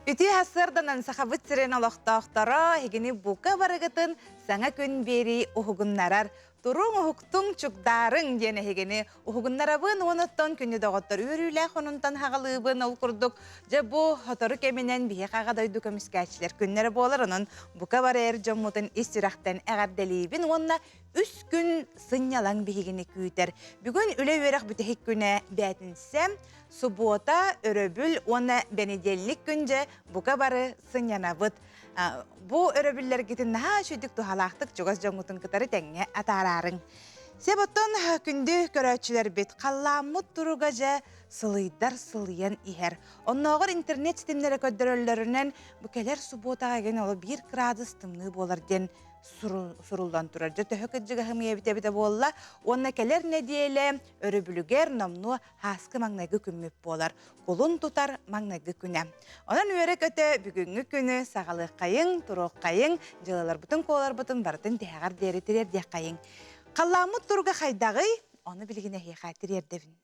Үтүө сарсыарданан Сахабыт сирин олохтоохторо эһигини бука барыгытын саҥа күн биэрии уһугуннарар Туруҥ уһуктуҥ чугдаарыҥ диэн эһигини уһугуннарабын уонуттан күнү доҕоттор үөрүүлээх онунтан хаҕалыыбын ол курдук дьэ бу сотору кэминэн биһиэхэ аҕа дойду көмүскээччилэр күннэрэ буолар онон бука бары эр дьоммутун ис сүрэхтэн эҕэрдэлиибин уонна үс күн сынньалаҥ биһигини күүтэр. Бүгүн үлэ-үөрэх бүтэһик күнэ бээтинсэ, субуота, өрөбүл уонна бэнидиэллик күн дьэ бука бары сынньанабыт. Бу өрөбүллэргитин наһаа үчүгдүк туһалаахтык чугас дьоҥҥутун кытары тэҥҥэ атаараарыҥ. Сөп оттон күндү көрөөччүлэрбит, халлааммыт туруга дьэ сылыйдар сылыйан иһэр. Оннооҕор интернет ситимнэрэ көрдөрөллөрүнэн бу кэлэр субуотаҕа эгэ ол 1 градус тымныы буолар диэн суруллан турар. Дьэ төһө кырдьыгаһым эбитэ эбитэ буолла. Уонна кэлэр нэдиэлэ өрөбүлүгэр номнуо һааскы маҥнайгы күммүт буолар. Кулун тутар маҥнайгы күнэ. Онон үөрэ-көтө бүгүҥҥү күнү саҕалыаххайыҥ, туруоххайыҥ, дьыалаларбытын, куоларбытын барытын тиһэҕэр диэри тириэрдиэххэйиҥ. Халлааммыт туруга хайдаҕый? Ону билигин эһиэхэ тириэрдэбин.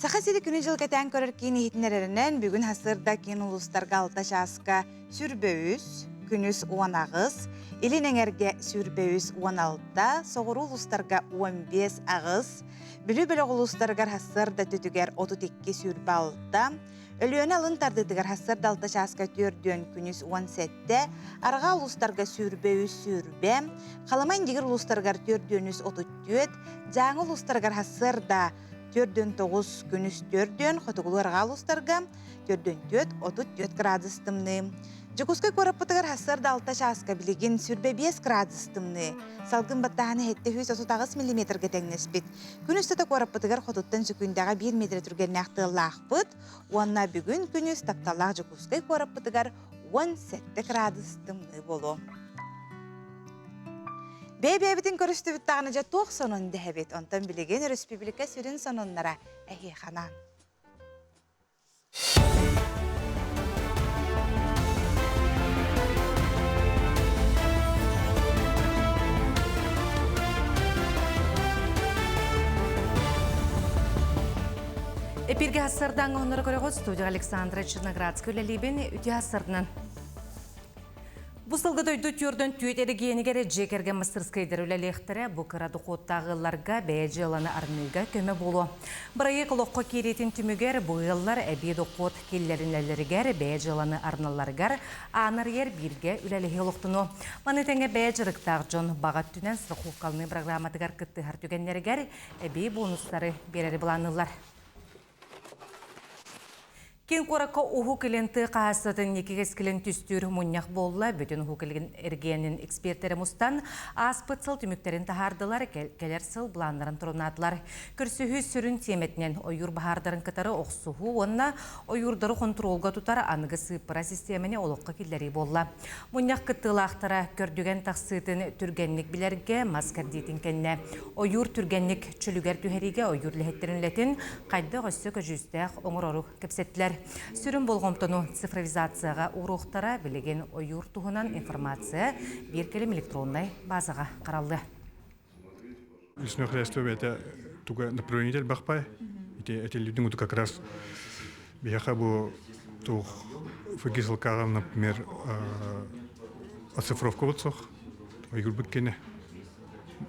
Саха сири күнү-дьыл кэтээн көрөр киин иһитиннэрэринэн, бүгүн сарсыарда киин улуустарга алта чааска 23, күнүс 18, илин эҥэргэ 23 16, соҕуруу улуустарга 15 8, Бүлүү бөлөх улуустарыгар сарсыарда түтүгэр 32 26, Өлүөнэ алын тардыытыгар сарсыарда алта чааска түөрдүөн күнүс 17, арҕаа улуустарга 23 20, Халыма Индигир улуустарыгар түөрдүөн үс 34, Дьааҥы улуустарыгар сарсыарда түөрдүөн тоҕус күнүс түөрдүөн, хотугулуу арҕаа улуустарга түөрдүөн түөрт 34 градус тымныы. Дьокуускай куораппытыгар сарсыарда алта чааска билигин 25 градус тымныы. Салгын баттааһына 738 миллиметргэ тэҥнэспит. Күн устата куораппытыгар хотуттан сөкүүндэҕэ 1 метр түргэннээх тыаллаахпыт уонна бүгүн күнүс тапталлаах Дьокуускай куораппытыгар 17 градус тымныы буолуо. Бэйэ-бэйэбитин көрүстүбүт даҕаны дьэ туох сонун дэһэбит. Онтон билигин өрөспүүбүлүкэ сүрүн сонуннара эһиэхэ анаан. Эпиргэ хассардаҥ оннору көрөҕүт студия Александра Черноградская үлэлиибин үтүө хассардынан. Бу сылга дойду түөрдөн түөт эрэгиэнигэр дьиэ кэргэн мастырскайдар үлэлиэхтэрэ. Бу кыра дохуоттаах ыалларга бэйэ дьыаланы арыныыга көмө буолуо. Бырайыак олоххо киириитин түмүгэр бу ыаллар эбии дохуот киллэринэллэригэр, бэйэ дьыаланы арыналларыгар аан арыйар бииргэ үлэлэһии олохтонуо. Маны тэҥэ бэйэ дьарыктаах дьон баҕа өттүнэн страховкаланыы программатыгар кыттыһар түгэннэригэр эбии бонустары биэрэри былаанныыллар. Киин куоракка Уһук Илин тыа хаһаайыстыбатын икки кэскилин түстүүр мунньах буолла. Бүтүн Уһук Илин эргиэнин экспертэрэ мустан, ааспыт сыл түмүктэрин таһаардылар, кэлэр сыл былааннарын торумнаатылар. Көрсүһүү сүрүн тиэмэтинэн ойуур баһаардарын кытары охсуһуу уонна ойуурдары хонтуруолга тутар аныгы сыыппара систиэмэни олоххо киллэрии буолла. Мунньах кыттыылаахтара көрдүгэн тахсыытын түргэнник билэргэ, мас кэрдиитин кэннэ ойуур түргэнник чөлүгэр түһэриигэ ойуур үлэһиттэрин үлэтин хайдах өссө көдьүүстээх оҥорору кэпсэттилэр. Сүрүн болҕомтону цифровизацияҕа ууруохтара, билигин ойуур туһунан информация биир кэлим электроннай базаҕа хараллыа. Лесное хозяйство это туга направление элбэх Ити этиллибитин курдук как раз биһиэхэ бу туох ФГСЛК-ҕа, например, оцифровка вот ойгурбут кene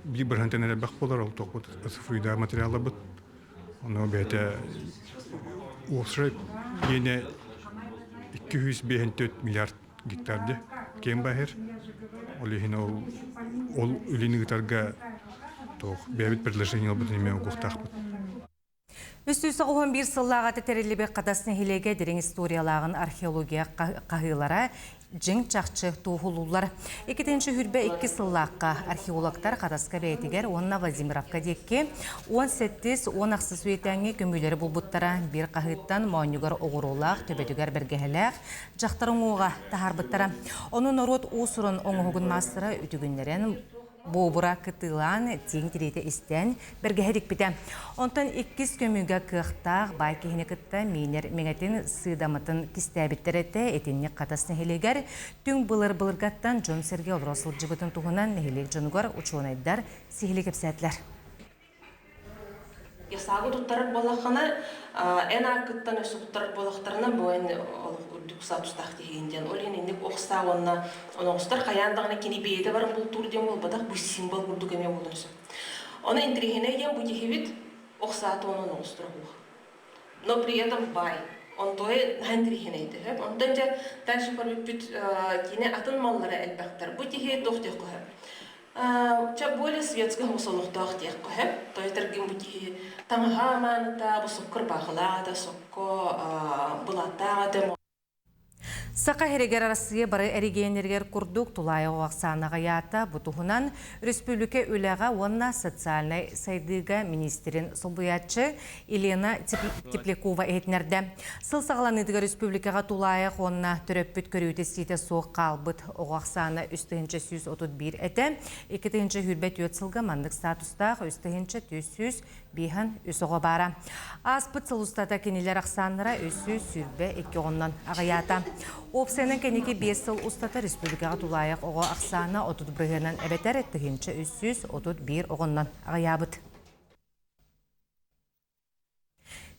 биир бырһантан элбэх буолар ол туохпут оцифруйда материалларбыт ону бэйэтэ уопсай иэнэ 254 миллиард гектар дии киэҥ баһыр ол иһин ол ол үлэни ыытарга туох бэйэбит предложение ылбытын эмиэ угуохтаахпыт. 391 сыллааҕыта тэриллибит Хатас нэһилиэгэ дириҥ историялааҕын археология хаһыылара дьиҥ чахчы туоһулууллар. Иккитинчи хүрбэ икки сыллаахха археологтар Хатаска бэйэтигэр уонна Владимировка диэки 18-10 үйэтээҥҥи көмүүлэри булбуттара. Биир хаһыыттан моонньугар оҕуруолаах, төбөтүгэр бэргэһэлээх дьахтар уҥуоҕа таһаарбыттара. Ону норуот уус-уран оҥоһугун маастара үтүгүннэрэн буобура кытыылаан, тииҥ тириитэ истэн, бэргэһэ тикпитэ. Онтон иккис көмүүгэ кыахтаах баай киһини кытта миинэр миҥэтин сыыдаматын кистээбиттэр этэ. Итинник Хатас нэһилиэгэр түҥ былыр-былыргаттан дьон-сэргэ олоро сылдьыбытын туһунан нэһилиэк дьонугар учуонайдар сиһилии кэпсээтилэр. Ясаагы туттарар буоллаххына, эн ааккыттан өссө туттарар буоллахтарына, бу эн олох үрдүк статустаах киһигин диэн. Ол иһин инник ох саа уонна оноҕостор хайаан даҕаны кини бэйэтэ баран бултуур диэн буолбатах, бу символ курдук эмиэ буолуон сөп. Ону интэриэһинэй диэн бу киһибит ох саата уонна оноҕосторо суох. Но при этом баай. Онтуой наһаа интэриэһинэй төһө. Онтон дьэ дальше көрбүппүт кини атын маллара элбэхтэр. Бу киһи туох диэх көһө. Чэ более светскай олохтоох диэх көһө. Тойтаргын бу киһи таҥаһа амааныта, бу соккор баахылаата, сокко былааттаах Саха сиригэр Арассыыйа бары эрэгийиэннэригэр курдук тулаайах ахсаана аҕыйаата. Бу туһунан өрөспүүбүлүкэ үлэҕэ уонна социальнай сайдыыга миниистирин солбуйааччы Елена Теплякова иһитиннэрдэ. Сыл саҕаланыытыгар республикаҕа тулаайах уонна төрөппүт көрүүтэ-истиитэ суох хаалбыт оҕо ахсаана 3131 этэ. 2024 сылга маннык статустаах 3400 Биһан үс оҕо баара. Ааспыт сыл устата кинилэр ахсааннара 322 оҕоннон аҕыйаата. Уопсайынан кэнники 5 сыл устата республикаҕа тулаайах оҕо ахсаана 30 бырыһыанан эбэтэр 1331 оҕоннон аҕыйаабыт.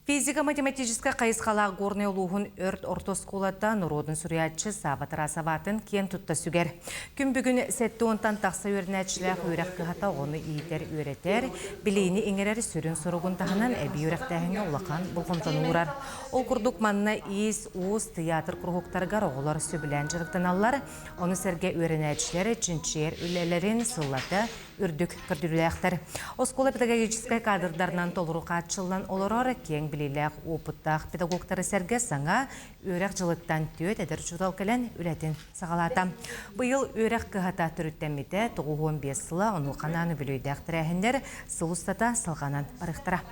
Физико-математическай хайысхалаах Горнай улууһун өрт орто оскуолата норуодун суруйааччы Саба Тарасоватын киэн тутта сүгэр. Күн бүгүн 70-тан тахса үөрэнээччилээх үөрэх кыһата оҕону иитэр-үөрэтэр, билиини иҥэрэр сүрүн соругун таһынан эбии үөрэхтээһиҥҥэ улахан болҕомтону уурар. Ол курдук манна иис-уус, тыйаатыр куруһуктарыгар оҕолор сөбүлээн дьарыктаналлар, ону сэргэ үөрэнээччилэр чинчийэр үлэлэрин сыллата үрдүк көрдөрүүлээхтэр. Оскуола педагогическай кадрдарынан толору хааччыллан олорор, киэҥ билиилээх, уопуттаах педагогтары сэргэ саҥа үөрэх дьылыттан түөрт эдэр учуутал кэлэн үлэтин саҕалаата. Быйыл үөрэх кыһата төрүттэммитэ 95 сыла, онуоха анаан үбүлүөйдээх тэрээһиннэр сыл устата салҕанан барыахтара.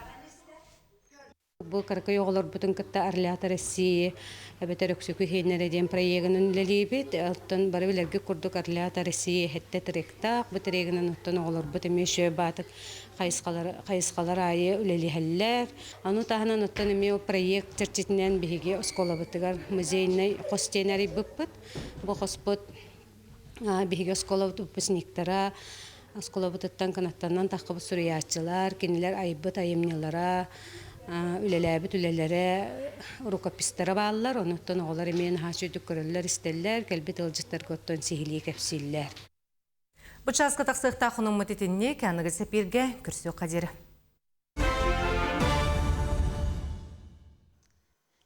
Бу кыракый оҕолорбутун кытта Орлята России эбэтэр Өксөкү иһиэннэрэ диэн проегынан үлэлиибит. Оттон бары билэргит курдук Орлята России эһэттэ тректаах. Бу трегынан оттон оҕолорбут эмиэ шөө баатык хайысхалар, хайысхалар аайы үлэлиһэллэр. Ону таһынан оттон эмиэ проект чэрчитинэн биһиги оскуолабытыгар музейнай хос диэн арыйбыппыт. Бу хоспут биһиги оскуолабыт выпускниктара оскуолабытыттан кынаттанан таххыбыт суруйааччылар, кинилэр айбыт айымньылара, үлэлээбит үлэлэрэ, рукопистара бааллар. Онуттан оҕолор эмиэ наһаа үчүгдүк көрөллөр-истэллэр, кэлбит ыалдьыттарга оттон сиһилии кэпсииллэр. Бу чааска тахсыахтаах хонуммут итинник, аныгы сэпииргэ көрсүөххэ диэри.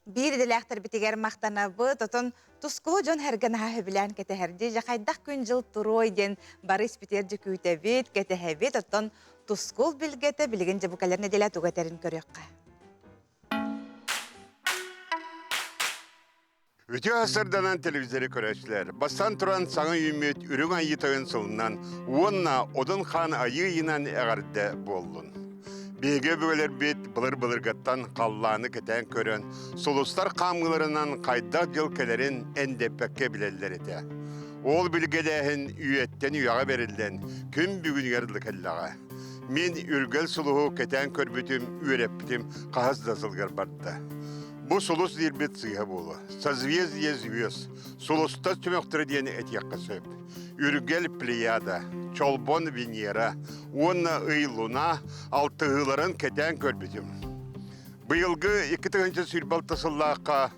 Биир идэлээхтэрбитигэр махтанабыт, отон тускулу дьон хэргэ наһаа сөбүлээн кэтэһэрди. Дьэ хайдах күн-дьыл туруой диэн бары испитигэр дьэ күүтэбит, кэтэһэбит. Оттон тускул билгэтэ билигин дьэ бу кэлэр нэдиэлэ тугу этэрин көрүөххэ. Үтүө сырданан телевизоры көрөөччүлэр, бастан туран саҥа үүммүт Үрүҥ Айыы Тойон сылынан уонна Одун Хаан Айыы ыйынан эҕэрдэ буоллун. Биһиги өбүгэлэрбит былыр-былыргаттан халлааны кэтээн көрөн, сулустар хаамыыларынан хайдах дьыл кэлэрин эндэппэккэ билэллэр этэ. Ол билгэлээһин үйэттэн үйэҕэ бэриллэн, күн бүгүнүгэр дылы кэллэҕэ. Мин үргэл сулуһу кэтээн көрбүтүм, үөрэппитим хаһыс да сылгар барда. Бу сулус диирбит сыыһа буолуо. Созвездие звезд, сулустар түмэхтэрэ диэн этиэххэ сөп. Үргэл Плеяда, Чолбон Венера уонна Ый Луна алтыһыыларын кэтээн көрбүтүм. Быйылгы 2026 сыллаахха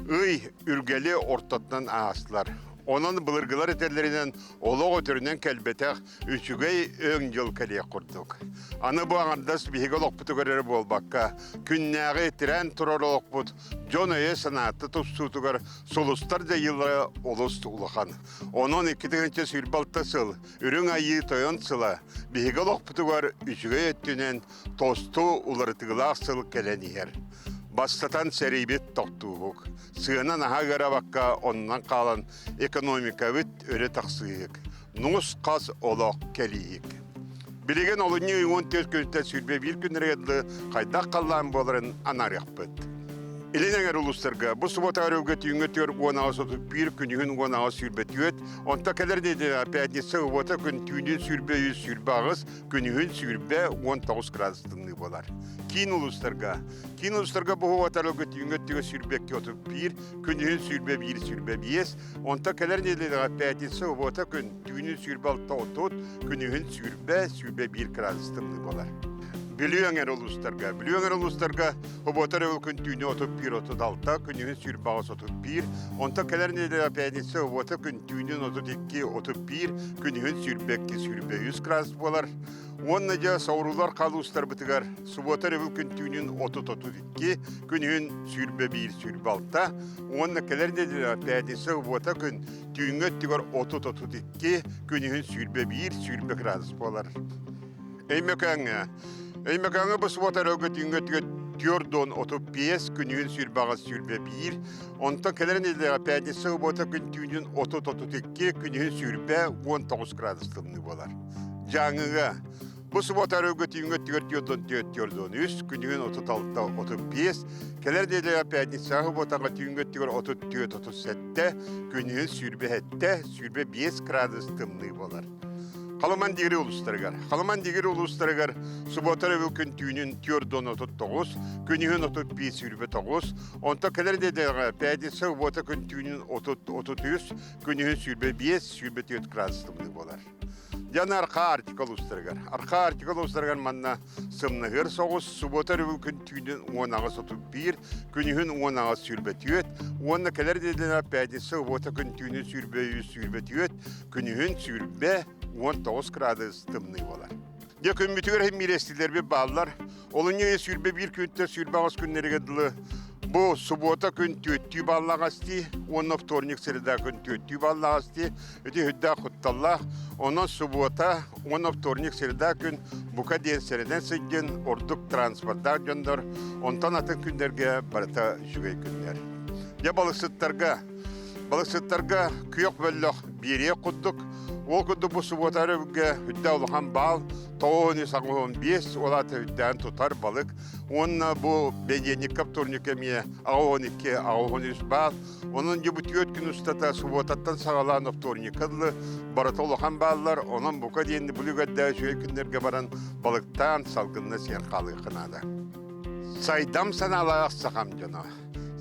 Ый Үргэли ортотунан аастылар. Онон былыргылар этэллэринэн олох өтөрүнэн кэлбэтэх үчүгэй өҥ дьыл кэлиэх курдук. Аны бу аҥардас биһиги олохпутугар эрэ буолбакка, күннээҕи тирээн турар олохпут дьон өйө-санаата тупсуутугар сулустар дьайыылара олус улахан. Онон 2026 сыл Үрүҥ Айыы Тойон сыла биһиги олохпутугар үчүгэй өттүнэн тосту уларытыылаах сыл кэлэн иһэр. Бастатан сэриибит тохтууһук. Сыана наһаа ыарабакка оннунан хаалан экономикабыт өрө тахсыыһык. Нус-хас олох кэлииһик. Билигин олунньу 14 күнтэн 21 күннэригэр дылы хайдах халлаан буоларын анаарыахпыт. Илин эҥэр улуустарга бу суббота өрөбүлгэ түүҥҥэ 4:31, күнүһүн 18:24, онто кэлэр нэдиэлэҕэ пятница суббота күн түүнүн 23 28, күнүһүн 20 19 градус тымныы буолар. Киин улуустарга Киин улуустарга бу суббота түүҥҥэ өттүгэр 22 31, күнүһүн 21 25, Онто кэлэр нэдиэлэҕэ пятница, суббота күн түүнүн 26 30, күнүһүн 20, 21 градус тымныы буолар. Бүлүү эҥэр улуустарга. Бүлүү эҥэр улуустарга Оботор өрөбүл күн түүнү 31 36, күнүһүн сүүрбэҕис 31, онтон кэлэр нэдиэлэ пятница обота күн түүнүн 32 31, күнүһүн 22 23 градус буолар. Уонна дьэ соҕуруулар халуустарбытыгар субуота өрөбүл күн түүнүн 30-32, күнүһүн 21 26, уонна кэлэр нэдиэлэ пятница обота күн түүҥҥү өттүгэр 30-32, күнүһүн 21 20 градус буолар. Өймөкөөҥҥө. Өймөкөөҥҥө бу субуота өрөөгө түүҥҥү өттүгэр 435, күнүһүн 28 21, онтон кэлэр нэдиэлэҕэ пятница субуота күн түүнүн 30-32, күнүһүн 20 19 градус тымныы буолар. Дьааҥыга бу субуота өрөөгө түүҥҥү өттүгэр 44 43, күнүһүн 36 35, кэлэр нэдиэлэҕэ пятница субуотаҕа түүҥҥү өттүгэр 34 37, күнүһүн 27 25 градус тымныы буолар. Халыман Дигри улуустарыгар. Халыман Дигри улуустарыгар субуота өрөбүл күн түүнүн 439, күнүһүн 35 29, онтон кэлэр нэдиэлэҕэ пятница субуота күн түүнүн 30 33, күнүһүн 25 24 градус тымныы буолар. Дьон Архаа Арктика улуустарыгар. Архаа Арктика улуустарыгар манна сымнаһыар соҕус субуота өрөбүл күн түүнүн 18 31, күнүһүн 18 24 уонна кэлэр нэдиэлэҕэ пятница субуота күн түүнүн 23 24, Күнүһүн 20 19 градус тымныы буолар. Дьэ күммүтүгэр миирэстилэрбит бааллар. Олунньу ыйы 21 күнтэн 28 күннэригэр дылы бу субуота күн түөттүү баллаҕасти уонна вторник среда күн түөттүү баллаҕасти ити үрдээх кутталлаах. Онон субуота уонна вторник среда күн бука диэн сэрэнэн сылдьын ордук транспорттаах дьоннор онтон атын күннэргэ барыта үчүгэй күннэр. Дьэ балыксыттарга Балыксыттарга күөх бөллөх биэриэх курдук. Ол курдук бу субуота өрөбүлгэ үрдэ улахан баал 985 ол аата үрдээн тутар балык. Уонна бу бэнидиэнньиккэ вторникка эмиэ 82 83 баал. Онон дьэ бу түөрт күн устата субуотаттан саҕалаан вторникка дылы барыта улахан бааллар. Онон бука диэн бүлүгэрдээх үчүгэй күннэргэ баран балыктаан салгынна сиэн хаалыахха наада. Сайдам санаалаах сахам дьоно.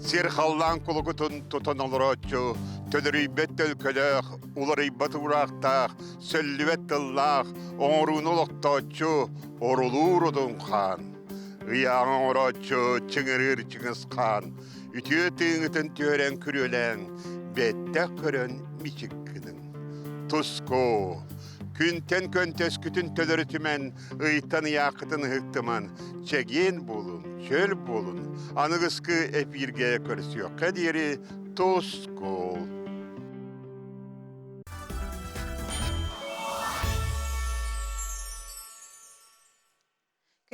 Сир халлаан кулугутун тутан олорооччу, төлөрүйбэт төлкөлөөх, уларыйбат уураахтаах, сөллүбэт тыллаах, оҥорууну олохтооччу, орулуур одун хаан. Ыйааҕы оҥорооччу, чыҥырыыр Чыҥыс хаан, үтүө тыыҥытын түһэрэн күрүөлээн, бэттэх көрөн мичик гыныҥ. Туску, күнтэн көнтөскүтүн төлөрүтүмэн, ыйтан ыйааххытын ыһыктыман, чэгиэн буолун, чөл буолун, аныгыскы эпииргэ көрсүөххэ диэри тускул!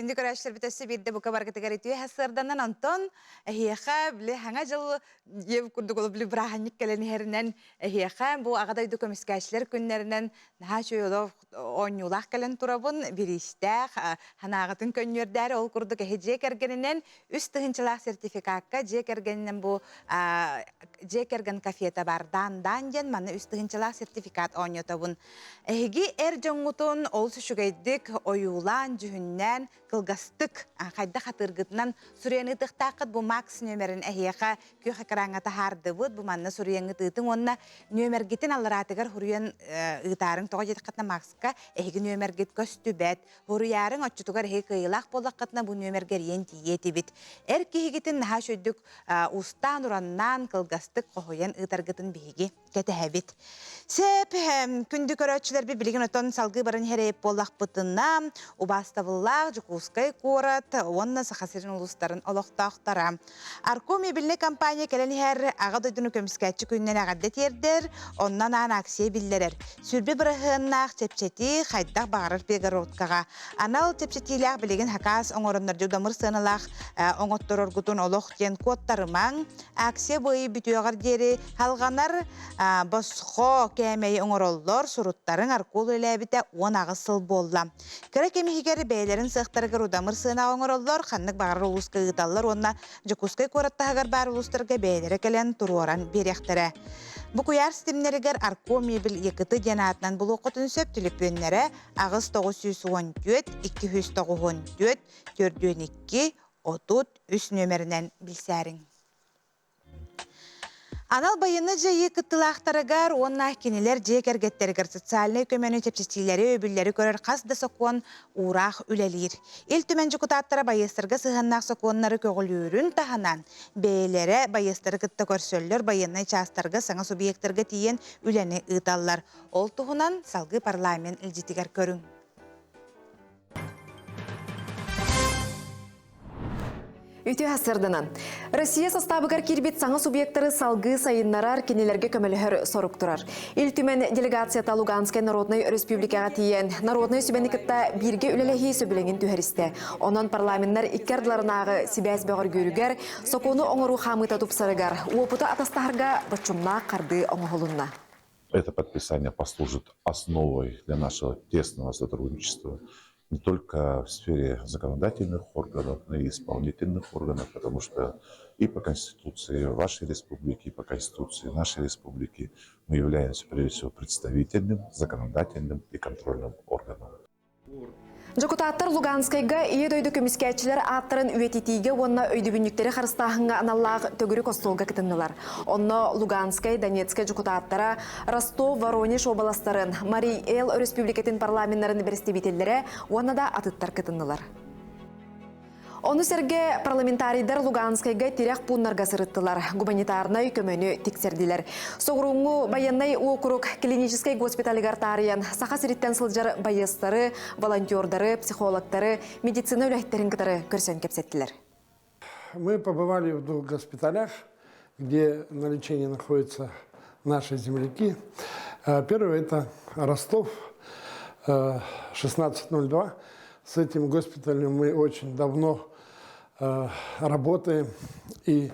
Күндү көрөөччүлэрбит өссө биирдэ бука баргытыгар үтүө сарсыарданан онтон эһиэхэ били хаҥа дьыл диэбит курдук ол били бырааһынньык кэлэн иһэринэн эһиэхэ бу аҕа дойду көмүскээччилэр күннэринэн наһаа үчүгэй олох оонньуулаах кэлэн турабын бириистээх санааҕытын көнньүөрдээри ол курдук эһи дьиэ кэргэнинэн үс тыһыынчалаах сертификакка дьиэ кэргэнинэн бу дьиэ кэргэн кафета бар даан даан диэн манна үс тыһыынчалаах сертификат оонньотобун эһиги эр дьоҥҥутун олус үчүгэйдик ойуулаан дьүһүннээн кылгастык хайдах хатыыргытынан суруйан ыытыахтааххыт бу Макс нүөмэрин эһиэхэ күөх экраҥҥа таһаардыбыт. Бу манна суруйаҥҥыт ыытыҥ уонна нүөмэргитин аллараатыгар хуруйан ыытаарыҥ. Тоҕо диэтэххитинэ Макска эһиги нүөмэргит көстүбэт. Хуруйаарыҥ оччотугар эһиги кыайыылаах буоллаххытына бу нүөмэргэ эрийэн тиийиэ этибит. Эр киһигитин наһаа үчүгэйдик уустаан-ураннаан кылгастык хоһуйан ыытаргытын биһиги кэтэһэбит. Сөп, күндү көрөөччүлэрбит билигин отон салгыы баран иһэр буоллахпытына, убаастабыллаах Дьокуускай куорат уонна Саха сирин улуустарын олохтоохторо. Арко мебельнай компания кэлэн иһэр Аҕа дойдуну көмүскээччи күнүнэн эҕэрдэ тиэрдэр, онно анаан акция биллэрэр. Сүрбэ бырыһыаннаах чэпчэтии хайдах баҕарар перегородкаҕа. Анал чэпчэтиилээх билигин хакаас оҥороннор дьудамыр сыаналаах оҥоттороргутун олох диэн куоттарымаҥ. Акция быйы бүтүөҕэр диэри Халҕанар босхо кээмэйи оҥороллор, суруттарын аркуол үлэлээбитэ 18 сыл буолла. Кыра кэм иһигэр бэйэлэрин сыахтарыгар удамыр сыанаҕа оҥороллор, ханнык баҕарар улууска ыыталлар уонна Дьокуускай куорат таһыгар баар улуустарга бэйэлэрэ кэлэн туруоран биэриэхтэрэ. Бу куйаар ситимнэригэр Арко мебель ЕКТ диэн аатынан булуоххутун сөп түлүпүөннэрэ 8 914 294 42 33 нүөмэринэн билсээриҥ. Анал байыаннай дьайыы кыттыылаахтарыгар уонна кинилэр дьиэ кэргэттэригэр социальнай көмөнү чэпчэтиилэри, өйөбүллэри көрөр хас да сокуон уураах үлэлиир. Ил Түмэн дьокутааттара байыастарга сыһыаннаах сокуоннары көҕүлүүрүн таһынан, бэйэлэрэ байыастары кытта көрсөллөр, байыаннай чаастарга саҥа субъектарга тиийэн үлэни ыыталлар. Ол туһунан салгыы парламент илдьитигэр көрүҥ. Үтүө сарсыарданан. Россия састаабыгар киирбит саҥа субъектары салгыы сайыннарар, кинилэргэ көмөлөһөр сорук турар. Ил Түмэн делегацията Луганскай Народнай Өрөспүүбүлүкэҕэ тиийэн, народнай сүбэни кытта бииргэ үлэлэһии сөбүлэҥин түһэристэ. Онон парламеннар икки ардыларынааҕы сибээс бөҕөргүүрүгэр, сокуону оҥоруу хаамыыта тупсарыгар, уопуту атастаһарга боччумнаах хардыы оҥоһулунна. Это подписание послужит основой для нашего тесного сотрудничества не только в сфере законодательных органов, но и исполнительных органов, потому что и по Конституции вашей республики, и по Конституции нашей республики мы являемся прежде всего представительным, законодательным и контрольным органом. Дьокутааттар Луганскайга Ийэ дойду көмүскээччилэр ааттарын үйэтитиигэ уонна өйдөбүнньүктэри харыстааһыҥҥа аналлаах төгүрүк остуолга кытыннылар. Онно Луганскай, Донецкай дьокутааттара, Ростов, Воронеж уобаластарын, Марий Эл өрөспүүбүлүкэтин парламеннарын бэрэстэбиитэллэрэ уонна да атыттар кытыннылар. Ону сэргэ парламентарийдар Луганскайга тирэх пууннарга сырыттылар, гуманитарнай көмөнү тиксэрдилэр. Соҕурууҥҥу байыаннай уокурук клиническэй госпиталыгар таарыйан Саха сириттэн сылдьар байыастары, волонтердары, психологтары, медицина үлэһиттэрин кытары көрсөн кэпсэттилэр. Мы побывали в двух госпиталях, где на лечении находятся наши земляки. Первый – это Ростов, 1602. С этим госпиталем мы очень давно работаем. И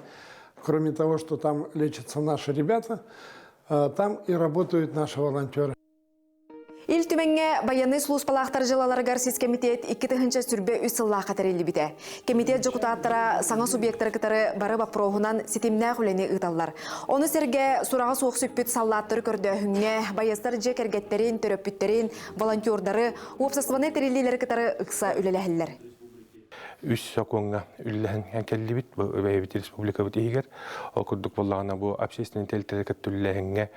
кроме того, что там лечатся наши ребята, там и работают наши волонтеры. Ил Түмэҥҥэ байыаннай сулууспалаахтар дьыалаларыгар сис кэмитиэт 2023 сыллаахха тэриллибитэ. Кэмитиэт дьокутааттара саҥа субъектары кытары бары боппуруоһунан ситимнээх үлэни ыыталлар. Ону сэргэ сураҕа суох сүппүт саллааттары көрдөөһүҥҥэ, байыастар дьиэ кэргэттэрин, төрөппүттэрин, волонтердары, уопсастыбаннай тэриллиилэри кытары ыкса үлэлэһэллэр. Үс сокуоҥҥа үллэһэн кэллибит бу бэйэбит республикабыт иһигэр. Ол курдук буоллаҕына бу общественный тэрилтэлэри кытта үллэһиҥҥэ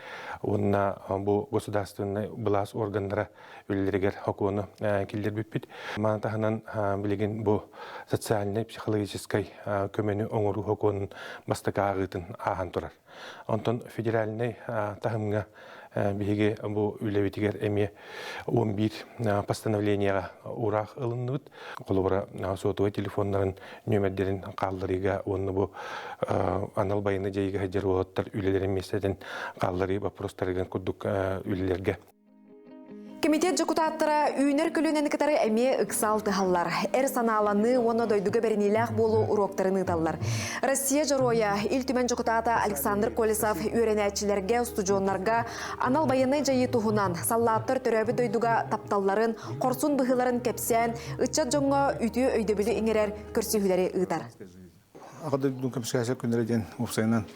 уонна бу государственнай былаас органнара үлэлэригэр сокуону киллэрбиппит. Маны таһынан билигин бу социальнай психологическай көмөнү оҥоруу сокуонун бастакы ааҕыытын ааһан турар. Онтон федеральнай таһымҥа биһиги бу үлэбитигэр эмиэ 11 постановлениеҕа уураах ылынныбыт. Холобура, сотовай телефоннарын нүөмэрдэрин хаалларыыга уонна бу анал байыаннай дьайыыга сылдьар уолаттар үлэлэрин миэстэтин хаалларыы боппуруостарыгар курдук үлэлэргэ Кэмитиэт дьокутааттара үүнэр көлүөнэни кытары эмиэ ыкса алтыһаллар. Эр санааланыы уонна дойдуга бэриниилээх буолуу уруоктарын ыыталлар. Россия Дьоруойа, Ил Түмэн дьокутаата Александр Колесов үөрэнээччилэргэ, устудьуоннарга анал байыаннай дьайыы туһунан, саллааттар төрөөбүт дойдуга тапталларын, хорсун быһыыларын кэпсээн, ыччат дьоҥҥо үтүө өйдөбүлү иҥэрэр көрсүһүүлэри ыытар. Аҕа дойдутун көмүскээччи күннэрэ диэн уопсайынан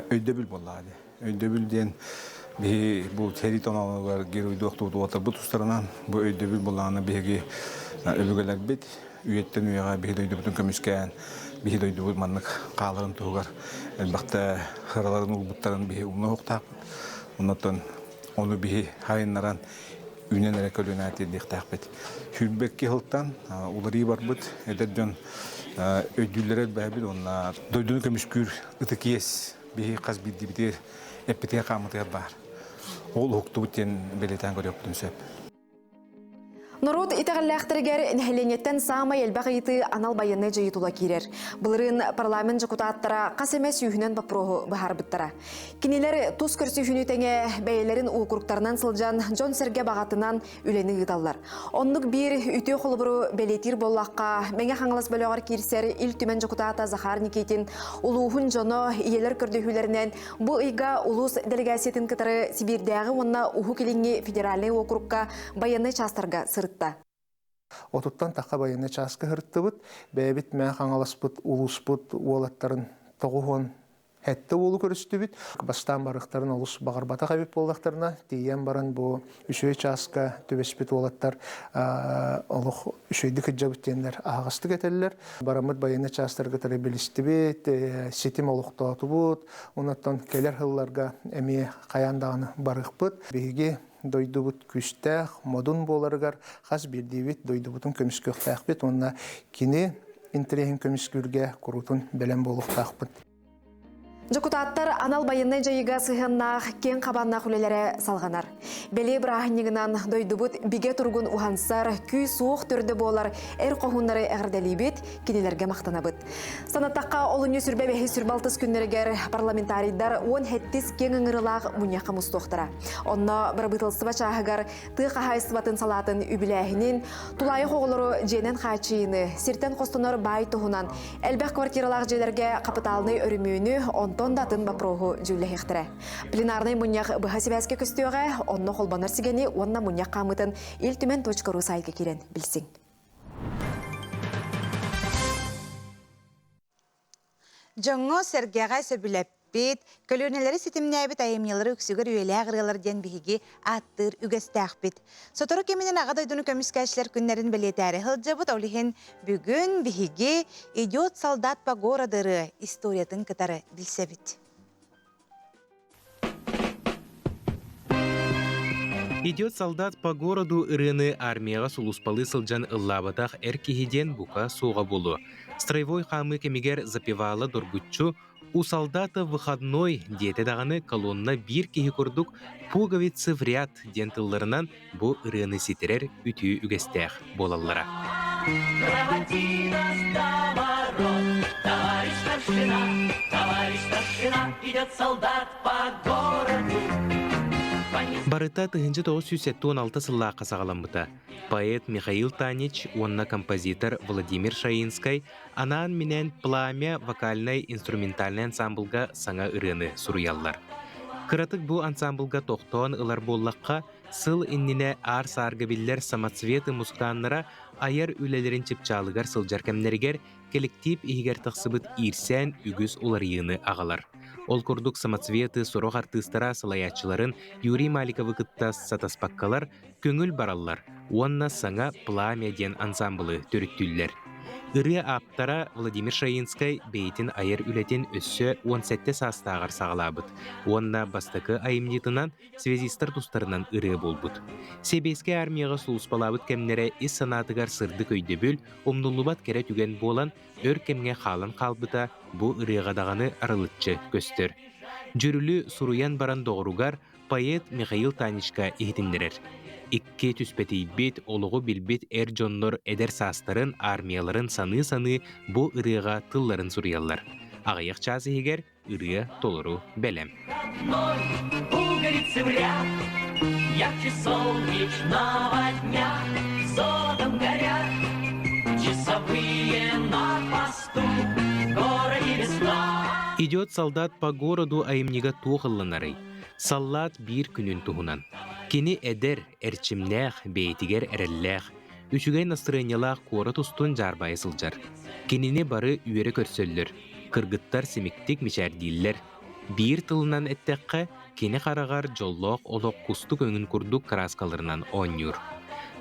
өйдөбүл буоллаҕа дии. Өйдөбүл диэн биһи бу сэрии тоноонугар геройдуохтубут уолаттарбыт тустарынан бу өйдөбүл буоллаҕына биһиги өбүгэлэрбит үйэттэн үйэҕэ биһи дойдубутун көмүскээн биһи дойдубут маннык хааларын туһугар элбэхтэ сыраларын уурбуттарын биһи умна уохтаахпыт. Оннуттан ону биһи хайыннаран үүнэн эрэ көлүөнэ тиэрдиэхтээхпит. Сүүрбэкки сылтан уларыы барбыт эдэр дьон өйдүүллэрэ элбээбит уонна дойдуну көмүскүүр ытык иэс биһи хас биирдиибитигэр эппитигэр хааммытыгар баар. Ол уһуктубут диэн бэлиэтээн көрүөхпүтүн сөп. Норуот итэҕэллээхтэригэр нэһилиэнньэттэн саамай элбэх ыйытыы анал байыаннай дьайыы тула киирэр. Былырыын парламент дьокутааттара хас эмэ сүүһүнэн боппуруоһу быһаарбыттара. Кинилэр тус көрсүһүүнү тэҥэ бэйэлэрин уокуруктарынан сылдьан дьон-сэргэ баҕатынан үлэни ыыталлар. Оннук биир үтүө холобуру бэлиэтиир буоллахха, Мэҥэ Хаҥалас бөлөҕөр киирсэр Ил Түмэн дьокутаата Захар Никитин улууһун дьоно ийэлэр көрдөһүүлэринэн бу ыйга улуус дэлэгээссийэтин кытары Сибиирдээҕи уонна Уһук Илиҥҥи федеральнай уокурукка байыаннай чаастарга сырытта. Отуттан тахха байыаннай чааска сырыттыбыт. Бэйэбит Мэҥэ Хаҥаласпыт улууспут уолаттарын 90. Хэтте уолу көрүстүбүт. Бастаан барыхтарын олус баҕарбатах эбит буоллахтарына, тиийэн баран бу үчүгэй чааска түбэспит уолаттар олох үчүгэйдик кыдьабыт диэннэр аһаҕастык этэллэр. Бараммыт байыаннай чаастарга кытары билистибит, ситим олохтоотубут. Онон кэлэр сылларга эмиэ хайаан даҕаны барыахпыт. Биһиги дойдубут күүстээх, модун буоларыгар хас биирдиибит дойдубутун көмүскүөхтээхпит уонна кини интэриэһин көмүскүүргэ куруутун бэлэм буолуохтаахпыт. Дьокутааттар анал байыаннай дьайыыга сыһыаннаах киэҥ хабааннаах үлэлэрэ салҕанар. Бэлиэ бырааһынньыгынан дойдубут бигэ туругун уһансар, күүс-уох төрдө буолар эр хоһууннары эҕэрдэлиибит, кинилэргэ махтанабыт. Санаттахха, олунньу сүрбэ бэһис сүрбэ алтыс күннэригэр парламентарийдар уон сэттис киэҥ ыҥырылаах мунньахха мустуохтара. Онно бырабыыталыстыба чааһыгар тыа хаһаайыстыбатын салаатын үбүлээһинин, тулаайах оҕолору дьиэнэн хааччыйыыны, сиртэн хостонор баай туһунан элбэх квартиралаах дьиэлэргэ хапытаалынай өрөмүөнү, онтон да атын боппуруоһу дьүүллэһиэхтэрэ. Пленарнай мунньах быһа сибээскэ көстүөҕэ, онно холбонор сигэни уонна мунньах хаамыытын Ил Түмэн .ру саайтка киирэн билсиҥ. Дьоҥҥо-сэргэҕэ сөбүлэппит, көлүөнэлэри ситимнээбит айымньылары үксүгэр үйэлээх ырыалар диэн биһиги ааттыыр үгэстээхпит. Сотору кэминэн Аҕа дойдуну көмүскээччилэр күннэрин бэлиэтээри сылдьабыт, ол иһин бүгүн биһиги «Идет солдат по городу» ырыа историятын кытары билсэбит. Идет солдат по городу ырыаны армияҕа сулууспалыы сылдьан ыллаабатах эр киһи диэн бука суоҕа буолуо. Строевой хаамыы кэмигэр запевала доргуччу «У солдата выходной» диэтэ даҕаны колонна биир киһи курдук «Пуговицы в ряд» диэн тылларынан бу ырыаны ситэрэр үтүө үгэстээх буолаллара. Проводи нас до ворот, товарищ старшина, товарищ старшина, идет солдат по городу. Барыта 1976 сыллаахха саҕаламмыта. Поэт Михаил Танич уонна композитор Владимир Шаинскай анаан-минээн «Пламя» вокальнай-инструментальнай ансамблга саҥа ырыаны суруйаллар. Кыратык бу ансамблга тохтоон ылар буоллахха, сыл иннинэ аар-саарга биллэр самоцветы музыканнара айар үлэлэрин чыпчаалыгар сылдьар кэмнэригэр кэлэктиип иһигэр тахсыбыт иирсээн үгүс уларыйыыны аҕалар. Ол курдук самоцветы сорох артыыстара салайааччыларын Юрий Маликовы кытта сатаспаккалар көҥүл бараллар уонна саҥа «Пламя» диэн ансаамбылы төрүттүүллэр. Ырыа ааптара Владимир Шаинскай бэйэтин айар үлэтин өссө 17 саастааҕар саҕалаабыт уонна бастакы айымньытынан связистар тустарынан ырыа буолбут. Сэбиэскэй армияҕа сулууспалаабыт кэмнэрэ ис санаатыгар сырдык өйдөбүл, умнуллубат кэрэ түгэн буолан, өр кэмҥэ хаалан хаалбыта бу ырыаҕа даҕаны арылыччы көстөр. Дьүрүлү суруйан баран доҕоругар поэт Михаил Танечка иһитиннэрэр. Икки түспэтийбит, олоҕу билбит эр дьоннор эдэр саастарын, армияларын саныы-саныы бу ырыаҕа тылларын суруйаллар. Аҕыйах чаас иһигэр ырыа толору бэлэм. Пуговицы в ряд, ярче солнечного дня, золотом горят часовые на посту, в городе весна. Идет солдат по городу айымньыга туох ылланарый? Саллаат биир күнүн туһунан. Кини эдэр, эрчимнээх, бэйэтигэр эрэллээх, үчүгэй настырыанньалаах куорат устун дьаарбайа сылдьар. Кинини бары үөрэ көрсөллөр, кыргыттар симиктик мичээрдииллэр. Биир тылынан эттэххэ, кини хараҕар дьоллоох олох кустук өҥүн курдук кырааскаларынан оонньуур.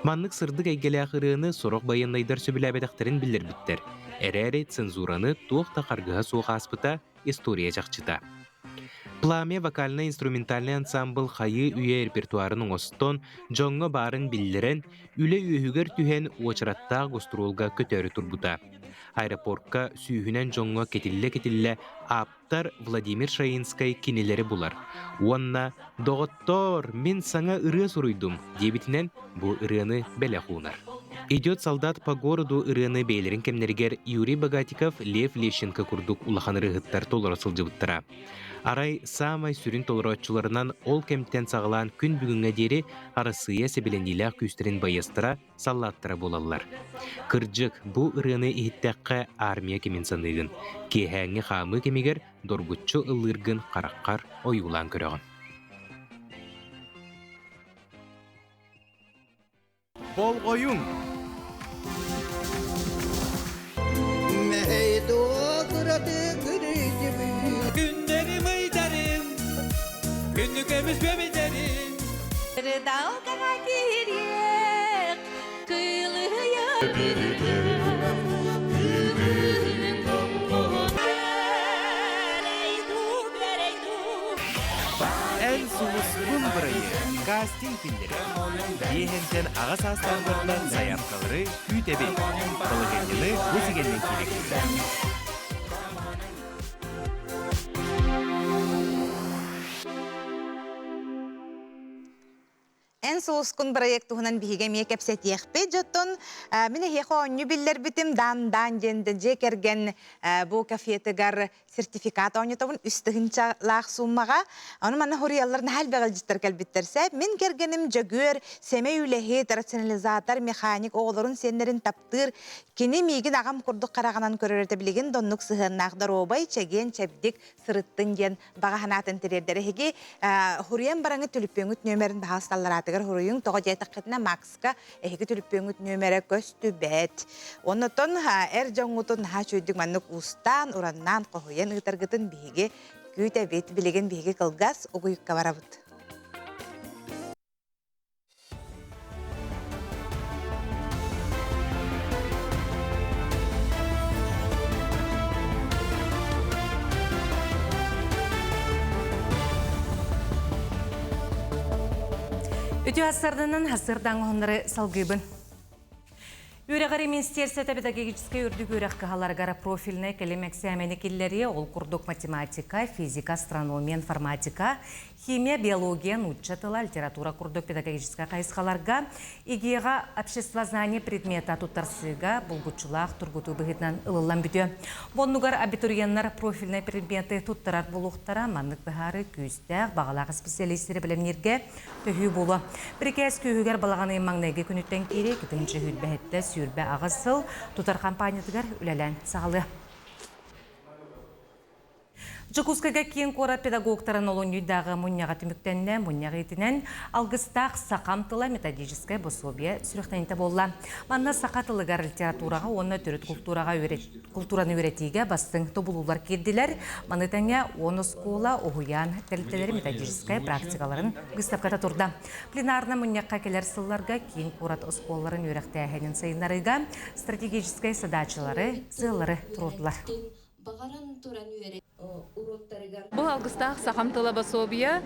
Маннык сырдык эйгэлээх ырыаны сорох байыаннайдар сөбүлээбэтэхтэрин биллэрбиттэр. Эрээри цензураны туох да харгыһа суох ааспыта история чахчыта. Пламя вокальнай-инструментальнай ансаамбыл хайыы үйэ репертуарын оҥостон, дьоҥҥо баарын биллэрэн, үлэ үөһүгэр түһэн уочараттаах гостуруолга көтөөрү турбута. Аэропортка сүүһүнэн дьоҥҥо кэтиллэ-кэтиллэ ааптар Владимир Шаинскай кинилэри булар уонна «Доҕоттоор, мин саҥа ырыа суруйдум» диэбитинэн бу ырыаны бэлэх уунар. «Идет солдат по городу» ырыаны бэйэлэрин кэмнэригэр Юрий Богатиков, Лев Лещенко курдук улахан ырыаһыттар толоро сылдьыбыттара. Арай саамай сүрүн толорооччуларынан ол кэмтэн саҕалаан күн бүгүҥҥэ диэри Арассыыйа сэбилэниилээх күүстэрин байыастара саллааттара буолаллар. Кырдьык, бу ырыаны иһиттэххэ армия кимин саныыгын, киэһээҥҥи хаамыы кэмигэр доргуччу ыллыыргын хараххар ойуулаан көрөҕүн. Болҕойуҥ! Күндү көмүс бөбүдерин. Далгаға керек, кылыya Эн сулускун бырайыак кастинг күннэрэ. Биэһэнтэн аҕа саастаахтартан сайаапкалары күүтэбит. Балаһыанньаны бу сигэннэн киирэккит. Эн сулускун проект туһунан биһиги эмиэ кэпсэтиэхпит. Дьоттон мин эһиэхэ оонньуу биллэрбитим дан-дан диэн дьиэ кэргэн бу кафетыгар сертификат оонньотобун үс тыһыынчалаах сууммаҕа. Ону манна хоруйаллар наһаа элбэх илдьиттэр кэлбиттэр. Сээп мин кэргэним Дьөгүөр сэмэй үлэһит, рационализатор, механик, оҕолорун сиэннэрин таптыыр. Кини миигин аҕам курдук хараҕынан көрөр этэ билигин да оннук сыһыаннаах доруобай, чэгиэн, чэбдик сырыттын диэн баҕа санаатын тириэрдэр. Эһиги хуруйан бараҥыт түлүппүөҥүт нүөмэрин баһаалысталлараатыгар хуруйуҥ. Тоҕо диэтэххитинэ Макска эһиги түлүппүөҥүт нүөмэрэ көстүбэт. Оннотон эр дьоҥҥутун наһаа үчүгэйдик маннык уустаан, ураннаан, хоһуйан ыытаргытын биһиги күүтэбит. Билигин биһиги кылгас угуйукка барабыт. Үтүө ассарданан хасырдаң оһоннары салгыыбын. Үөрэҕири министерствота педагогическай үрдүк үөрэх кыһаларыгар профильнай кэлим эксээмэни киллэриэ, ол курдук математика, физика, астрономия, информатика, химия, биология, нуучча тыла, литература курдук педагогическай хайысхаларга ИГИ-ҕа обществознание предмета туттарсыыга булгуччулаах тургутуу быһыытынан ылыллан бүтүө. Бу оннугар абитуриеннар профильнай предмети туттарар буолуохтара, маннык быһаарыы күүстээх, баҕалаах исписэлиистэри бэлэмнииргэ төһүү буолуо. Бирикээс күүһүгэр балаҕан ыйын маҥнайгы күнүттэн киирии 2 сүүрбэһиттэ 28 сыл тутар хампаанньатыгар үлэлээн саҕалыа. Дьокуускайга киин куорат педагогтарын олунньуйдааҕы мунньаҕа түмүктэннэ. Мунньах иитинэн Алгыстаах сахам тыла методическай босуобуйа сүрэхтэниитэ буолла. Манна саха тылыгар, литератураҕа уонна төрүт култуураҕа култуураны үөрэтиигэ бастыҥ тобулуулар киирдилэр. Маны тэҥэ уон оскуола, уһуйаан тэрилтэлэри методическай практикаларын быыстапката турда. Пленарнай мунньахха кэлэр сылларга киин куорат оскуолаларын үөрэхтээһинин сайыннарыыга стратегическай задачалары, сыаллары туруордулар. Бу алгыстаах сахам тыла босуобуйа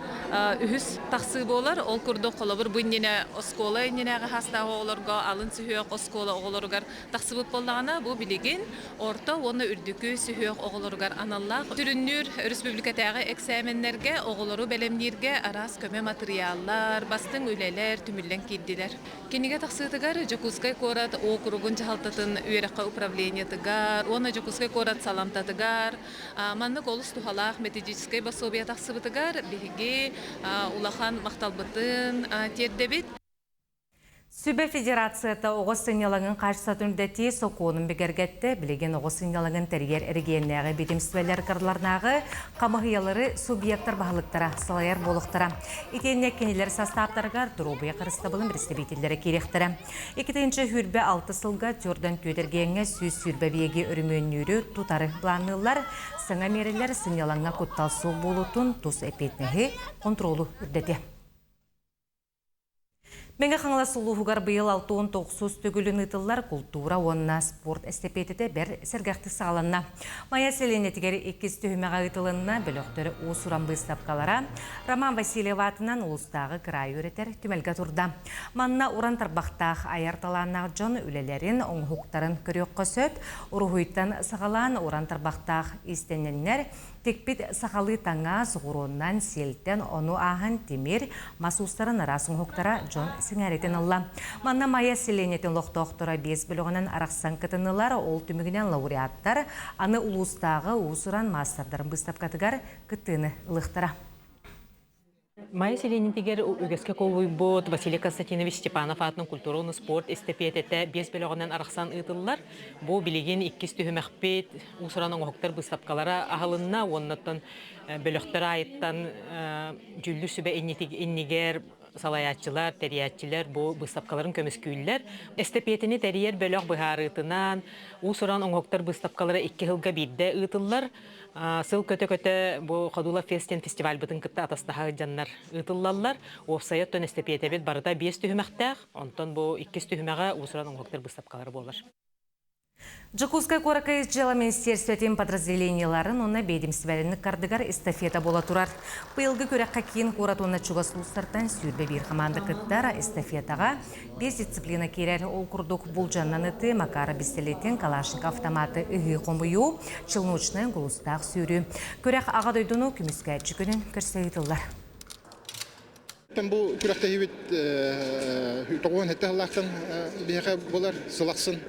үһүс тахсыы буолар. Ол курдук холобур бу иннинэ оскуола иннинээҕи саастаах оҕолорго алын сүһүөх оскуола оҕолоругар тахсыбыт буоллаҕына, бу билигин орто уонна үрдүкү сүһүөх оҕолоругар аналлаах сүрүннүүр өрөспүүбүлүкэтээҕи эксээмэннэргэ оҕолору бэлэмнииргэ араас көмө матырыйааллар, бастыҥ үлэлэр түмүллэн киирдилэр. Кинигэ тахсыытыгар Дьокуускай куорат уокуругун дьаһалтатын үөрэххэ управлениетыгар уонна Дьокуускай куорат саламтатыгар маннык олус туһалаах методическай босуобуйа тахсыбытыгар биһиги улахан махталбытын тиэрдэбит. Сүбэ федерацията оҕо сынньалаҥын хаачыстыбатын үрдэтии сокуонун бигэргэттэ. Билигин оҕо сынньалаҥын тэрийэр эрэгийиэннээҕи биэдэмистибэлэр кыраларынааҕы хамыһыйалары субъектар баһылыктара салайар буолуохтара. Итиэннэ кинилэр састааптарыгар доруобуйа харыстабылын представителлэрэ киириэхтэрэ. 2026 сылга Тюрдан түөтэргиэҥҥэ 120 биэги өрөмүөннүүрү тутары былаанныыллар. Саҥа миэрэлэр сынньалаҥҥа куттал суох буолуутун тус эппиэтинэһи, хонтуруолу үрдэтиэ. Мэҥэ Хаҥалас улууһугар быйыл 69 төгүлүн ыытыллар култуура уонна спорт эстэпиэтэтэ бэр сэргэхтик саҕаланна. Майа сэлиэнньэтигэр иккис түһүмэҕэ ыытылынна бөлөхтөр уус-уран быыстапкалара Роман Васильев аатынан улуустааҕы кыраайы үөрэтэр түмэлгэ турда. Манна уран тарбахтаах айар талааннаах дьон үлэлэрин, оҥоһуктарын көрүөххэ сөп. Уруһуйтан саҕалаан уран тарбахтаах иистэнньэннэр Тикпит сахалыы таҥас, оҕуруоннан, сиэлтэн, ону ааһан тимир, мас уустарын араас оҥоһуктара дьон сэҥээритин ылла. Манна Майа сэлиэнньэтин олохтоохторо биэс бөлөҕүнэн арахсан кытыннылар. Ол түмүгүнэн лауреаттар аны улуустааҕы уус-уран маастардарын быыстапкатыгар кыттыыны ылыахтара. Майа сэлиэнньэтигэр үгэскэ кубулуйбут Василий Константинович Степанов аатынан культура уонна спорт эстэпиэтэтэ биэс бөлөҕүнэн арахсан ыытыллар. Бу билигин иккис түһүмэхпит уус-уран оҥоһуктар быыстапкалара аһылынна уонна оттон бөлөхтөр аайыттан дьүүллүүр сүбэ иннигэр салайааччылар, тэрийээччилэр бу быыстапкаларын көмүскүүллэр. Эстэпиэтэни тэрийэр бөлөх быһаарыытынан уус-уран оҥоһуктар быыстапкалара икки сылга биирдэ ыытыллар. Сыл көтө-көтө бу Ходула Фест диэн фестивальбытын кытта атастаһа сылдьаннар ыытыллаллар. Уопсайа оттон эстэпиэтэбит барыта биэс түһүмэхтээх, онтон бу иккис түһүмэҕэ уус-уран оҥоһуктар быыстапкалара буолар. Дьокуускай куоракка Ис дьыала министиэристибэтин подразделениеларын уонна биэдимистибэлэрин ыккардыгар эстафета буола турар. Быйылгы күрэххэ киин куорат уонна чугас улуустартан 21 хамаанда кыттар. Эстафетаҕа биэс дисциплина киирэр. Ол курдук булдьаннан ытыы, Макара бистэлиэтин, Калашников автоматы ыһыы хомуйуу, челночнай гулустаах сүүрүү. Күрэх Аҕа дойдуну көмүскээччи күнүн көрсө ыытыллар. Бу күрэхтэһиибит 97 сыллаахтан биһиэхэ буолар сыл ахсын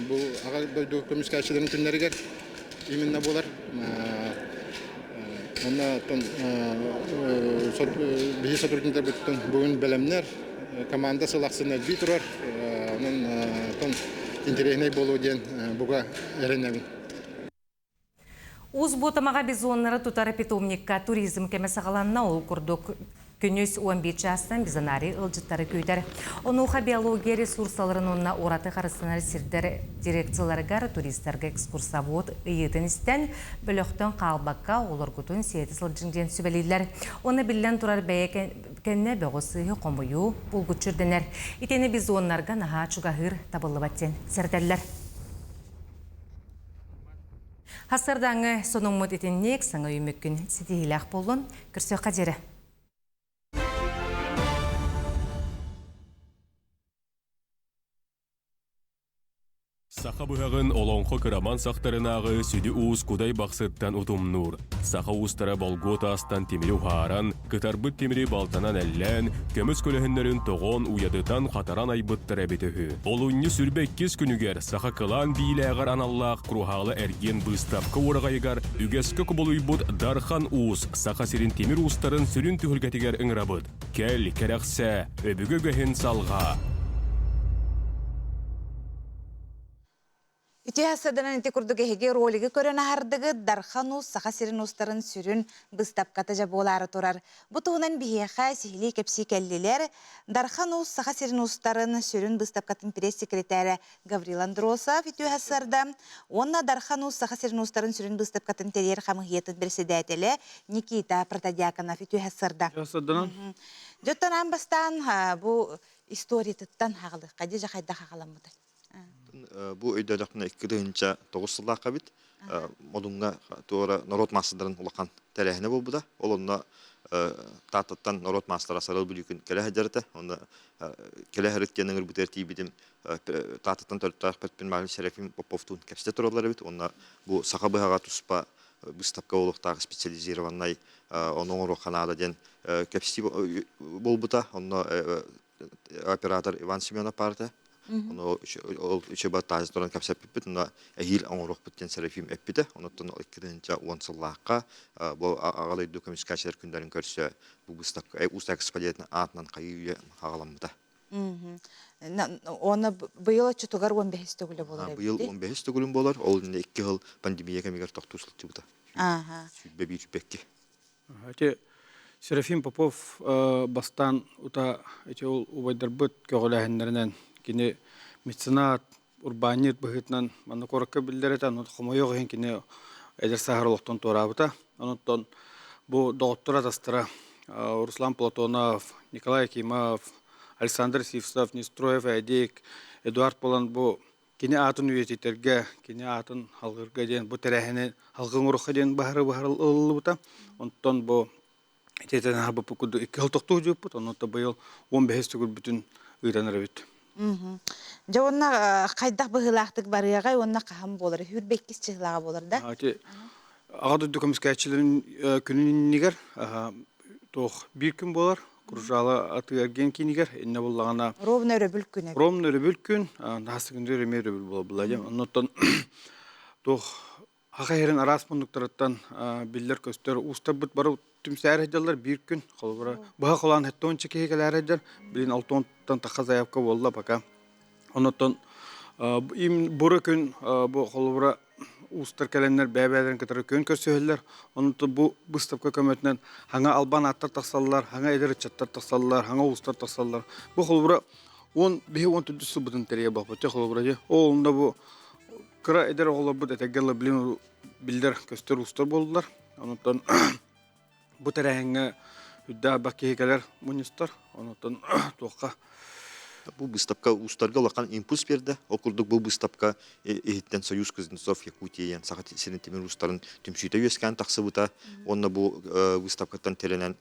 бу Аҕа дойду көмүскээччилэрин күннэригэр именно буолар. Онно оттон биһи сотрудниктарбыттан бүгүн бэлэмнэр команда сыл ахсын элбии турар. Онон оттон интэриэһинэй буолуо диэн бука эрэнэбин. Уус Буотамаҕа бизоннары тутар питомникка туризм кэмэ саҕаланна. Ол курдук күнүс 11 чаастан бизонарий ыалдьыттары күүтэр. Онуоха биология ресурсаларын уонна ураты харыстанар сирдэр дирекцияларыгар туристарга экскурсовод ыйыытын истэн, бөлөхтөн хаалбакка оҕолоргутун сиэтэ сылдьыҥ диэн сүбэлииллэр. Уонна биллэн турар бэйэ кэннэ бөҕү-сыыһы хомуйуу булгуччу ирдэнэр. Итини бизоннарга наһаа чугаһыыр табыллыбат диэн сэрэтэллэр. Хасырдаҥы сонуммут итинник саҥа үмүккүн ситиһиилээх буоллун. Көрсүөххэ диэри. Саха быһаҕын олоҥхо кыраман сахтарынааҕы сүдү уус Кудай Бахсыттан утумнуур. Саха уустара болгуо таастан тимири уһааран, кытарбыт тимири балтанан эллээн, көмүс көлөһүннэрин тоҕон, уйадытан, хатаран айбыттара эбитэ үһү. Олунньу сүрбэ иккис күнүгэр саха кылаан биилээҕэр аналлаах Круһаала эргиэн быыстапка уораҕайыгар үгэскэ кубулуйбут Дархан Уус Саха сирин тимир уустарын сүрүн түһүлгэтигэр ыҥырабыт. Кэл, кэрэхсээ, өбүгэ үгэһин салҕаа! Үтүө саданан ити курдук эһиги ролигы көрөн аһардыгыт Дархан Уус Саха сирин уустарын сүрүн быыстапката дьэ буолаары турар. Бу туһунан биһиэхэ сиһилии кэпсии кэллилэр. Дархан Уус Саха сирин уустарын сүрүн быыстапкатын пресс-секретарэ Гаврил Андросов үтүө сарда уонна Дархан Уус Саха сирин уустарын сүрүн быыстапкатын тэрийэр хамыһыйатын председателэ Никита Протодьяконов үтүө сарда. Дьоттон аан бастаан бу историятыттан хаҕалыахха дьэ хайдах хаҕаламмытай? Бу өйдөтөхпүнэ 2009 сыллаахха эбит. Модуҥҥа туора норуот маастардарын улахан тэрээһинэ буолбута. Ол онно Тааттаттан норуот маастара Сарыл Бүлүүкүн кэлэ сылдьар этэ. Онно кэлэ сырыт диэн ыҥырбытыгар тиийбитим Тааттаттан төрүттээх предприниматель Серафим Поповтуун кэпсэтэ тураллар эбит. Уонна бу саха быһаҕа туспа быыстапка буолуохтаах специализированнай ону оҥоруохха наада диэн кэпсии буолбута. Онно оператор Иван Семенов баарта. Ону ол үчүгэй таас туран кэпсэппиппит, онно эһиил оҥоруохпут диэн Серафим эппитэ. Онуттан 2010 сыллаахха бу Аҕа дойду көмүскээччилэр күннэрин көрсө бу быыстапка Уус экспозициятын аатынан хайыы үйэ хаҕаламмыта. Уонна быйыл оччотугар 15 төгүлэ буолар Быйыл 15 төгүлүн буолар. Ол иннинэ икки сыл пандемия кэмигэр тохтуу сылдьыбыта. 21 22. Ити Серафим Попов бастаан ута ити ол убайдарбыт көҕүлээһиннэринэн кини меценат, урбаанньыт быһыытынан манна куоракка биллэр этэ, хомойуох иһин кини эдэр сааһар олохтон туораабыта. Онон бу доҕоттор атастара Руслан Платонов, Николай Акимов, Александр Сивцев, Нестроев Эдик, Эдуард Болан бу кини аатын үйэтитэргэ, кини аатын алгырга диэн бу тэрээһини алгы оҥоруохха диэн баһары ылыллыбыта. Онтон бу итиэтэн аһарбыппыт курдук икки сыл тохтуу сылдьыбыппыт, онон быйыл 15 төгүлбүтүн ыытан эрэбит. Дьэ уонна хайдах быһыылаахтык барыаҕай уонна хаһан буолар? Сүүрбэ иккис чыһылаҕа буолар да? Ити Аҕа дойду көмүскээччилэрин күнүн иннигэр туох биир күн буолар. Кружало атыы-эргиэн киинигэр иннэ буллаҕына Ровно өрөбүл күн эбит. Ровно өрөбүл күн, наһаа эмиэ өрөбүл буолар диэн. Оннуттан туох Аха иһэрин араас муннуктарыттан биллэр-көстөр уустарбыт бары түмсээр сылдьаллар биир күн. Холобура, быһа холоон 70 киһи кэлээр сылдьар, билин 60-тан тахха заявка буолла пока. Оннуттан им буры күн бу холобура уустар кэлэннэр бэйэ-бэйэлэрин кытары күөн көрсүһэллэр. Онон бу выставка көмөтүнэн хаҥа албан ааттар тахсаллар, хаҥа эдэр ыччаттар тахсаллар, хаҥа уустар тахсаллар. Бу холобура он биһи он төрдүс сылбытын тэрийэ буолбут. Холобура дьэ ол онно бу кыра эдэр оҕолорбут этэргэ дылы биллэр көстөр уустар буоллулар. Онтон бу тэрээһиҥҥэ үрдээх элбэх киһи кэлэр мунньустар. Онтон туохха Бу выставка уустарга улахан импульс биэрдэ. Ол курдук бу выставка иһиттэн Союз кузнецов Якутии диэн Саха сирин тимир уустарын түмсүүтэ үөскээн тахсыбыта. Уонна бу выставкаттан тирэнэн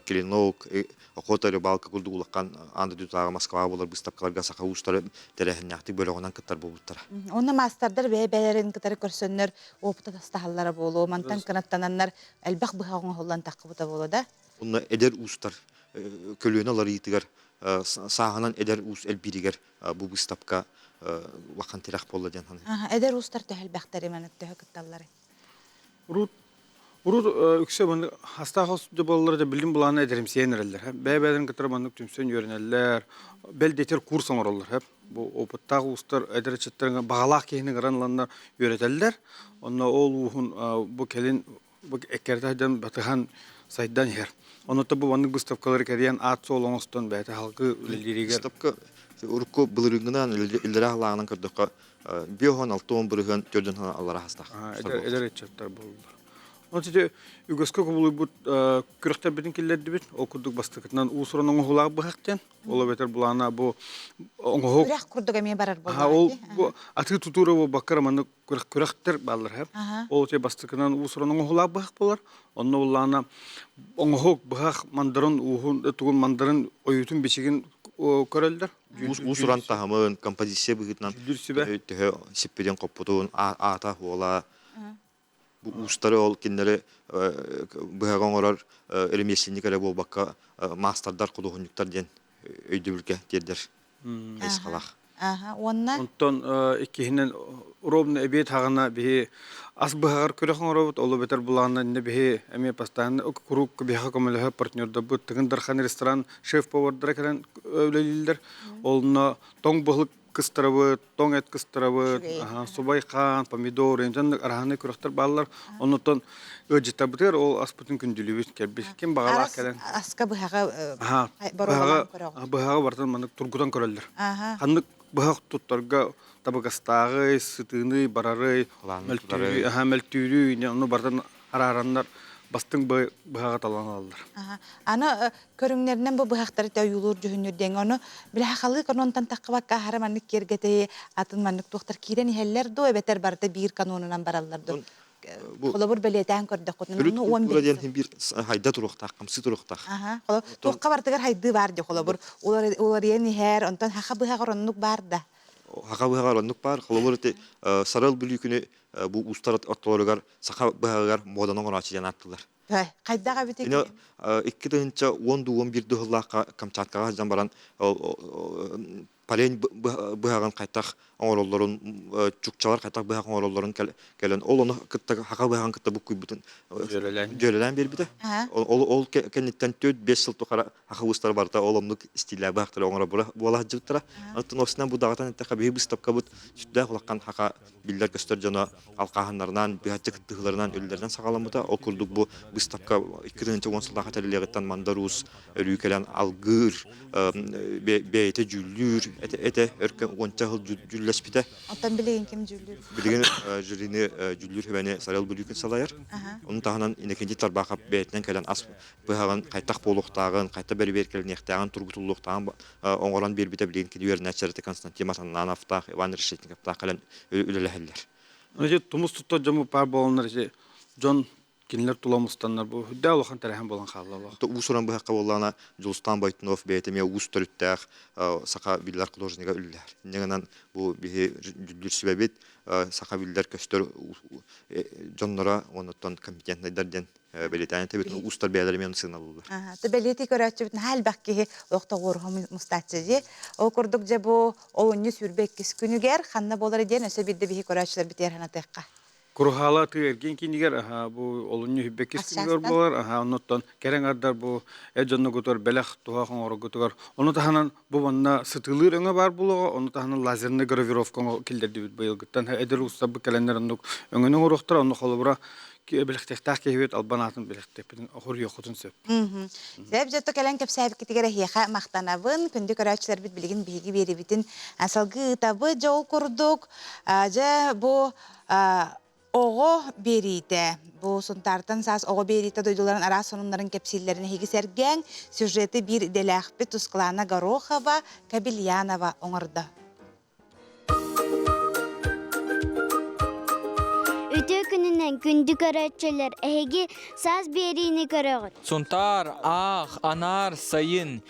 Клинок, Охота рыбалка курдук улахан аан дойдутааҕы Москваҕа буолар выставкаларга саха уустара тэрээһиннээхтик бөлөҕүнэн кыттар буолбуттара. Онно маастардар бэйэ-бэйэлэрин кытары көрсөннөр опыт атастаһаллара буолуо, мантан кынаттананнар элбэх быһа оҥоһуллан таххыбыта буолуо да? Онно эдэр уустар көлүөнэ уларыйыытыгар сааһынан эдэр уус элбииригэр бу быыстапка улахан тирэх буолла диэн саныыбын. Эдэр уустар төһө элбэхтэрий маннык төһө кытталларый? Урут урут үксэ маннык хастаах хос буоллар да билим былаана эдэримсийэн эрэллэр. Бэйэ-бэйэлэрин кытары маннык түмсэн үөрэнэллэр, бэл диэтэр курс оҥороллор. Бу опыттаах уустар эдэр ыччаттарга баҕалаах киһини ыҥыран ыланнар үөрэтэллэр. Онно ол ууһун бу кэлин бу эккэрэтэ сылдьан батыһан сайдан иһэр. Онуота бу маннык выставкалары кэрийэн аат-суол оҥостон бэйэтэ салгыы үлэлииригэр Выставка урукку былырыыҥҥынан иллэрээ халааҕынан көрдөххө 5-60 бырыһыан төрдүн аллара хастаах. Эдэр ыччаттар буоллулар. Онон ити үгэскэ кубулуйбут күрэхтэрбитин киллэрдибит. Ол курдук бастакытынан уус-уран оҥоһуулаах быһах диэн. Ол эбэтэр былаана бу оҥоһук Күрэх курдук эмиэ барар буоллаҕа Ол бу атыы тутуура буолбакка маннык күрэхтэр бааллар һэ. Ол те бастакынан уус-уран оҥоһуулаах быһах буолар. Онно буллаана оҥоһук быһах мандарын ууһун тугун мандарын ойуутун бичигин көрөллөр. Уус-уран таһымын, композиция быһыытынан төһө сиппитин хоппутун, аата хуола бу уустары ол кинилэри быһаҕы оҥорор ремесленник эрэ буолбакка маастардар, худуоһунньуктар диэн өйдөбүлгэ тиэрдэр хайысхалаах. Уонна Онтон иккиһинэн ровно эбиэт хаҕына биһи ас быһаҕар күрэх оҥоробут, ол эбэтэр былаанна иннэ биһи эмиэ постоянно куруук биһиэхэ көмөлөһө партнердарбыт Тыгын Дархан ресторан шеф-повардара кэлэн үлэлииллэр. Онно тоҥ баһылык кыстарабыт, тоҥ эт кыстарабыт, субай хаан, помидор, интэн араһаны күрэхтэр бааллар. Оннуттан ыалдьыттарбытыгар ол аспытын күндүлүүбүт кэлбит. Ким баҕалаах кэлэн. Аска быһаҕы боруобалаан көрөҕүт. Быһаҕы барытын маннык тургутан көрөллөр. Ханнык быһах туттарга табыгастааҕый, сытыыный, барарый, мөлтүүрүй, ону барытын араараннар бастыҥ быһаҕы талан ылаллар. Аны көрүҥнэринэн бу быһахтары ойуулуур дьүһүннүүр диэҥ ону били хахалыы канонтан таххыбакка аһара маннык киэргэтэйи атын маннык туохтар киирэн иһэллэр дуу эбэтэр барыта биир канонунан бараллар дуу холобур бэлиэтээн көрдөххүтүнэ Төрүт культура диэн биир хайда туруохтаах, хамсыы туруохтаах. Туохха барытыгар хайдыы баар дии холобур уларыйан иһэр онтон хаха быһаҕар оннук баар да Хаха быһаҕар оннук баар. Холобур ити Сарыл Бүлүүкүнү бу уустар ортолоругар саха быһаҕыгар муоданы оҥорооччу диэн ааттыыллар. Хайдах эбитий? Кини 2010 дуу 11 дуу сыллаахха Камчаткаҕа сылдьан баран парень быһаҕын хайтах оҥороллорун, чукчалар хайтах быһах оҥороллорун кэлэн ол ону кытта хаха быһаҕын кытта буккуйбутун дьүөрэлээн биэрбитэ. Ол ол кэнниттэн 4-5 сыл тухары хаха уустара барыта ол оннук стилэ быһахтары оҥоро буола сылдьыбыттара. Оттон осынан бу даҕатан эттэххэ биһиги быыстапкабыт сүрдээх улахан хаха биллэр-көстөр дьоно алхааһыннарынан, быһаччы кыттыһыыларынан үлэлэринэн саҕаламмыта. Ол курдук бу быыстапка 2010 сыллаахха тэриллиэҕиттэн Мандар Уус өрүү кэлэн алгыыр, бэйэтэ дьүүллүүр этэ, өр уонча сыл дьүүллэспитэ. Оттон билигин ким дьүүллүүр? Билигин жюрини дьүүллүүр сүбэни Сарыал Бүлүүкүн салайар. Ону таһынан Иннокентий Тарбахов бэйэтинэн кэлэн ас быһаҕын хайтах буолуохтааҕын, хайта бэрэбиэркэлэниэхтээҕин, тургутуллуохтааҕын оҥорон биэрбитэ билигин кини үөрэнээччилэрэ Константин Матаннановтаах, Иван Решетниковтаах кэлэн үлэлэһэллэр. Ити тумус туттар дьоммут баар буоланнар ити дьон кинилэр тула мустаннар бу үрдээх улахан тэрээһин буолан хаалла. Уус-уран быһахха буоллаҕына Дьулустаан Бойтунов бэйэтэ эмиэ уус төрүттээх саха биллэр художнига үлэлэһэр. Инньэ гынан бу биһи дьүүллүүр сүбэбит саха биллэр көстөр дьонноро уонна компетентнайдар диэн бэлиэтээн этэбит уустар бэйэлэрэ эмиэ сыаналыыллар. Ты бэлиэтии көрөөччүбүт наһаа элбэх киһи олохтоҕуоруһа мустааччы дии. Ол курдук дьэ бу олунньу 22 күнүгэр ханна буолар диэн өссө биирдэ биһи көрөөччүлэрбитигэр санатыахха. Куруһаала тыы эргин кинигэр аха бу олунньу хүббэккис күнүгэр буолар аха оннуттан кэрэҥ ардар бу эр дьонногутугар бэлэх туһах оҥороргутугар ону таһынан бу манна сытыылыыр өҥө баар буолуоҕа ону таһынан лазерный гравировка киллэрдибит быйылгыттан эдэр уустарбыт кэлэннэр оннук өҥөнү оҥоруохтара онно холобура бэлэхтиэхтээх киһибит албан аатын бэлэхтиэхпитин хоруйуоххутун сөп. Сөп дьотто кэлэн кэпсээбиккитигэр эһиэхэ махтанабын. Күндү көрөөччүлэрбит билигин биһиги биэрибитин салгыы ыытабыт. Дьэ ол курдук дьэ бу оҕо биэриитэ бу Сунтаартан саас оҕо биэриитэ дойдуларын араас сонуннарын кэпсииллэрин эһиги сэргээҥ сюжеты биир идэлээхпит Тусклана Горохова Кабельянова оҥордо. Үтүө күнүнэн күндү көрөөччүлэр, эһиги саас биэриини көрөҕүт. Сунтаар, аах, анаар, сайын.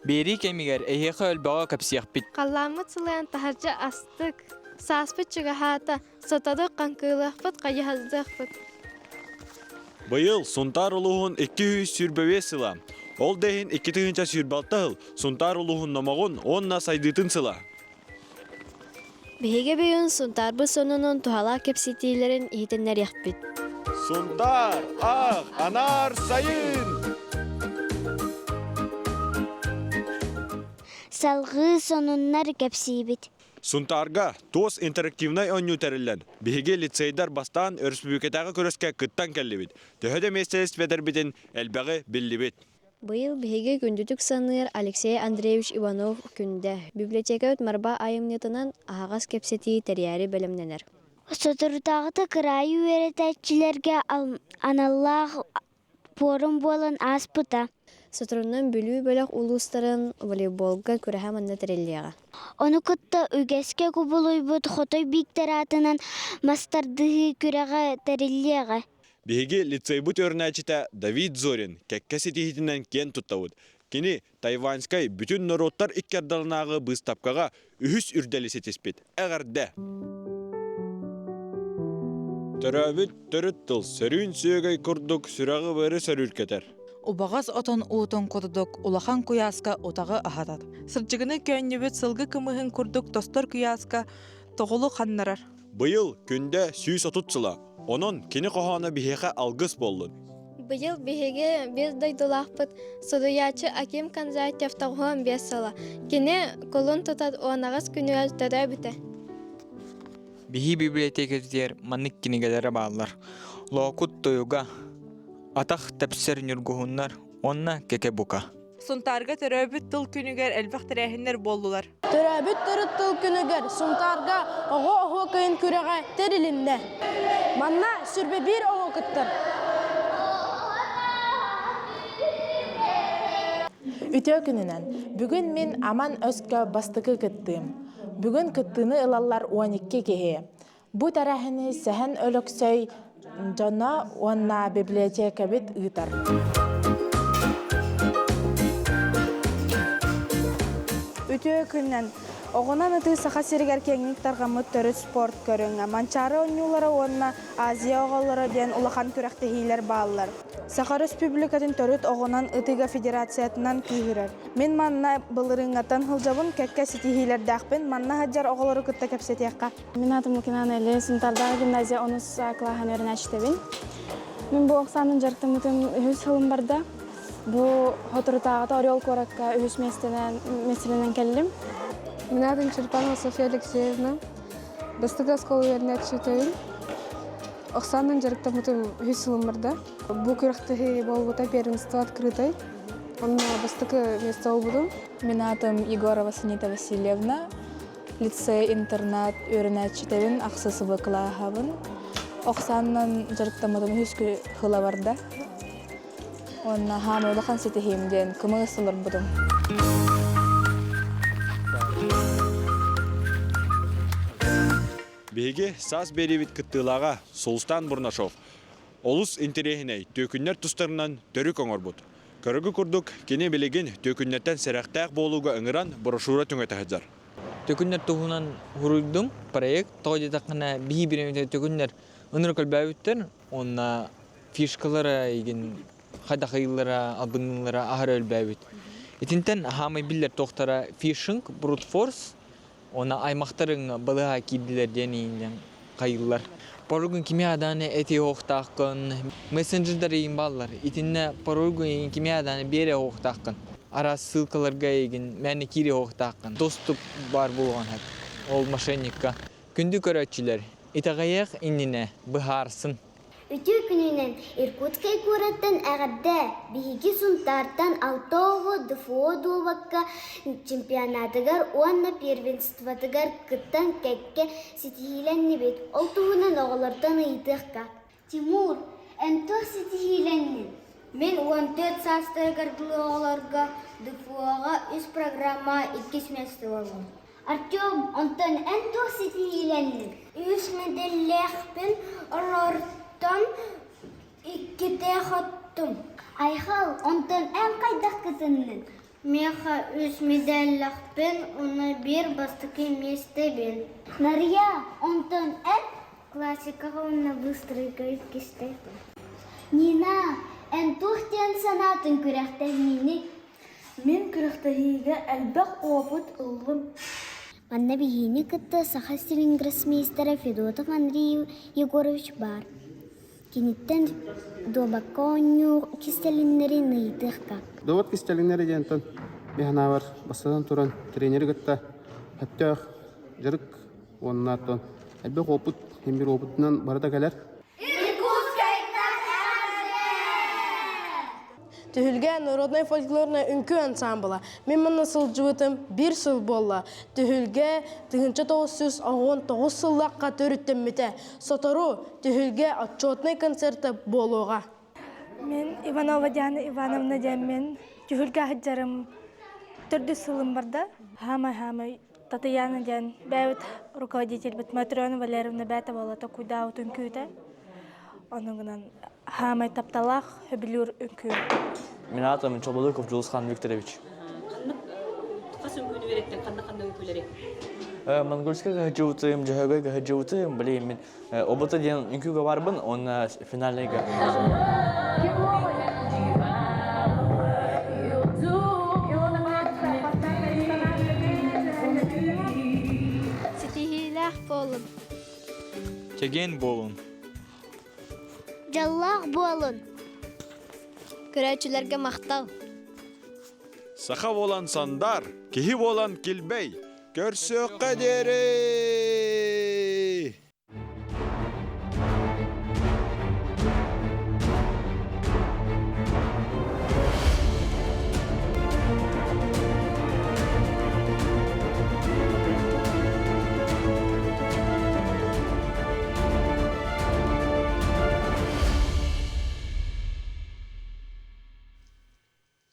Биэрии кэмигэр эһиэхэ өлбөҕө кэпсиэхпит. Халлааммыт сылайан таһырдьа астык. Сааспыт чугаһаата, сотору хаҥкыылыахпыт, хайыһардыахпыт. Быйыл Сунтаар улууһун 225 сыла. Ол да иһин 2026 сыл Сунтаар улууһун номоҕун уонна сайдыытын сыла. Биһиги бүгүн Сунтаарбыт сонунун туһалаах кэпсэтиилэрин иһитиннэриэхпит. Сунтаар, аах, анаар, сайын! Салгыы сонуннар кэпсиибит. Сунтаарга туос интерактивнай оонньуу тэриллэн, биһиги лицейдэр бастаан өрөспүүбүлүкэтээҕи күрэскэ кыттан кэллибит. Төһө да миэстэлэспэтэрбитин элбэҕи биллибит. Быйыл биһиги күндүтүк саныыр Алексей Андреевич Иванов Күндэ библиотекабыт Марба айымньытынан аһаҕас кэпсэтии тэрийээри бэлэмнэнэр. Соторутааҕыта кыраайы үөрэтээччилэргэ аналлаах пуорум буолан ааспыта. Соторунан Бүлүү бөлөх улуустарын волейболга күрэһэ манна тэриллиэҕэ. Ону кытта үгэскэ кубулуйбут Хотой Бииктэр аатынан мас тардыһыы күрэҕэ тэриллиэҕэ. Биһиги лицейбит үөрэнээччитэ Давид Зорин кэккэ ситиһиитинэн киэн туттабыт. Кини Тайваньскай бүтүн норуоттар икки ардыларынааҕы быыстапкаҕа үһүс үрдэли ситиспит. Эҕэрдэ! Төрөөбүт төрүт тыл сөрүүн сүөгэй курдук сүрэҕи-быары сөрүүркэтэр. Убаҕас отон уутун курдук улахан куйааска утаҕы аһатар. Сырдьыгыны көөнньүбүт сылгы кымыһын курдук тостор куйааска тоҕулу ханнарар. Быйыл Күндэ 130 сыла. Онон кини хоһооно биһиэхэ алгыс буоллун. Быйыл биһиги биир дойдулаахпыт суруйааччы Аким Кондратьев 95 сыла. Кини кулун тутар 18 күнүгэр төрөөбүтэ. Биһи библиотекатыгар маннык кинигэлэрэ бааллар. Лоокут тойуга, атах тэпсэр ньургуһуннар уонна кэкэ-бука. Сунтаарга төрөөбүт тыл күнүгэр элбэх тэрээһиннэр буоллулар. Төрөөбүт төрүт тыл күнүгэр Сунтаарга оҕо оһуокайын күрэҕэ тэрилиннэ. Манна сүрбэ биир оҕо кыттар. Үтүө күнүнэн! Бүгүн мин Аман өскө бастакы кыттыым. Бүгүн кыттыыны ылаллар 12 киһи. Бу тэрээһини Сэһэн Өлөксөй дьоно уонна библиотекабыт ыытар. Үтүө күнүнэн! Оҕунан ытыы Саха сиригэр киэҥник тарҕаммыт төрүт спорт көрүҥэ. Манчаары оонньуулара уонна Азия оҕолоро диэн улахан күрэхтэһиилэр бааллар. Саха Өрөспүүбүлүкэтин төрүт оҕунан ытыыга федерациятынан күүһүрэр. Мин манна былырыыҥҥаттан сылдьабын, кэккэ ситиһиилэрдээхпин. Манна сылдьар оҕолору кытта кэпсэтиэххэ. Мин атым Лукинана Илья Сунтардаах гимназия онус кылааһын үөрэнээччитэбин. Мин бу ох саанан дьарыктаммытым үһүс сылым барда. Бу соторутааҕыта Орел куоракка үһүс миэстэнэн миэстэлэнэн кэллим. Мин атым Черпанова Софья Алексеевна. Бастакы оскуола үөрэнээччитэбин. Ох саанан дьарыктаммытым үһүс сылым барда. Бу күрэхтэһии буолбута первенство открытай. Онно бастакы место буолбутум. Мин атым Егорова Санита Васильевна. Лицей-интернат үөрэнээччитэбин ахсыс сылы кылааһабын. Ох саанынан дьарыктаммытым үһүс сыла барда. Уонна хаамыы улахан ситиһиим диэн кымыс ыларбытым. Биһиги саас биэриибит кыттыылааҕа Сулустан Бурнашов олус интэриэһинэй түөкүннэр тустарынан төрүк оҥорбут. Көрөгү курдук, кини билигин түөкүннэртэн сэрэхтээх буолууга ыҥыран брошюра түҥэтэ сылдьар. Төкүннэр туһунан суруйдум проект. Тоҕо диэтэххинэ, биһи бириэмэтэ төкүннэр ынырык өлбөөбүттэр уонна фишкалара игин хайдахыйлара, албынныылара аһары өлбөөбүт. Итинтэн хаамай биллэр туохтара фишинг, брутфорс, уонна аймахтарыҥ балыһа киирдилэр диэн ииннэн хайыыллар. Паролгун кими адааны эти оһохтааххын, мессенджердэр эйигин бааллар. Итиннэ паролгун эйигин кими адааны биэрэ оһохтааххын. Араас ссылкаларга эйигин мээнэ киири оһохтааххын. Доступ баар буолуон сөп. Ол мошенникка. Күндү көрөөччүлэр, итэҕэйиэх иннинэ быһаарсын. Үтүө күнүнэн Иркутскай куораттан эҕэрдэ! Биһиги Сунтаартан алта оҕо ДФО дуобакка чемпионатыгар уонна первенствотыгар кыттан кэккэ ситиһиилэннибит. Ол туһунан оҕолортон ыйытыахха. Тимур, эн туох ситиһиилэннин? Мин 14 саастарыгар дылы оҕолорго ДФО-ҕа үс программа иккис миэстэ буоллум. Артем, онтон эн туох ситиһиилэнниҥ? Үс мэдэллээхпин, олортон иккитэ хоттум. Айхал, онтон эн хайдах кытынныҥ? Миэхэ үс мэдээллээхпин уонна биир бастакы миэстэбин. Нарыйа, онтон эн? Классикаҕа уонна быстрыйга иккистээтим. Нина, эн туох диэн санаатын күрэхтэһиини? Мин күрэхтэһиигэ элбэх опыт ыллым. Манна биһигини кытта Саха сирин гроссмейстера Федотов Андрей Егорович баар. Киниттэн дуобакка оонньуу кистэлэҥнэрин ыйытыахха. Дуобат кистэлэҥнэрэ диэнтэн биһанаабар бастатан туран тренери кытта сөптөөх дьарык уонна оттон элбэх опыт, химбир опытынан барыта кэлэр. Түһүлгэ народнай фольклорнай үҥкүү ансаамбыла. Мин манна сылдьыбытым биир сыл буолла. Түһүлгэ 1919 сыллаахха төрүттэммитэ. Сотору Түһүлгэ отчетнай концерта буолуоҕа. Мин Иванова Диана Ивановна диэммин түһүлгэ сылдьарым төрдүс сылым барда. Хаамай-хаамай Татьяна диэн бэйэбит руководительбит Матрена Валерьевна бэйэтэ буолла куйдаабыт үҥкүүтэ. Онугунан хаамай тапталаах сөбүлүүр үҥкүү. Мин аатым Чолбодуков Дьулусхан Викторович. Хас үҥкүүнү үөрэттин, ханна-ханна үҥкүүлэри? Монгольскай кыһыдьыбытым, Дьөһөгөй кыһыдьыбытым, блин, мин ОБТ диэн үҥкүүгэ барбын, уонна финальныйга. Ситиһиилээх буолун. Чэгиэн буолун. Дьоллоох буолун. Көрөөччүлэргэ махтал. Саха буолан сандар, киһи буолан килбэй. Көрсүөххэ диэри!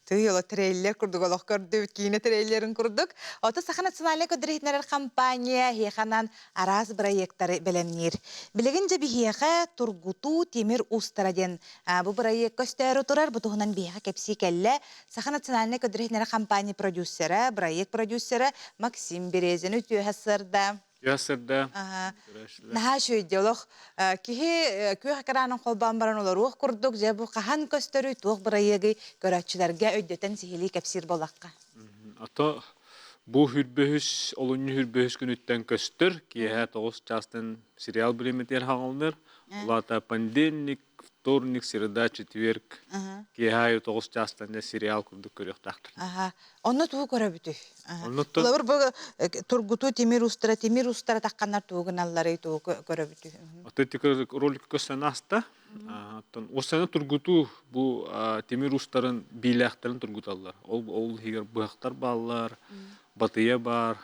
Тыйыла трейлер курдук олох көрдүбүт киинэ трейлерин курдук. Ото Саха национальнай көрдөрүһүннэрэр компания эһиэхэ араас бырайыактары бэлэмниир. Билигин дьэ биһиэхэ Тургутуу тимир уустара диэн бу бырайыак көстөөрү турар. Бу туһунан биһиэхэ кэпсии кэллэ. Саха национальнай көрдөрүһүннэрэр компания продюсера, бырайыак продюсера Максим Березин үтүөһэ сырда. Ясырда. Наһаа үчүгэй олох киһи күөх экранын холбоон баран олоруох курдук дьэ бу хаһан көстөрүй туох бырайыагый көрөөччүлэргэ өйдөтөн сиһилии кэпсиир буоллахха. Ато бу хүрбөһүс олунньу хүрбөһүс күнүттэн көстөр киэһэ тоҕус чаастан сериал бириэмэтигэр хаҥалынар. Улаата понедельник, вторник, среда, четверг киэһэ аайы тоҕус чаастан сериал курдук көрүөхтаахтар. Онно тугу көрөбүтүй? Холобур, бу тургутуу тимир устара, тимир устара тахханнар тугу гыналларый, тугу көрөбүтүй? Аты ролик көстөн аста. Оттон осаны тургутуу бу тимир устарын биилээхтэрин тургуталлар. Ол ол иһигэр быһахтар бааллар, батыйа баар,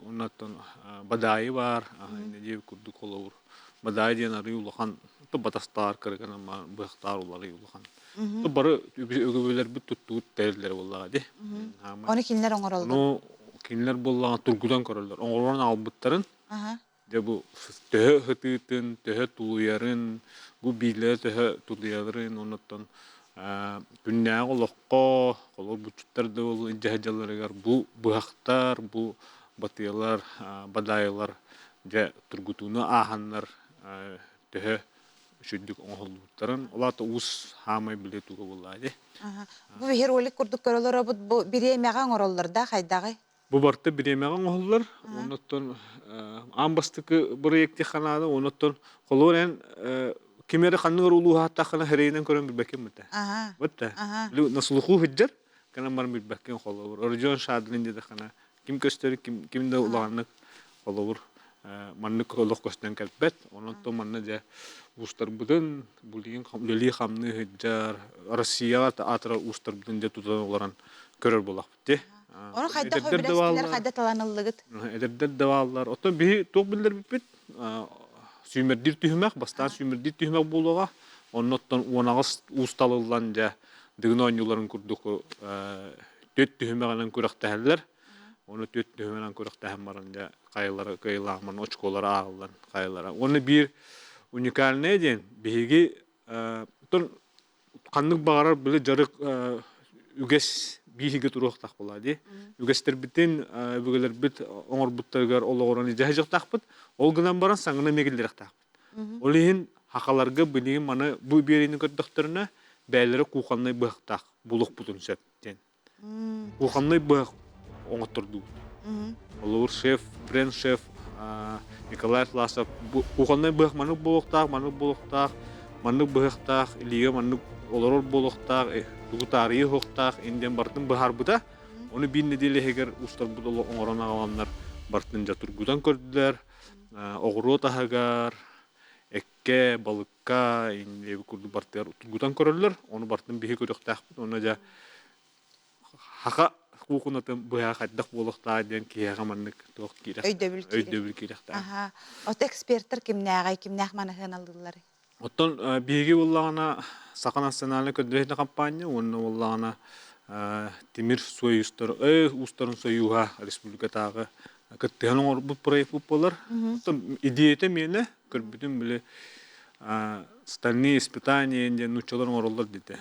Оннуттан бадаайы баар, нэдиэлэ курдук холобур. Бадаайы диэн арыы улахан, батастаар кырыгынан быһахтаар уларый улахан. Бары өгөбөлөрбүт туттубут тэриллэр буоллаҕа дии. Ону кинилэр оҥороллор. Ну, кинилэр буоллаҕа тургутан көрөллөр. Оҥорон аҕалбыттарын Дьэ бу төһө ытыытын, төһө тулуйарын, бу биилэрэ төһө тулуйаларын оннуттан күннээҕи олоххо, холобур булчуттар да ол илдьэ сылдьалларыгар бу быһахтар, бу батыйалар, бадаайылар дьэ тургутууну ааһаннар төһө үчүгдүк оҥоһуллубуттарын, ол аата уус хаамай билэ туга буоллаа дии. Бу биһи ролик курдук көрө олоробут, бу бириэмэҕэ оҥороллор да хайдаҕый? Бу барыта бириэмэҕэ оҥоһуллар. Оннуттан аан бастакы бырайыак диэххэ наада. Оннуттан холобур эн ким эрэ ханнык эрэ улууһааттааххына хэрэйинэн көрөн билбэккин бутэ. Бутта. На слуху сылдьар, кэнэн баран билбэккин холобур. Родион Шадрин диэтэххинэ ким көстөр, ким, ким да улаханнык холобур маннык олох көстөн кэлбэт. Онон то манна дьэ уустарбытын булигин үлэлии-хамныы сылдьар Россияҕа аатырар уустарбытын дьэ тутан олорон көрөр буолахпыт дии. Ону хайдах хөбүлэстилэр, хайда таланыллыгыт? Эдэрдэр да бааллар. Оттон биһи туох биллэрбиппит сүүмэрдиир түһүмэх, бастаан сүүмэрдиир түһүмэх буолуоҕа. Оннуттан 18 уус талыллан дьэ Дыгын оонньууларын курдук түөрт түһүмэҕинэн күрэхтэһэллэр. Ону түөрт түһүмэҕинэн күрэхтэһэн баран дьэ хайалара кыайыылаах манна очколара ааҕыллан хайалара. Уонна биир уникальнай диэн биһиги оттон ханнык баҕарар били дьарык үгэс бииһигэ туруохтаах буолаа дии. Үгэстэрбитин өбүгэлэрбит оҥорбуттарыгар олоҕуран илдьэ сылдьыахтаахпыт. Ол гынан баран саҥаны эмиэ киллэриэхтээхпит. Ол иһин хахаларга билигин маны бу биэриини көрдөхтөрүнэ бэйэлэрэ кухоннай быһахтаах булуохпутун сөп диэн. Кухоннай быһах оҥоттордубут. Олур шеф, бренд-шеф Николай Атласов кухоннай быһах маннык буолуохтаах, маннык буолуохтаах, маннык быһахтаах, илиигэ маннык олорор буолуохтаах, тугу таарыйа уһуохтаах индиэн барытын быһаарбыта. Ону биир нэдиэлэ иһигэр устарбыт оҥорон аҕаланнар барытын дьэ тургутан көрдүлэр. Оҕуруот аһыгар, эккэ, балыкка иннибит курдук бартыгар тургутан көрөллөр. Ону бартын биһи көрүөхтээхпит. Уонна дьэ хаха куукунатын быһа хайдах буолуохтаах диэн киһиэхэ маннык туох киирэх Өйдөбүл киирэр. өйдөбүл киирэхтээх. Аха. От эксперттэр кимнээҕэй, кимнээх маныһыаналыылларый? Оттон биһиги буоллаҕына Саха национальнай көрдөрүүтэ хампаанньа уонна буоллаҕына Тимир Союзтар уустарын союһа республикатааҕы кыттыһан оҥорбут проект буолар. Оттон идеята миэнэ көрбүтүм били стальные испытания диэн нууччалар оҥороллор диэтэ.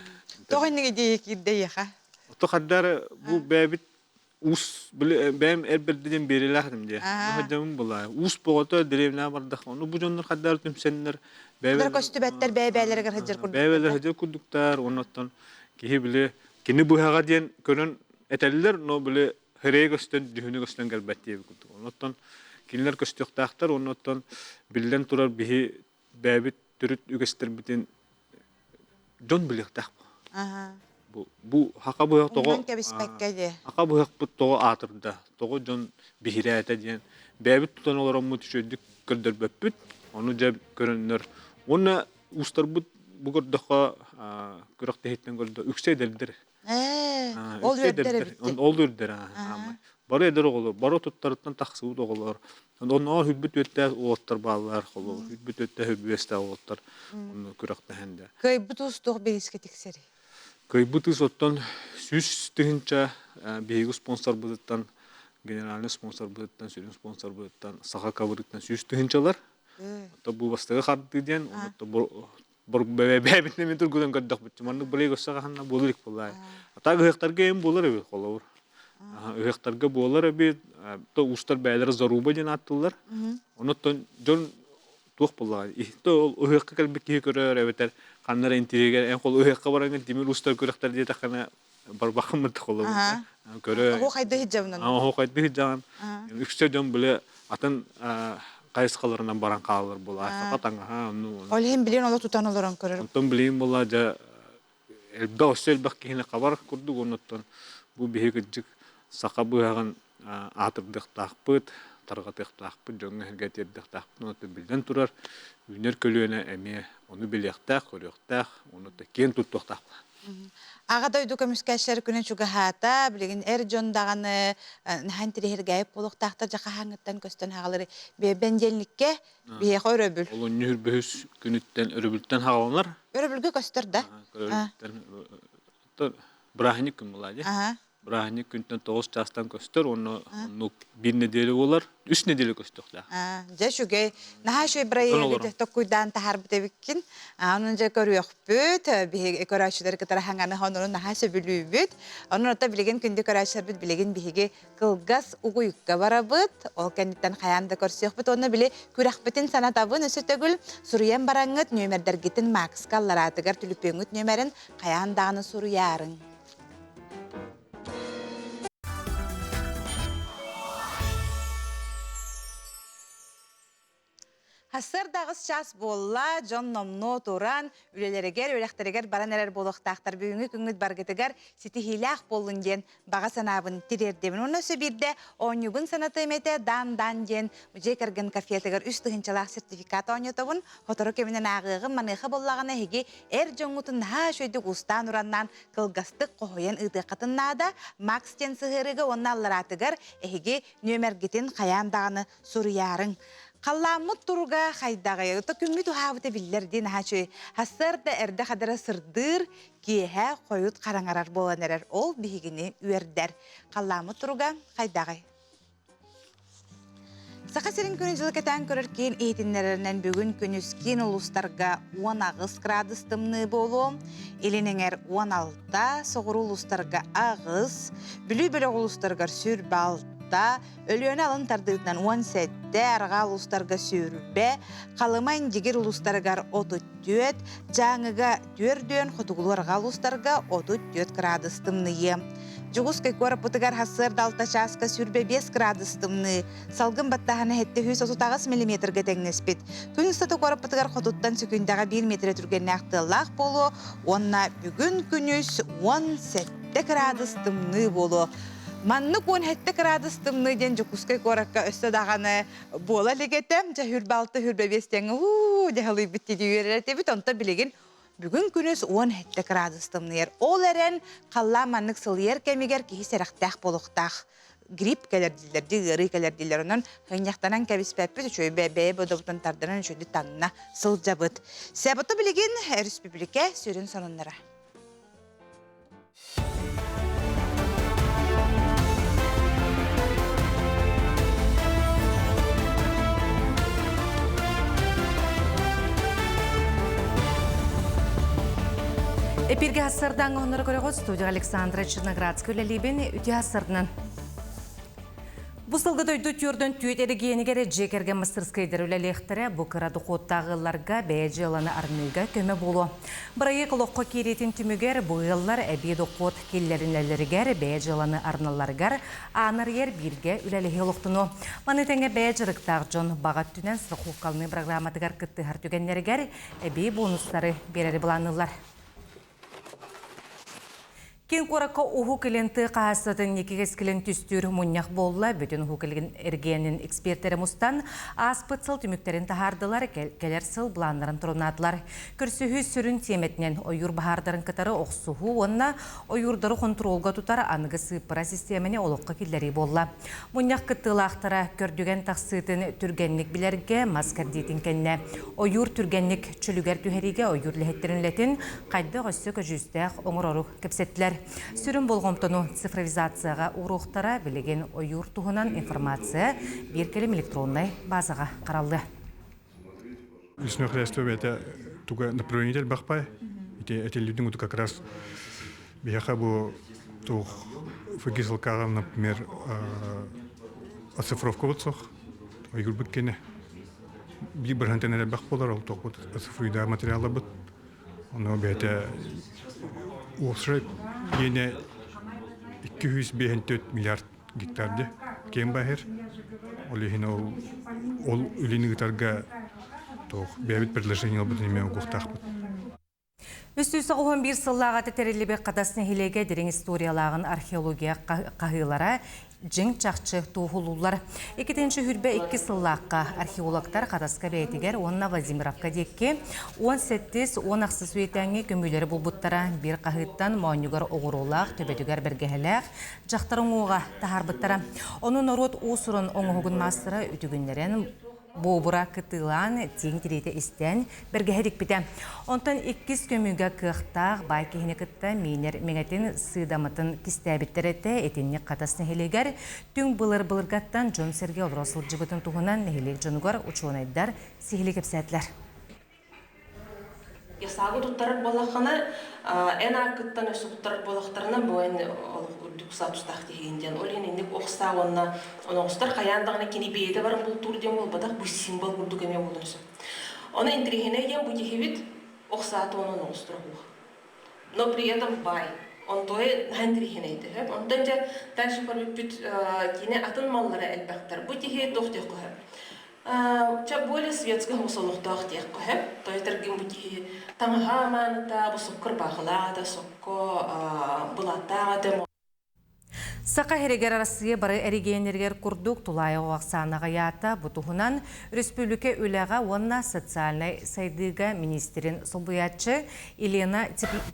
Тоҕо инник идея киирдэ эйиэхэ? Ото хардары бу бэйэбит уус били бэйэм эр бэрдинэн биэрилээх этим дии. Хадьамын булаа. Уус боҕото дэриэбинэҕэ бардах. Ону бу дьоннор хардары түмсэннэр бэйэ көстүбэттэр бэйэ-бэйэлэригэр сылдьар курдуктар. Бэйэ-бэйэлэригэр сылдьар курдуктар. Оннуттан киһи били кини быһаҕа диэн көрөн этэллэр, но били хирэйэ көстөн, дьүһүнэ көстөн кэлбэт диэбит курдук. Оннуттан кинилэр көстүөхтээхтэр, оннуттан биллэн турар биһи бэйэбит төрүт үгэстэрбитин дьон билиэхтээх. Бу, бу хака быһах тоҕо кэбиспэккэ диэ. Хака быһахпыт тоҕо аатырда, тоҕо дьон биһирээтэ диэн бэйэбит тутан олороммут үчүгэйдик көрдөрбөппүт. Ону дьэ көрөннөр уонна уустарбыт бу көрдөххө күрэхтэһииттэн көрдө үксэ эдэрдэр. Ээ, ол үөрдэр эбит. Ол үөрдэр Бары эдэр оҕолор, бары туттарыттан тахсыбыт оҕолор. Оннооҕор хүрбүт үөттээх уолаттар бааллар, холобур, хүрбүт үөттээх хүрбүөстээх уолаттар онно күрэхтэһэн да. Кыайбыт уус туох бириискэ тиксэрий? Кыайбыт уус оттон 100 000 биһиги спонсорбытыттан, генеральный спонсорбытыттан, сүрүн спонсорбытыттан Саха кабырыттан 100 тыһыынчалар. Оттон бу бастакы хардыы диэн, бэйэбитинэн тургутан көрдөхпүт. Маннык былайы көрсө хаһанна буолар илик буоллаа. Атаак ыһыахтарга эм буолар эбит холобур. Ыһыахтарга буолар эбит. То уустар бэйэлэрэ заруба диэн ааттыыллар. Онуттан дьон туох буоллаҕа то ол ыһыахха кэлбит киһи көрөр эбэтэр ханна эрэ интириэгэр эн хол ыһыахха бараҥҥын тимир уустар күрэхтэр диэтэххинэ барбаххын холобур көрө Оһо хайда иһдьэбинэн оһо хайда иһдьэҕин үксэ дьон биле атын хайысхаларынан баран хаалар буолаа саха таҥаһа онну Ол иһин билин оло тутан олорон көрөр. Онтон билин буолаа дьэ элбэх өссө элбэх киһини хабар курдук оннуттан бу биһи кырдьык саха быһаҕын аатырдыахтаахпыт, тарҕатыахтаахпыт, дьоҥҥо-сэргэ тиэрдиэхтээхпит уонна биллэн турар, үүнэр көлүөнэ эмиэ ону билиэхтээх, көрүөхтээх, уонна киэн туттуохтаах. Аҕа дойду көмүскээччилэр күнэ чугаһаата, билигин эр дьон даҕаны наһаа интириэһиргээбит буолуохтаахтар дьэ хаһааҥҥыттан көстөн хаалары бэндиэлниккэ биһиэхэ өрөбүл. Олунньу үрбөһүс күнүттэн өрөбүлтэн хааланар. Өрөбүлгэ көстөр да? Өрөбүлтэн бырааһынньык күн буолаа дии. Бырааһынньык күнтэн 9 чаастан көстөр уонна оннук биир нэдиэлэ буолар, үс нэдиэлэ көстүөхтээх. Дьэ үчүгэй, наһаа үчүгэй бырайыагы токкуйдаан таһаарбыт эбиккин. Онон дьэ көрүөхпүт, биһиги көрөөччүлэри кытары хаҥаны онорун наһаа сөбүлүүбүт. Онон ото билигин күндү көрөөччүлэрбит билигин биһиги кылгас угуйукка барабыт. Ол кэнниттэн хайаан да көрсүөхпүт уонна били күрэхпитин санатабын өссө төгүл суруйан бараҥҥыт нүөмэрдэргитин Макска аллараатыгар түлүпүөҥҥүт нүөмэрин хайаан даҕаны суруйаарыҥ. Сарсыарда час буолла, дьон номнуо туран, үлэлэригэр, үөрэхтэригэр баран эрэр буолуохтаахтар. Бүгүҥҥү күҥҥүт баргытыгар ситиһиилээх буоллун диэн баҕа санаабын тириэрдэбин. Уонна өссө биирдэ оонньуубун санатыам этэ, Дан-Дан диэн дьиэ кэргэн кафетыгар үс тыһыынчалаах сертификат оонньотобун. Сотору кэминэн ааҕыаҕым. Маныаха буоллаҕына эһиги эр дьоҥҥутун наһаа үчүгэйдик уустаан-ураннаан кылгастык хоһуйан ыытыаххытын наада. Макс диэн сыһыарыыга уонна аллараатыгар эһиги нүөмэргитин хайаан даҕаны суруйаарыҥ. Халлааммыт туруга хайдаҕый? Ото күммүт уһаабыта биллэр дии наһаа үчүгэй. Сарсыарда эрдэ хадара сырдыыр, киэһэ хойут хараҥарар буолан эрэр. Ол биһигини үөрдэр. Халлааммыт туруга хайдаҕый? Саха сирин күнү-дьылы кэтээн көрөр киин иһитиннэрэринэн бүгүн күнүс киин улуустарга 18 градус тымныы буолуо, илин эҥэр 16, соҕуруу улуустарга 8, Бүлүү бөлөх улуустарыгар 26, Өлүөнэ алын тардыытынан 17, арҕаа улуустарга 20, Халыма Индигир улуустарыгар 34, Дьааҥыга 4, хотугулуу арҕаа улуустарга 34 градус тымныйыа. Дьугускай куораппытыгар сарсыарда 6 чааска 25 градус тымныы, салгын баттааһына 738 миллиметргэ тэҥнэспит. Күн устата куораппытыгар хотуттан сөкүүндэҕэ 1 метрэ түргэннээх тыаллаах буолуо уонна бүгүн күнүс 17 градус тымныы буолуо. Маннык 17 градус тымныы диэн Дьокуускай куоракка өссө даҕаны буола илик этэ. Дьэ, хүрбэ алты, хүрбэ биэс диэҥҥэ уу дьаһалыйбыт дии үөрэр этибит. Онтон билигин бүгүн күнүс 17 градус тымныйар. Ол эрэн халлаан маннык сылыйар кэмигэр киһи сэрэхтээх буолуохтаах. Грипп кэлэр дииллэр, дии ыарыы кэлэр дииллэр. Онон хынньахтанан кэбиспэппит, үчүгэй бэйэ бодобутун тарданан үчүгэйдик таҥна сылдьабыт. Себото билигин республика сүрүн сонуннара. Эпирге хассардаҥ оннору көрөҕүт студия Александра Черноградская үлэлиибин үтүө хассарынан. Бу сылга дойду түрдөн түөт эрэгиэнигэр дьиэ кэргэн мастырскайдар үлэлиэхтэрэ бу кыра дохуоттаах ыалларга бэйэ дьыаланы арыныыга көмө буолуо. Бырайыак олоххо киириитин түмүгэр бу ыаллар эбии дохуот киллэринэллэригэр бэйэ дьыаланы арыналларыгар аан арыйар бииргэ үлэлэһии олохтонуо. Маны тэҥэ бэйэ дьарыктаах дьон баҕа өттүнэн страховкаланыы программатыгар кыттыһар түгэннэригэр эбии бонустары биэрэри былаанныыллар. Киин куоракка Уһук Илин тыа хаһаайыстыбатын инники кэскилин түстүүр мунньах буолла. Бүтүн Уһук Илин эргиэнин экспертэрэ мустан, ааспыт сыл түмүктэрин таһаардылар, кэлэр сыл былааннарын торумнаатылар. Көрсүһүү сүрүн тиэмэтинэн ойуур баһаардарын кытары охсуһуу уонна ойуурдары хонтуруолга тутар аныгы сыыппара систиэмэни олоххо киллэрии буолла. Мунньах кыттыылаахтара көрдүгэн тахсыытын түргэнник билэргэ, мас кэрдиитин кэннэ ойуур түргэнник чөлүгэр түһэриигэ ойуур үлэһиттэрин үлэтин хайдах өссө көдьүүстээх оҥорору кэпсэттилэр. Сүрүн болҕомтону цифровизацияҕа ууруохтара, билигин ойуур туһунан информация биир кэлим электроннай базаҕа хараллыа. Лесное хозяйство это туга направление элбэх Ити этиллибитин как раз биһиэхэ бу туох ФГСЛК-ҕа, например, оцифровка вот суох. Ойгурбут кene биир бырһантан элбэх буолар, ол туохпут оцифруйда материалларбыт. Ону бэйэтэ уопсай иэнэ 254 миллиард гектар дии киэҥ баһыр. Ол иһин ол ол үлэни ыытарга туох бэйэбит предложение ылбытын эмиэ угуохтаахпыт. 391 сыллааҕыта тэриллибит Хатас нэһилиэгэ дириҥ историялааҕын археология хаһыылара дьиҥ чахчы туоһулууллар. Иккитинчи хүрбэ икки сыллаахха археологтар Хатаска бэйэтигэр уонна Владимировка диэки 18-10 үйэтээҥҥи көмүүлэри булбуттара. Биир хаһыыттан моонньугар оҕуруолаах, төбөтүгэр бэргэһэлээх дьахтар уҥуоҕа таһаарбыттара. Ону норуот уус-уран оҥоһугун маастара үтүгүннэрэн буобура кытыылаан, тииҥ тириитэ истэн, бэргэһэ тикпитэ. Онтон иккис көмүүгэ кыахтаах баай киһини кытта миинэр миҥэтин сыыдамытын кистээбиттэр этэ. Итинник Хатас нэһилиэгэр түҥ былыр-былыргаттан дьон-сэргэ олоро сылдьыбытын туһунан нэһилиэк дьонугар учуонайдар сиһилии кэпсээтилэр. Ясаагы туттарар буоллаххына, эн ааккыттан өссө туттарар буоллахтарына, бу эн олох үрдүк статустаах киһигин диэн. Ол иһин инник ох саа уонна оноҕостор хайаан даҕаны кини бэйэтэ баран бултуур диэн буолбатах, бу символ курдук эмиэ буолар сөп. Ону интэриэһинэй диэн бу киһибит ох саата уонна оноҕосторо суох. Но при этом баай. Онтуой наһаа интэриэһинэй төһө. Онтон дьэ дальше көрбүппүт кини атын маллара элбэхтэр. Бу киһи туох диэх көһө. Ча более светскай олохтоох диэххэ сөп. Тойтаргын бу киһи таҥаһа амааныта, бу суккур баахылаата, сокко былааттаах этэ. Саха сиригэр Арассыыйа бары эрэгийиэннэригэр курдук тулаайах ахсаана аҕыйаата. Бу туһунан өрөспүүбүлүкэ үлэҕэ уонна социальнай сайдыыга миниистирин солбуйааччы Елена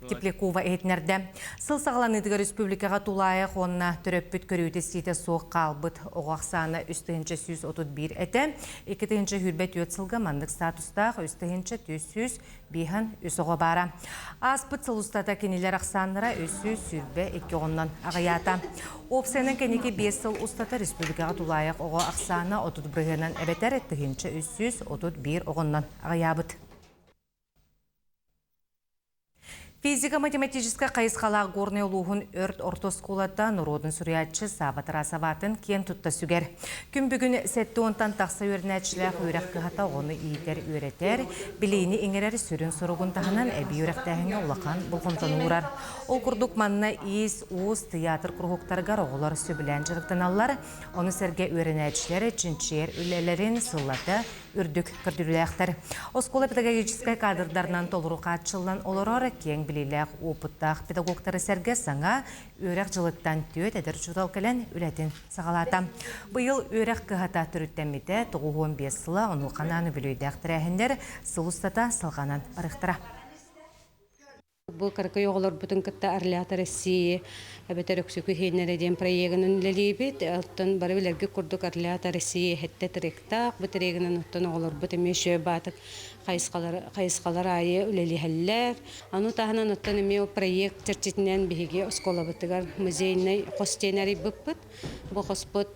Теплякова иһитиннэрдэ. Сыл саҕаланыытыгар республикаҕа тулаайах уонна төрөппүт көрүүтэ-истиитэ суох хаалбыт оҕо ахсаана 3131 этэ. 2024 сылга маннык статустаах 3403 оҕо баара. Ааспыт сыл устата кинилэр ахсааннара 322 оҕоннон аҕыйаата. Уопсайынан кэнники 5 сыл устата республикаҕа тулаайах оҕо ахсаана 30 бырыһыанан эбэтэр 1331 оҕоннон аҕыйаабыт. Физико-математическай хайысхалаах Горнай улууһун өрт орто оскуолата норуодун суруйааччы Саба Тарасоватын киэн тутта сүгэр. Күн бүгүн 70-тан тахса үөрэнээччилээх үөрэх кыһата оҕону иитэр-үөрэтэр, билиини иҥэрэр сүрүн соругун таһынан эбии үөрэхтээһиҥҥэ улахан болҕомтону уурар. Ол курдук манна иис-уус, тыйаатыр куруһуктарыгар оҕолор сөбүлээн дьарыктаналлар, ону сэргэ үөрэнээччилэр чинчийэр үлэлэрин сыллата үрдүк көрдөрүүлээхтэр. Оскуола педагогическай кадрдарынан толору хааччыллан олорор, киэҥ билиилээх, уопуттаах педагогтары сэргэ саҥа үөрэх дьылыттан түөрт эдэр учуутал кэлэн үлэтин саҕалаата. Быйыл үөрэх кыһата төрүттэммитэ 95 сыла, онуоха анаан үбүлүөйдээх тэрээһиннэр сыл устата салҕанан барыахтара. Бу кыракый оҕолорбутун кытта Орлята России эбэтэр Өксөкү иһиэннэрэ диэн проегынан үлэлиибит. Оттон бары билэргит курдук Орлята России эһэттэ тректаах. Бу трегынан оттон оҕолорбут эмиэ үчүгэй баатык хайысхалар, хайысхалар аайы үлэлиһэллэр. Ону таһынан оттон эмиэ проект чэрчитинэн биһиги оскуолабытыгар музейнай хос диэн арыйбыппыт. Бу хоспут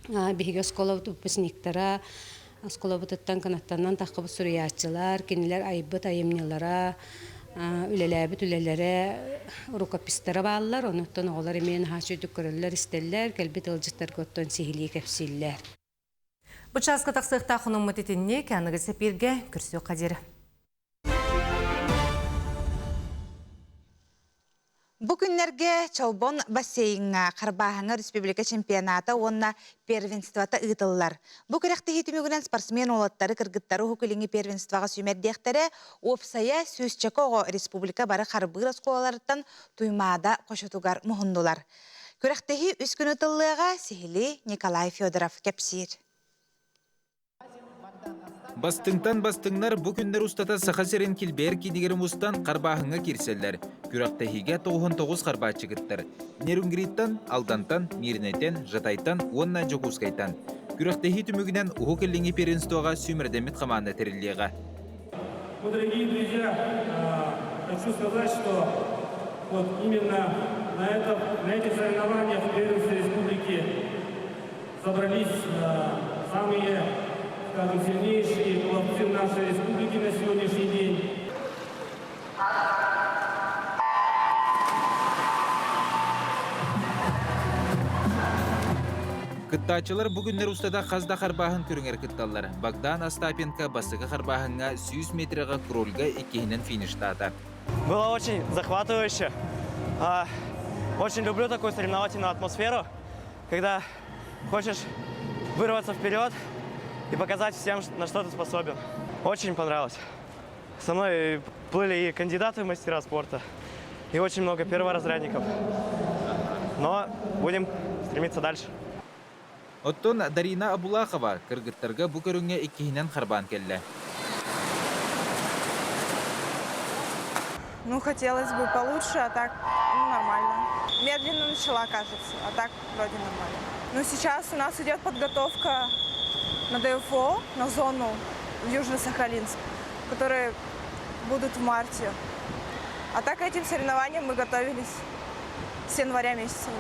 Биһиги оскуолабыт выпускниктара оскуолабытыттан кынаттанан таххыбыт суруйааччылар, кинилэр айбыт айымньылара, үлэлээбит үлэлэрэ, рукопистара бааллар. Онуттан оҕолор эмиэ наһаа үчүгдүк көрөллөр-истэллэр, кэлбит ыалдьыттарга оттон сиһилии кэпсииллэр. Бу чааска тахсыахтаах хонуммут итинник, аныгы сэпииргэ көрсүөххэ диэри. Бу күннэргэ Чолбон бассейҥҥа Харбааһыҥҥа республика чемпионата уонна первенствота ыытыллар. Бу күрэхтэһии түмүгүнэн спортсмен уолаттары, кыргыттары Уһук Илиҥҥи первенствоҕа сүүмэрдиэхтэрэ. Уопсайа сүүсчэкэ оҕо республика бары харбыыр оскуолаларыттан Туймаада хочотугар муһуннулар. Күрэхтэһии үс күн ыытыллыаҕа, сиһилии Николай Федоров кэпсиир. Бастыҥтан бастыҥнар бу күннэр устата Саха сирин килбэйэр киинигэр мустан харбааһыҥҥа киирсэллэр. Күрэхтэһиигэ 99 харбааччы кыттар. Нерюнгриттан, Алдантан, Мирнэйтэн, Жатайтан уонна Дьокуускайтан. Күрэхтэһии түмүгүнэн Уһук Илиҥҥи первенствоҕа сүүмэрдэммит хамаанда тэриллиэҕэ. Ну, дорогие друзья, хочу сказать, что вот именно на, этом, на этих соревнованиях в первенстве республики собрались самые, скажем, сильнейшие пловцы нашей республики на сегодняшний день. Кыттааччылар бу күннэр устата хас да харбааһын көрүҥэр кытталлар. Богдан Остапенко бастакы харбааһыҥҥа 100 метрэҕэ крольга иккиһинэн фиништаата. Было очень захватывающе. Очень люблю такую соревновательную атмосферу, когда хочешь вырваться вперед и показать всем, на что ты способен. Очень понравилось. Со мной плыли и кандидаты в мастера спорта, и очень много перворазрядников. Но будем стремиться дальше. Оттон Дарина Абулахова кыргыттарга бу көрүҥҥэ иккиһинэн харбаан кэллэ. Ну, хотелось бы получше, а так ну, нормально. Медленно начала, кажется, а так вроде нормально. Ну, сейчас у нас идет подготовка на ДФО, на зону в Южно-Сахалинск, которые будут в марте. А так к этим соревнованиям мы готовились с января месяца.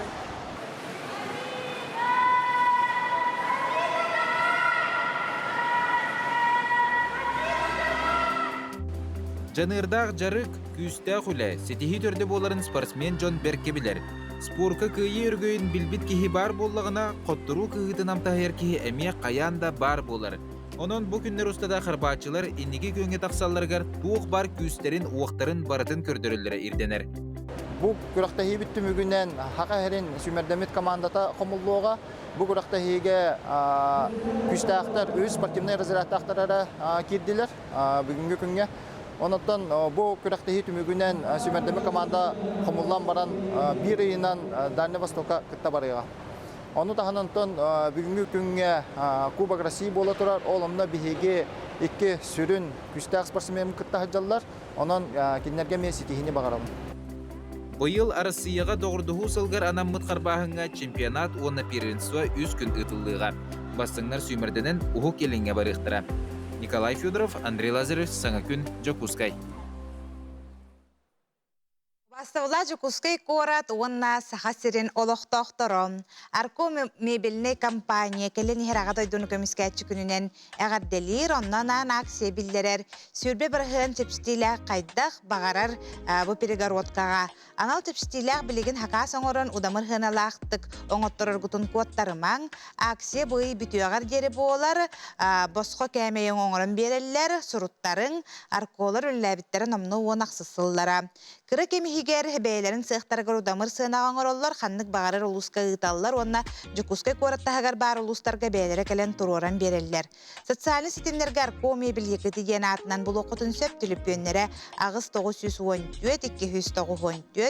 Дьаныардаах дьарык, күүстээх үлэ, ситиһии төрдө буоларын спортсмен дьон бэркэ билэр. Спорка кыайыы өргөйүн билбит киһи баар буоллаҕына, хотторуу кыһыытын амтаһыйар киһи эмиэ хайаан да баар буолар. Онон бу күннэр устата харбааччылар инники күөҥҥэ тахсалларыгар туох баар күүстэрин-уохтарын барытын көрдөрөллөрө ирдэнэр. Бу күрэхтэһиибит түмүгүнэн Саха сирин сүүмэрдэммит командата хомуллуоҕа. Бу күрэхтэһиигэ күүстээхтэр үс спортивнай разрядтаахтар эрэ киирдилэр бүгүҥҥү күҥҥэ. Онон бу күрэхтэһии түмүгүнэн сүүмэрдэммит команда хомуллан баран биир ыйынан Дальнай Востокка кытта барыаҕа. Ону таһынан онтон бүгүҥҥү күҥҥэ Кубок России буола турар. Ол онно биһиги икки сүрүн күүстээх спортсмен кытта сылдьаллар. Онон кинилэргэ эмиэ ситиһиини баҕарабын. Быйыл Арассыыйаҕа доҕордоһуу сылгар анаммыт харбааһыҥҥа чемпионат уонна первенство үс күн ыытыллыаҕа. Бастыҥнар сүүмэрдэнэн Уһук Илиҥҥэ барыахтара. Николай Федоров, Андрей Лазарев, Саҥа күн, Дьокуускай. Бастабыла Дьокуускай куорат уонна Саха сирин олохтоохторо Арко мебельнэй компания кэлэн иһэр Аҕа дойдуну көмүскээччи күнүнэн эҕэрдэлиир, онно анаан акция биллэрэр 20% чэпчэтиилээх хайдах баҕарар бу перегородкаҕа анал чэпчэтиилээх билигин хакаас оҥорон удамыр сыаналаахтык оҥоттороргутун куоттарымаҥ. Акция бу ый бүтүөҕэр диэри буолар, босхо кээмэйин оҥорон биэрэллэр, суруттарыҥ, арколар үлэлээбиттэрэ номнуо 10 ахсыс сыллара. Кыра кэм иһигэр бэйэлэрин сыахтарыгар удамыр сыанаҕа оҥороллор, ханнык баҕарар улууска ыыталлар уонна Дьокуускай куорат таһыгар баар улуустарга бэйэлэрэ кэлэн туруоран биэрэллэр. Социальнай ситимнэргэ Арко мебель Якутия диэн аатынан булуоххутун сөп түлүпүөннэрэ 8 914 294 42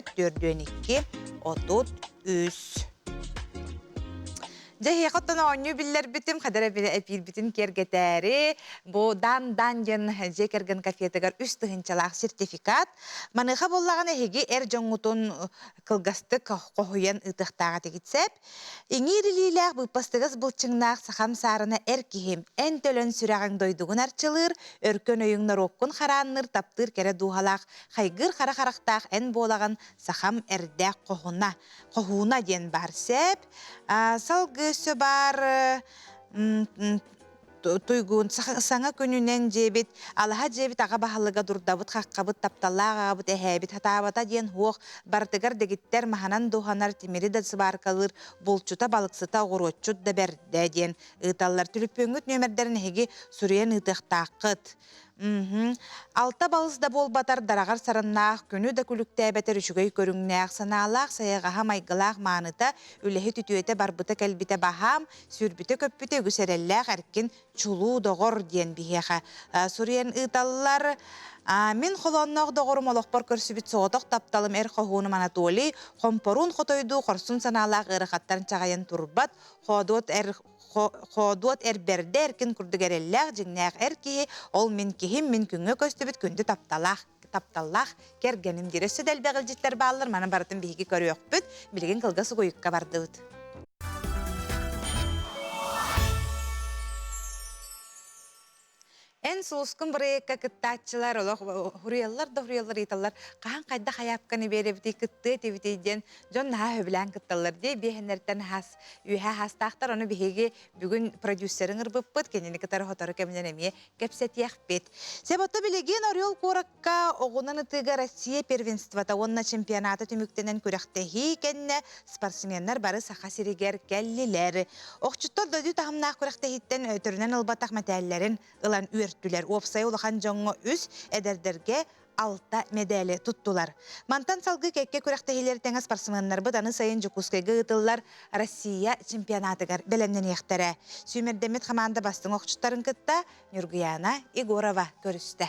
33. Дьэ, эһиэхэ оттон оонньуу биллэрбитим, хадара эпиирбитин киэргэтээри, бу Дан-Дан диэн дьиэ кэргэн кафетыгар үс тыһыынчалаах сертификат. Маныаха буоллаҕына эһиги эр дьоҥҥутун кылгастык хоһуйан ыытыахтаах этигит сөп. Иҥиир илиилээх, быыппастыгас былчыҥнаах сахам саарына эр киһим, эн төлөн сүрэҕиҥ дойдугун арчылыыр, өркөн өйүҥ норуоккун хараанныыр, таптыыр кэрэ дууһалаах, хайгыыр хара харахтаах эн буолаҕын сахам эрдээх хоһуна. Хоһууна диэн баар сэп. Салгыы өссө баар туйгун саҥа күнүнэн дьиэбит алаһа дьиэбит аҕа баһылыга дурдабыт хаххабыт тапталлаах аҕабыт эһээбит хатаабата диэн хуох барытыгар дэгиттэр маһанан дуһанар тимири да сыбааркалыыр булчута балыксыта оҕуруотчут да бэрдэ диэн ыыталлар түлүппүөҥҥүт нүөмэрдэрин эһиги суруйан ыытыахтааххыт Алта балыс да буолбатар дараҕар сарыннаах, күнү да күлүктээбэтэр үчүгэй көрүҥнээх, санаалаах, сайаҕаһа майгылаах мааныта, үлэһит үтүөтэ барбыта-кэлбитэ баһаам, сүүрбүтэ-көппүтэ үгүс эрэллээх эркин чулуу доҕор диэн биһиэхэ суруйан ыыталлар. Мин холоонноох доҕорум олохпор көрсүбүт соҕотох тапталым эр хоһуунум Анатолий хомпоруун хотойдуу хорсун санаалаах ыарахаттан чаҕыйан турбат, хоодуот эр Хоодуот эрбэрдэ эркин курдук эрэллээх, дьиҥнээх эр киһи, ол мин киһим, мин күҥҥэ көстүбүт күндү тапталаах тапталлаах кэргэним диир. Өссө да элбэх илдьиттэр бааллар, маны барытын биһиги көрүөхпүт. Билигин кылгас угуйукка бардыбыт. Эн сулускун бырайыакка кыттааччылар олох хуруйаллар да хуруйаллар ыйыталлар хаһан хайдах хайаапканы биэрэбитий кыттыа этибитий диэн дьон наһаа сөбүлээн кытталлар дии биэһэннэртэн хас үөһэ хаастаахтар ону биһиги бүгүн продюсерын ырбыппыт кинини кытары сотору кэминэн эмиэ кэпсэтиэхпит. Себото билигин Орел куоракка оҕунан ытыыга Россия первенствота уонна чемпионата түмүктэнэн күрэхтэһии кэннэ спортсменнар бары Саха сиригэр кэллилэр. Охчуттар дойду таһымнаах күрэхтэһииттэн өтөрүнэн ылбатах мэтээллэрин ылан үөртүлэр. Уопсай улахан дьоҥҥо үс, эдэрдэргэ алта мэдээли туттулар. Мантан салгыы кэккэ күрэхтэһиилэр тэҥэ спортсменнарбыт аны сайын Дьокуускайга ыытыллар Россия чемпионатыгар бэлэмнэниэхтэрэ. Сүүмэрдэммит хамаанда бастыҥ охчуттарын кытта Ньургуяна Егорова көрүстэ.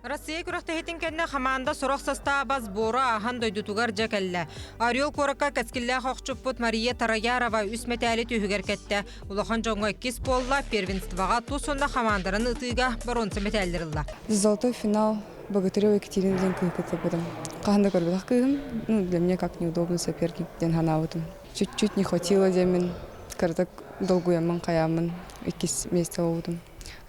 Россия күрэхтэһиитин кэннэ хамаанда сорох састааба сбора ааһан дойдутугар дьэ кэллэ. Орел куоракка кэскиллээх охчуппут Мария Тараярова үс мэтээли түһүгэр кэттэ. Улахан дьоҥҥо иккис буолла, первенствоҕа тус уонна хамаанданан ытыыга боруонса мэтээллэр ылла. Золотой финал Богатырева Екатерина диэн кыыһы кыттыбытым. Хаһан да көрбөтөх кыыһым, ну, для меня как неудобный соперник диэн санаабытым. Чуть-чуть не хватило диэммин, кыратык долгуйаммын хайааммын иккис место буолбутум.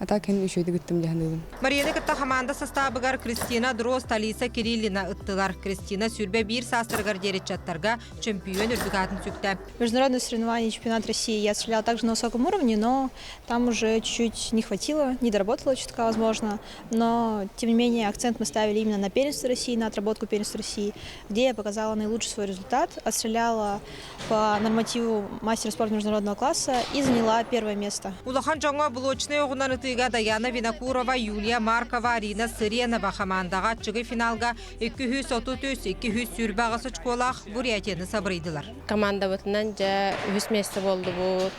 А так эн үчүгэйдик ыттым дии саныыбын. Марияны кытта хамаанда састаабыгар Кристина Дрозд, Алиса Кириллина ыттылар. Кристина 21 саастарыгар диэри ыччаттарга чөмпүйүөн үрдүк аатын сүктэ. Международные соревнования чемпионат России я стреляла также на высоком уровне, но там уже чуть-чуть не хватило, не доработала чутка, возможно. Но, тем не менее, акцент мы ставили именно на первенство России, на отработку первенства России, где я показала наилучший свой результат, отстреляла по нормативу мастера спорта международного класса и заняла первое место. Улахан дьоҥҥо блочнай оҕунан. ытыыга Даяна Винокурова, Юлия Маркова, Арина Сыренова хамаандаҕа аччыгый финалга 233, 228 очколаах Бурятияны сабырыйдылар. Командабытынан дьэ үһүс миэстэ буоллубут.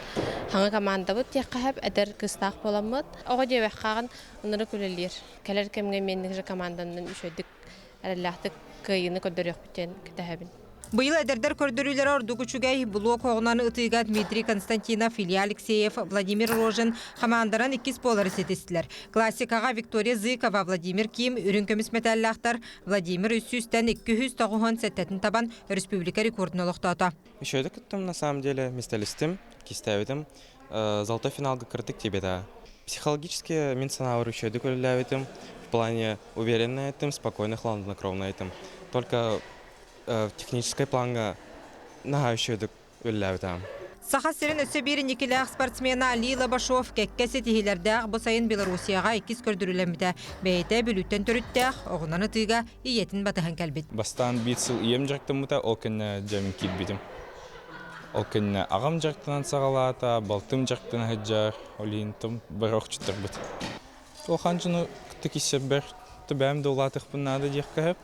Хаҥа командабыт диэххэ сөп, эдэр кыыстаах буоламмыт. Оҕо диэбэххэ ынырык үлэлиир. Кэлэр кэмҥэ миэнник же команданан үчүгэйдик эрэллээхтик кыайыыны көрдөрүөхпүт диэн кэтэһэбин. Быйыл эдэрдэр көрдөрүүлэрэ ордук үчүгэй. Блок оҕунан ытыыга Дмитрий Константинов, Илья Алексеев, Владимир Рожин хамаанданан иккис буолары ситистилэр. Классикаҕа Виктория Зыкова, Владимир Ким үрүҥ көмүс мэтээллээхтэр Владимир 300-тэн 297-тин табан республика рекордун олохтоото. Еще кыттым на самом деле, местолистим, кистээбитим. Золотой финалга кырдык тиийбэтэ. Психологически мин санаабар үчүгэйдик үлэлээбитим. В плане уверенно этим, спокойно, хладнокровно этим. Только в техническай плаҥҥа наһаа үчүгэйдик үлэлээбитим. Саха сирин өссө биир инникилээх спортсмена Али Лобашов кэккэ ситиһиилэрдээх бу сайын Белоруссияҕа иккис көрдөрүүлэммитэ. Бэйэтэ Бүлүүттэн төрүттээх, оҕунан ытыыга ийэтин батыһан кэлбит. Бастаан биир сыл ийэм дьарыктаммыта, ол кэннэ дьэ мин киирбитим. Ол кэннэ аҕам дьарыктанан саҕалаата, балтым дьарыктана сылдьар, ол иһин бары охчуттарбыт. Улахан дьону кытта киссэрбэр бэйэм да улаатыахпын наада диэххэ сөп.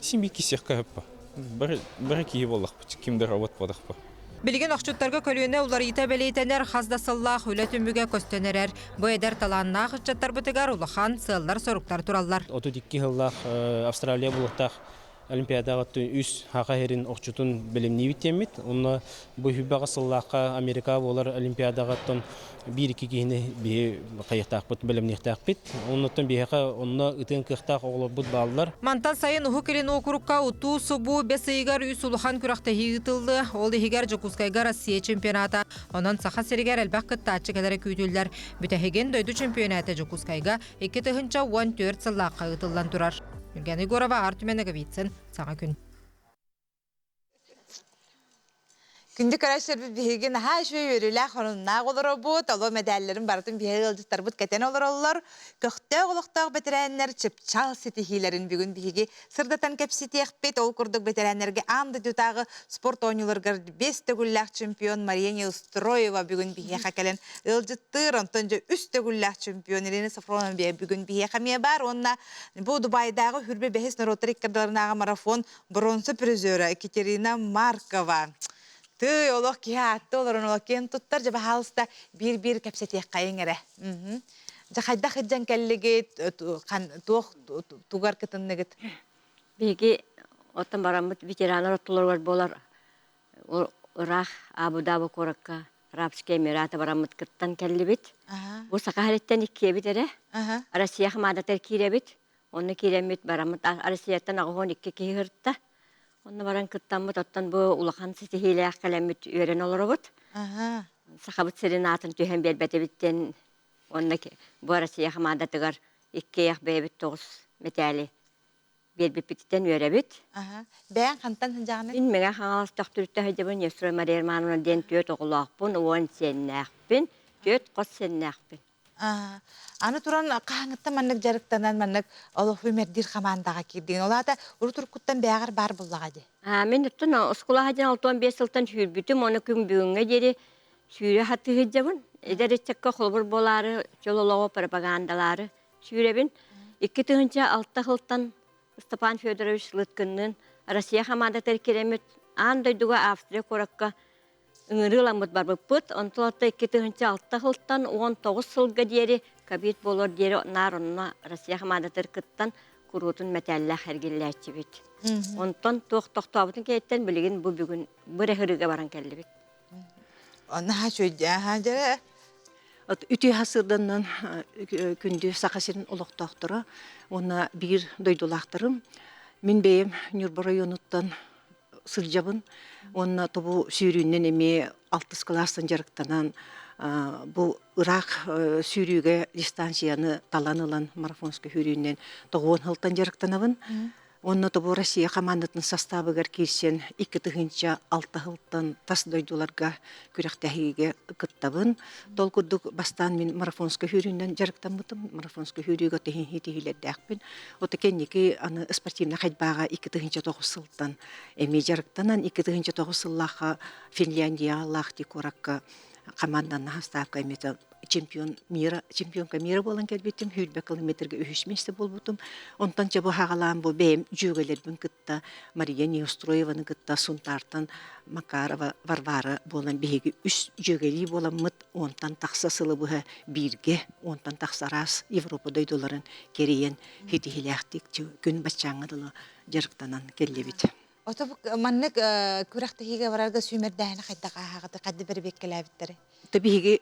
Син биир киссиэххэ сөп Бары, бары киһи буоллахпыт, ким да робот буоллахпыт. Билигин охчуттарга көлүөнэ уларыйыта бэлиэтэнэр хас да сыллаах үлэ түмүгэ көстөн эрэр. Бу эдэр талааннаах ыччаттарбытыгар улахан сыаллар-соруктар тураллар. 32 сыллаах Австралия булуктаах Олимпиадаҕа үс хаха иһэрин охчутун бэлэмниибит диэммит. Онно бу хүбэҕэ сыллаахха Америка буолар Олимпиадаҕа биир-икки киһини биһи хайыахтаахпыт, бэлэмниэхтээхпит. Оннуттан биһиэхэ онно ытыан кыахтаах оҕолорбут бааллар. Мантан сайын Уһук Илин уокурукка утуу-субуу бэс ыйыгар үс улахан күрэхтэһии ыытыллыа. Ол иһигэр Дьокуускайга Россия чемпионата. Онон Саха сиригэр элбэх кыттааччы кэлэрэ күүтүллэр. Бүтэһигин дойду чемпионата Дьокуускайга 2014 сыллаахха ыытыллан турар. Евгения Егорова, Артем Ноговицын, Саҥа күн. Күндү көрөөччүлэрбит биһиги наһаа үчүгэй үөрүүлээх оруннаах олоробут, оло мэдээллэрин барытын биһиги ыалдьыттарбыт кэтэн олороллор. Көхтөөх олохтоох бэтэрээннэр чыпчаал ситиһиилэрин бүгүн биһиги сырдатан кэпсэтиэхпит. Ол курдук бэтэрээннэргэ аан дойдутааҕы спорт оонньууларыгар биэс төгүллээх чемпион Мария Неустроева бүгүн биһиэхэ кэлэн ыалдьыттыыр. Онтон дьэ үс төгүллээх чемпион Ирина Сафронова бүгүн биһиэхэ эмиэ баар. Уонна бу Дубайдааҕы хүрбэ бэһис норуоттар иккардыларынааҕы марафон бронза призера Екатерина Маркова. Тыый, олох киһи аатты олорон олох киэн туттар, дьэ баһаалыста биир-биир кэпсэтиэххэйиҥ эрэ. Дьэ хайдах илдьэн кэллигит, туох тугар кытынныгыт? Биһиги оттон бараммыт ветераннар оттолоругар буолар ыраах Абу-Даби куоракка Арабские Эмираты бараммыт кыттан кэллибит. Бу Саха сириттэн иккиэбит эрэ. Россия хамаандатыгар киирэбит. Онно киирэммит бараммыт Россияттан 82 киһи сырытта. Онно баран кыттаммыт, оттон бу улахан ситиһиилээх кэлэммит үөрэн олоробут. Сахабыт сирин аатын түһэн биэрбэтибит диэн уонна бу Россия хамаандатыгар иккиэйэх бэйэбит тоҕус мэтээли биэрбиппититтэн үөрэбит. Бэйэҥ хантан сылдьаҕыный? Мин Мэҥэ Хаҥалас Төхтүрүттэ сылдьабын, Евстрой Мария Романовна диэн түөрт оҕолоохпун, уон сиэннээхпин, түөрт хос сиэннээхпин. Аны туран хаһааҥҥыттан маннык дьарыктанан маннык олох үмэрдиир хамаандаҕа киирдигин? Ол аата урут уруккуттан бэйэҕэр баар буоллаҕа дии. Мин оттон оскуолаҕа диэн 65 сылтан сүүрбүтүм, ону күн бүгүҥҥэ диэри сүүрэ сатыы сылдьабын. Эдэр ыччакка холобур буолаары, чөл олоҕу пропагандалаары сүүрэбин. 2006 сылтан Степан Федорович Лыткынныын Россия хамаандатыгар киирэммит аан дойдуга Австрия куоракка ыҥырыыламмыт барбыппыт. Онтон отто 2006 сылтан 19 сылга диэри ковид буолуор диэри наар онно Россия хамаандатыгар кыттан куруутун мэтээллээх эргиллээччибит. Онтон туох тохтообутун кэнниттэн билигин бу бүгүн бу эрэ ырыыга баран кэллибит. Наһаа үчүгэй дьэ Үтүө сырданнан күндү Саха сирин олохтоохторо уонна биир дойдулаахтарым. Мин бэйэм Ньурба районуттан сылдьабын уонна тобу сүүрүүннэн эмиэ алтыс кылаастан дьарыктанан бу ыраах сүүрүүгэ дистанцияны талан ылан марафонскай сүүрүүннэн тоҕуон сылтан дьарыктанабын. Уонна тобу Россия хамаандатын састаабыгар киирсэн 2006 сылтан тас дойдуларга күрэхтэһиигэ кыттабын. Тол курдук бастаан мин марафонскай сүүрүүнэн дьарыктаммытым. Марафонскай сүүрүүгэ тиһин тиһилэрдээхпин. Ото кэнники аны спортивнай хайбааҕа 2009 сылтан эмиэ дьарыктанан 2009 сыллаахха Финляндияҕа Лахти куоракка команданна ставка эмиэ чемпион мира, чемпионка мира буолан кэлбитим, 120 километрга үһүс миэстэ буолбутум. Онтон чэ бу хаҕалаан бу бэйэм дьүөгэлэрбин кытта Мария Неустроеваны кытта Сунтаартан Макарова Варвара буолан биһиги үс дьүөгэлии буоламмыт уонтан тахса сылы быһа бииргэ уонтан тахса араас Европа дойдуларын кэрийэн ситиһиилээхтик күн баччааҥҥа дылы дьарыктанан кэллибит. Ото маннык күрэхтэһиигэ барарга сүүмэрдээһини хайдах ааһаҕыт, хайдах бэрэбиэркэлээбиттэрэй? То биһиги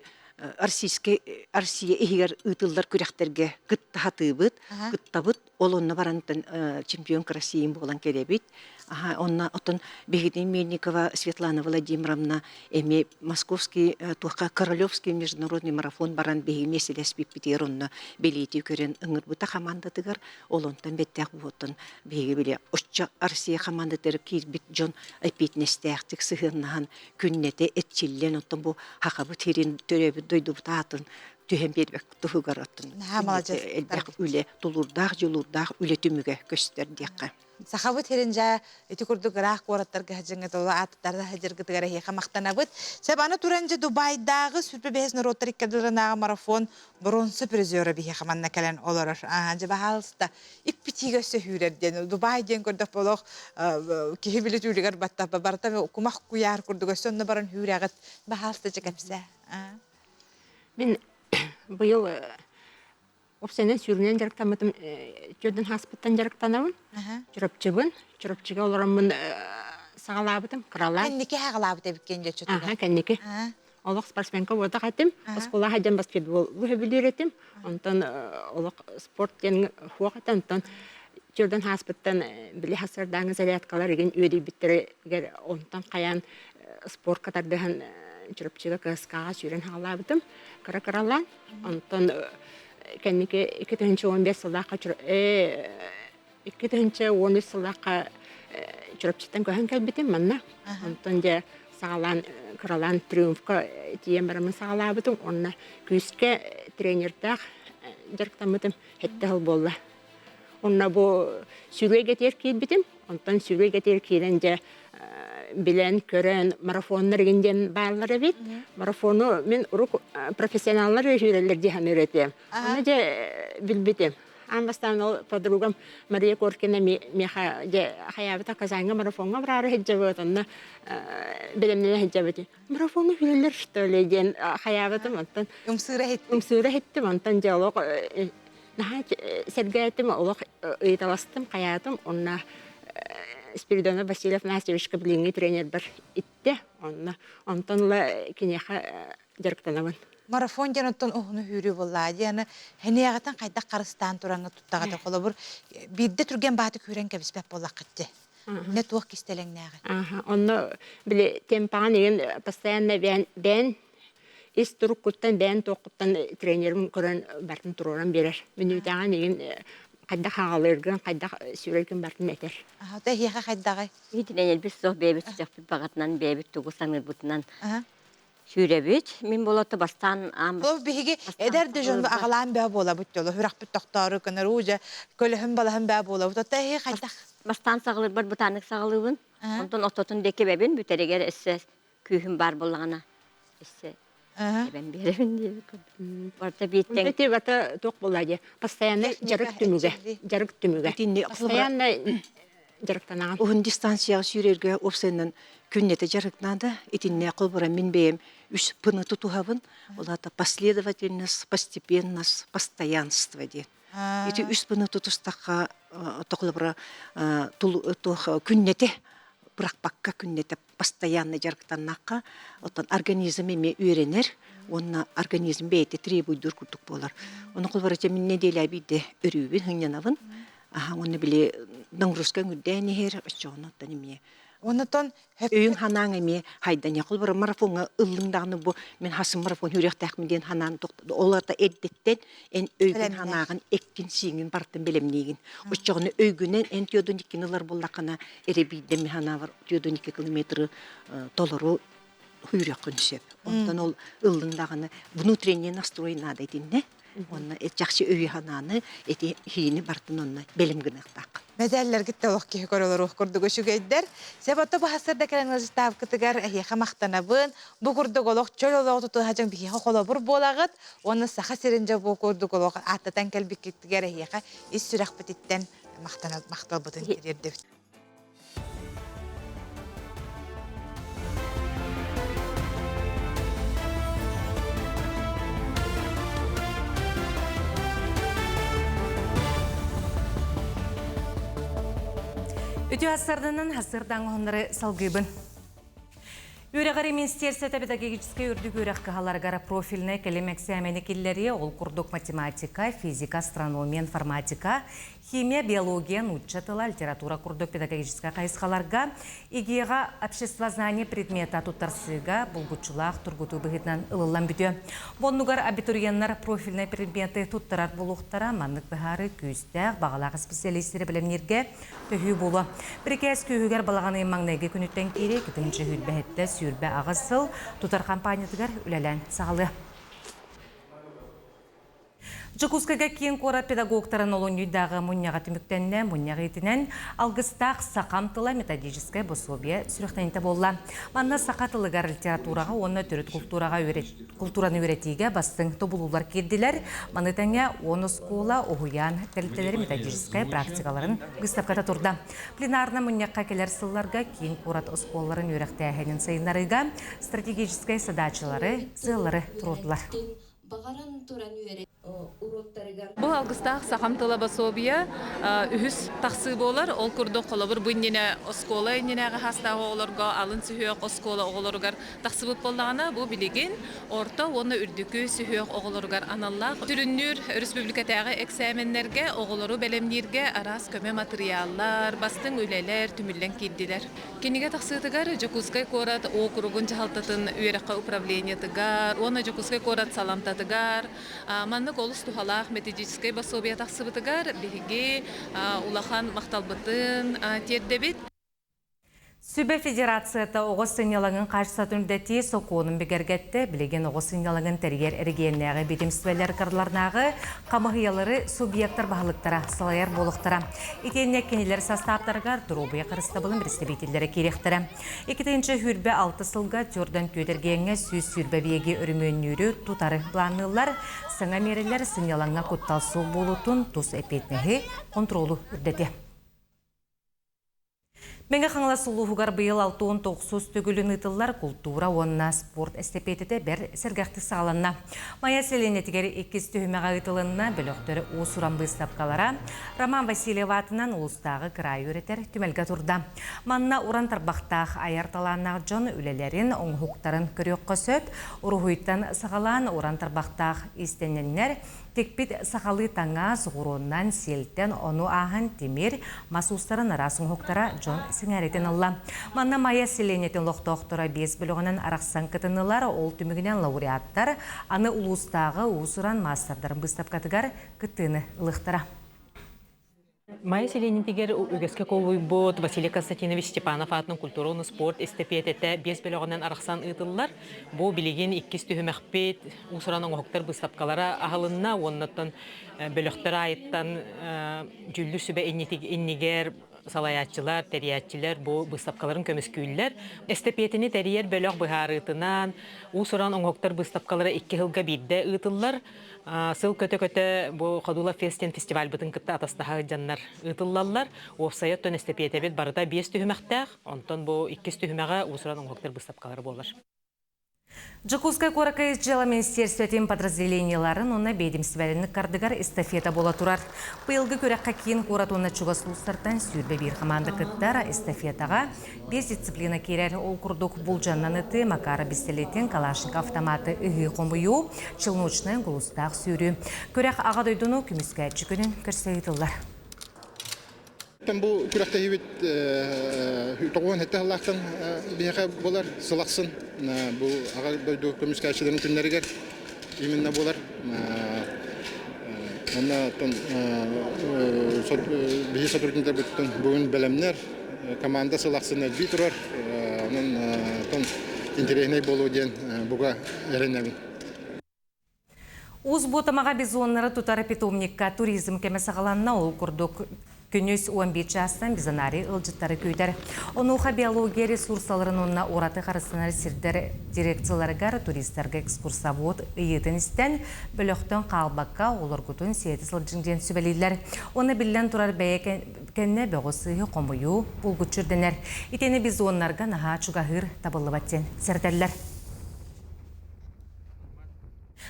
Российскай Россия иһигэр ыытыллар күрэхтэргэ кытта сатыыбыт, кыттабыт. Ол онно барантан чемпион России буолан кэлэбит. Аха, онно оттон биһигини Мельникова Светлана Владимировна эмиэ Московский туохха Королевский международный марафон баран биһиги миэстэлэспиппитигэр онно бэлиэтии көрөн ыҥырбыта хамаандатыгар. Ол онтон бэттээх буоттан биһиги били оччо Россия хамаандатыгар киирбит дьон эппиэтинэстээхтик сыһыаннаһан күннэтэ эрчиллэн оттон бу хахабыт сирин төрөөбүт дойдубут аатын түһэн биэрбэт туһугар оттон элбэх үлэ тулуурдаах дьулуурдаах үлэ түмүгэ көстөр диэххэ. Сахабыт сирин дьэ ити курдук ыраах куораттарга сылдьыҥҥа толу ааттарда сылдьаргытыгар эһиэхэ махтанабыт. Сөп аны туран дьэ Дубайдааҕы сүүрбэ бэһис норуоттар иккардыларынааҕы марафон боруонса призера биһиэхэ манна кэлэн олорор. Аа дьэ баһаалыста иппитиигэ өссө сүүрэр диэн Дубай диэн көрдөх олох киһи били түүлүгэр баттаппа барыта кумах куйаар курдук өссө онно баран сүүрэҕит. Баһаалыста дьэ кэпсээ. Мин быйыл Опсайынан сүүрүнэн дьарыктаммытым төрдүн хааспыттан дьарыктанабын. Чурапчыбын. Чурапчыга олороммун саҕалаабытым, кыралаан. Кэнники саҕалаабыт эбиккин дьэ чутуга. Аха, кэнники. Олох спортсменка буолтах этим. Оскуола сылдьан баскетбол сөбүлүүр этим. Онтон олох спорт диэн суох этэ. Онтон төрдүн хааспыттан били хасырдааҥы зарядкалар игин үөдүйбүттэригэр онтон хайаан спортка тардыһан Чурапчыга КСК-ҕа сүүрэн хаалаабытым. Кыра-кыралаан. Онтон кэнники 2015 сыллаахха 2013 сыллаахха Чурапчыттан көһөн кэлбитим манна. Онтон дьэ саҕалаан кыралаан триумфка тиийэн бараммын саҕалаабытым. Онно күүскэ тренердээх дьарыктаммытым сэттэ сыл буолла. Онно бу сүүрүү эйгэтигэр киирбитим. Онтон сүүрүү эйгэтигэр киирэн дьэ билэн, көрөн, марафоннар игин диэн бааллар эбит. Марафону мин урук профессионаллар сүүрэллэр дии саныыр этим. Ону дьэ билбитим. Аан бастаан ол подругам Мария Коркина миэхэ дьэ хайаабыта Казаньга марафоҥҥа бараары сылдьабыт, онно бэлэмнэнэ сылдьабыт. Марафону сүүрэллэр что ли диэн хайаабытым, онтон Ымсыыра иһиттим. Ымсыыра иһиттим, онтон дьэ олох Наһаа сэргээтим, олох ыйыталастым, хайаатым. Онно Спиридонов Василий Афанасьевичка билиҥҥи тренербэр иттэ. Онно онтон ыла киниэхэ дьарыктанабын. Марафон диэн оттон уһуну сүүрүү буоллаа дии. Аны хэнийэҕитин хайдах харыстаан тураҥҥа туттаҕыт холобур биирдэ түргэн бааты күүрэн кэбиспэт буоллаххыт дии. Не туох кистэлэҥнээҕи? Аха, онно били темпаҕын игин постоянно бээн бээн ис туруккуттан бэйэн туоххуттан тренерим көрөн бартын туруоран биэрэр. Мүнүүтэҕин игин хайдах хаҕалыыргын, хайдах сүүрэргин бартын этэр. Аһата эһиэхэ хайдаҕай? Итинэн элбис суох бэйэбит сүрэхпит баҕатынан, бэйэбит тугу саныырбытынан сүүрэбит. Мин болото бастаан аан Ол биһиги эдэр да дьон аҕалаан бөҕө буолабыт дьоло сүрэхпит тохтоору гынар уу дьэ көлөһүн балаһын бөҕө буолабыт. Оттон эһиги хайдах? Бастаан саҕалыырбар бытааннык саҕалыыбын. Онтон ортотун диэки эбэбин, бүтэригэр өссө күүһүм баар буоллаҕына өссө эбэн биэрэбин диэбит курдук. Барыта бииртэн Ити барыта туох буолла дии постоянно дьарык түмүгэ дьарык түмүгэ постоянно дьарыктанаҕын Уһун дистанцияҕа сүүрэргэ уопсайынан күннэтэ дьарыктаната итиннэ холобура мин бэйэм үс пыны тутуһабын ол аата последовательность постепенность постоянство диэн ити үс пыны тутустахха холобура туох күннэтэ бырахпакка күннэтэ постоянно дьарыктаннахха, оттон организм эмиэ үөрэнэр уонна организм бэйэтэ требуйдуур курдук буолар. Ону холобура мин нэдиэлэ биирдэ өрүүбүн, сынньанабын. Аха, уонна били нагрузка үрдээн иһэр, оччоҕуна оттон эмиэ Оннотон өйүҥ ханаан эмиэ хайдан холобура марафоҥҥа ыллыҥ даҕаны бу мин хасым марафон үрэхтээхпин диэн ханаан ол ата эрдэттэн эн өйгүн санааҕын эккин-сииҥин барытын бэлэмниигин. Оччоҕуна өйгүнэн эн 4-2 ылар буоллаххына, эрэ биирдэ мин санаабар 4-2 километры толору сүүрүөххүн сөп. Онтон ол ыллыҥ даҕаны внутренний настрой наада итиннэ. Уонна чахчы өйү санааны эти иһиини барытын онно бэлэм гыныахтааххын. Мэдээллэргит олох киһи көрөлөр курдук үчүгэйдэр. Себото баһасырда кэлэн ыалдьыттаабыккытыгар эһиэхэ махтанабын. Бу курдук олох чөл олоҕу тутуһа дьон биһиэхэ холобур буолаҕыт. Уонна Саха сирин дьэ бу курдук олох ааттатан кэлбиккитигэр эһиэхэ ис сүрэхпититтэн махталбытын тириэрдэбит. Үтүө ассарданан хасырдаң оһоннары салгыыбын. Үөрэҕири министерствота педагогическай үрдүк үөрэх кыһаларыгар профильнай кэлим эксээмэни киллэриэ, ол курдук математика, физика, астрономия, информатика, химия, биология, нуучча тыла, литература курдук педагогическай хайысхаларга ИГИ-ҕа обществознание предмета туттарсыыга булгуччулаах тургутуу быһыытынан ылыллан бүтүө. Бу оннугар абитуриеннар профильнай предмети туттарар буолуохтара, маннык быһаарыы күүстээх, баҕалаах исписэлиистэри бэлэмнииргэ төһүү буолуо. Бирикээс күүһүгэр балаҕан ыйын маҥнайгы күнүттэн киирии кытынчы сүүрбэһиттэ 28 сыл тутар хампаанньатыгар үлэлээн саҕалыа. Дьокуускайга киин куорат педагогтарын олунньуйдааҕы мунньаҕа түмүктэннэ. Мунньах иитинэн Алгыстаах сахам тыла методическай босуобуйа сүрэхтэниитэ буолла. Манна саха тылыгар, литератураҕа уонна төрүт култуураҕа култуураны үөрэтиигэ бастыҥ тобулуулар киирдилэр. Маны тэҥэ уон оскуола, уһуйаан тэрилтэлэри методическай практикаларын быыстапката турда. Пленарнай мунньахха кэлэр сылларга киин куорат оскуолаларын үөрэхтээһинин сайыннарыыга стратегическай задачалары, сыаллары туруордулар. Бу алгыстаах сахам тыла босуобуйа үһүс тахсыы буолар. Ол курдук холобур бу иннинэ оскуола иннинээҕи саастаах оҕолорго алын сүһүөх оскуола оҕолоругар тахсыбыт буоллаҕына, бу билигин орто уонна үрдүкү сүһүөх оҕолоругар аналлаах сүрүннүүр өрөспүүбүлүкэтээҕи эксээмэннэргэ оҕолору бэлэмнииргэ араас көмө матырыйааллар, бастыҥ үлэлэр түмүллэн киирдилэр. Кинигэ тахсыытыгар Дьокуускай куорат уокуругун дьаһалтатын үөрэххэ управлениетыгар уонна Дьокуускай куорат саламтатыгар маннык олус туһалаах методическай босуобуйа тахсыбытыгар биһиги улахан махталбытын тиэрдэбит. Сүбэ федерацията оҕо сынньалаҥын хаачыстыбатын үрдэтии сокуонун бигэргэттэ. Билигин оҕо сынньалаҥын тэрийэр эрэгийиэннээҕи биэдэмистибэлэр кыраларынааҕы хамыһыйалары субъектар баһылыктара салайар буолуохтара. Итиэннэ кинилэр састааптарыгар доруобуйа харыстабылын бэрэстэбиитэллэрэ киириэхтэрэ. 2026 сылга Тюрдан түөтэргиэҥҥэ 120 биэги өрөмүөннүүрү тутары былаанныыллар. Саҥа миэрэлэр сынньалаҥҥа куттал суох буолуутун тус эппиэтинэһи, хонтуруолу үрдэтиэ. Мэҥэ Хаҥалас улууһугар быйыл 69 төгүлүн ыытыллар култуура уонна спорт эстэпиэтэтэ бэр сэргэхтик саҕаланна. Майа сэлиэнньэтигэр иккис түһүмэҕэ ыытылынна бөлөхтөр уус-уран быыстапкалара Роман Васильев аатынан улуустааҕы кыраайы үөрэтэр түмэлгэ турда. Манна уран тарбахтаах айар талааннаах дьон үлэлэрин, оҥоһуктарын көрүөххэ сөп. Уруһуйтан саҕалаан уран тарбахтаах иистэнньэннэр Тикпит сахалыы таҥас, оҕуруоннан, сиэлтэн, ону ааһан тимир, мас уустарын араас оҥоһуктара дьон сэҥээритин ылла. Манна Майа сэлиэнньэтин олохтоохторо биэс бөлөҕүнэн арахсан кытыннылар, ол түмүгүнэн лауреаттар аны улуустааҕы уус-уран маастардарын быыстапкатыгар кыттыыны ылыахтара. Майа сэлиэнньэтигэр үгэскэ кубулуйбут Василий Константинович Степанов аатынан культура уонна спорт эстэпиэтэтэ биэс бөлөҕүнэн арахсан ыытыллар. Бу билигин иккис түһүмэхпит уус-уран оҥоһуктар быыстапкалара аһылынна уоннаттан бөлөхтөр аайыттан дьүүллүүр сүбэ иннигэр салайааччылар, тэрийээччилэр бу быыстапкаларын көмүскүүллэр. Эстэпиэтэни тэрийэр бөлөх быһаарыытынан уус-уран оҥоһуктар быыстапкалара икки сылга биирдэ ыытыллар. Сыл көтө-көтө бу Ходула Фест диэн фестивальбытын кытта атастаһа сылдьаннар ыытыллаллар. Уопсайа оттон эстэпиэтэбит барыта биэс түһүмэхтээх, онтон бу иккис түһүмэҕэ уус-уран оҥоһуктар быыстапкалара буолар. Дьокуускай куоракка Ис дьыала министиэристибэтин подразделениеларын уонна биэдимистибэлэрин ыккардыгар эстафета буола турар. Быйылгы күрэххэ киин куорат уонна чугас улуустартан 21 хамаанда кыттар. Эстафетаҕа Биэс дисциплина киирэр. Ол курдук булдьаннан ытыы, Макара бистэлиэтин, Калашников автоматы ыһыы-хомуйуу, челночнай гулустаах сүүрүү. Күрэх Аҕа дойдуну көмүскээччи күнүн көрсө ыытыллар. Бу күрэхтэһиибит 97 сыллаахтан биһиэхэ буолар сыл ахсын бу Аҕа дойду көмүскээччилэрин күннэригэр именно буолар. Онно оттон биһи сотрудниктарбыттан бүгүн бэлэмнэр команда сыл ахсын элбии турар. Онон оттон интэриэһинэй буолуо диэн буга эрэнэбин. Уус Буотамаҕа бизоннары тутар питомникка туризм кэмэ саҕаланна. Ол курдук. Күнүс 11 чаастан бизонарий ыалдьыттары күүтэр. Онуоха биология ресурсаларын уонна ураты харыстанар сирдэр дирекцияларыгар туристарга экскурсовод ыйыытын истэн, бөлөхтөн хаалбакка оҕолоргутун сиэтэ сылдьыҥ диэн сүбэлииллэр. Уонна биллэн турар бэйэ кэннэ бөҕү-сыыһы хомуйуу булгуччу ирдэнэр. Итини бизоннарга наһаа чугаһыыр табыллыбат диэн сэрэтэллэр.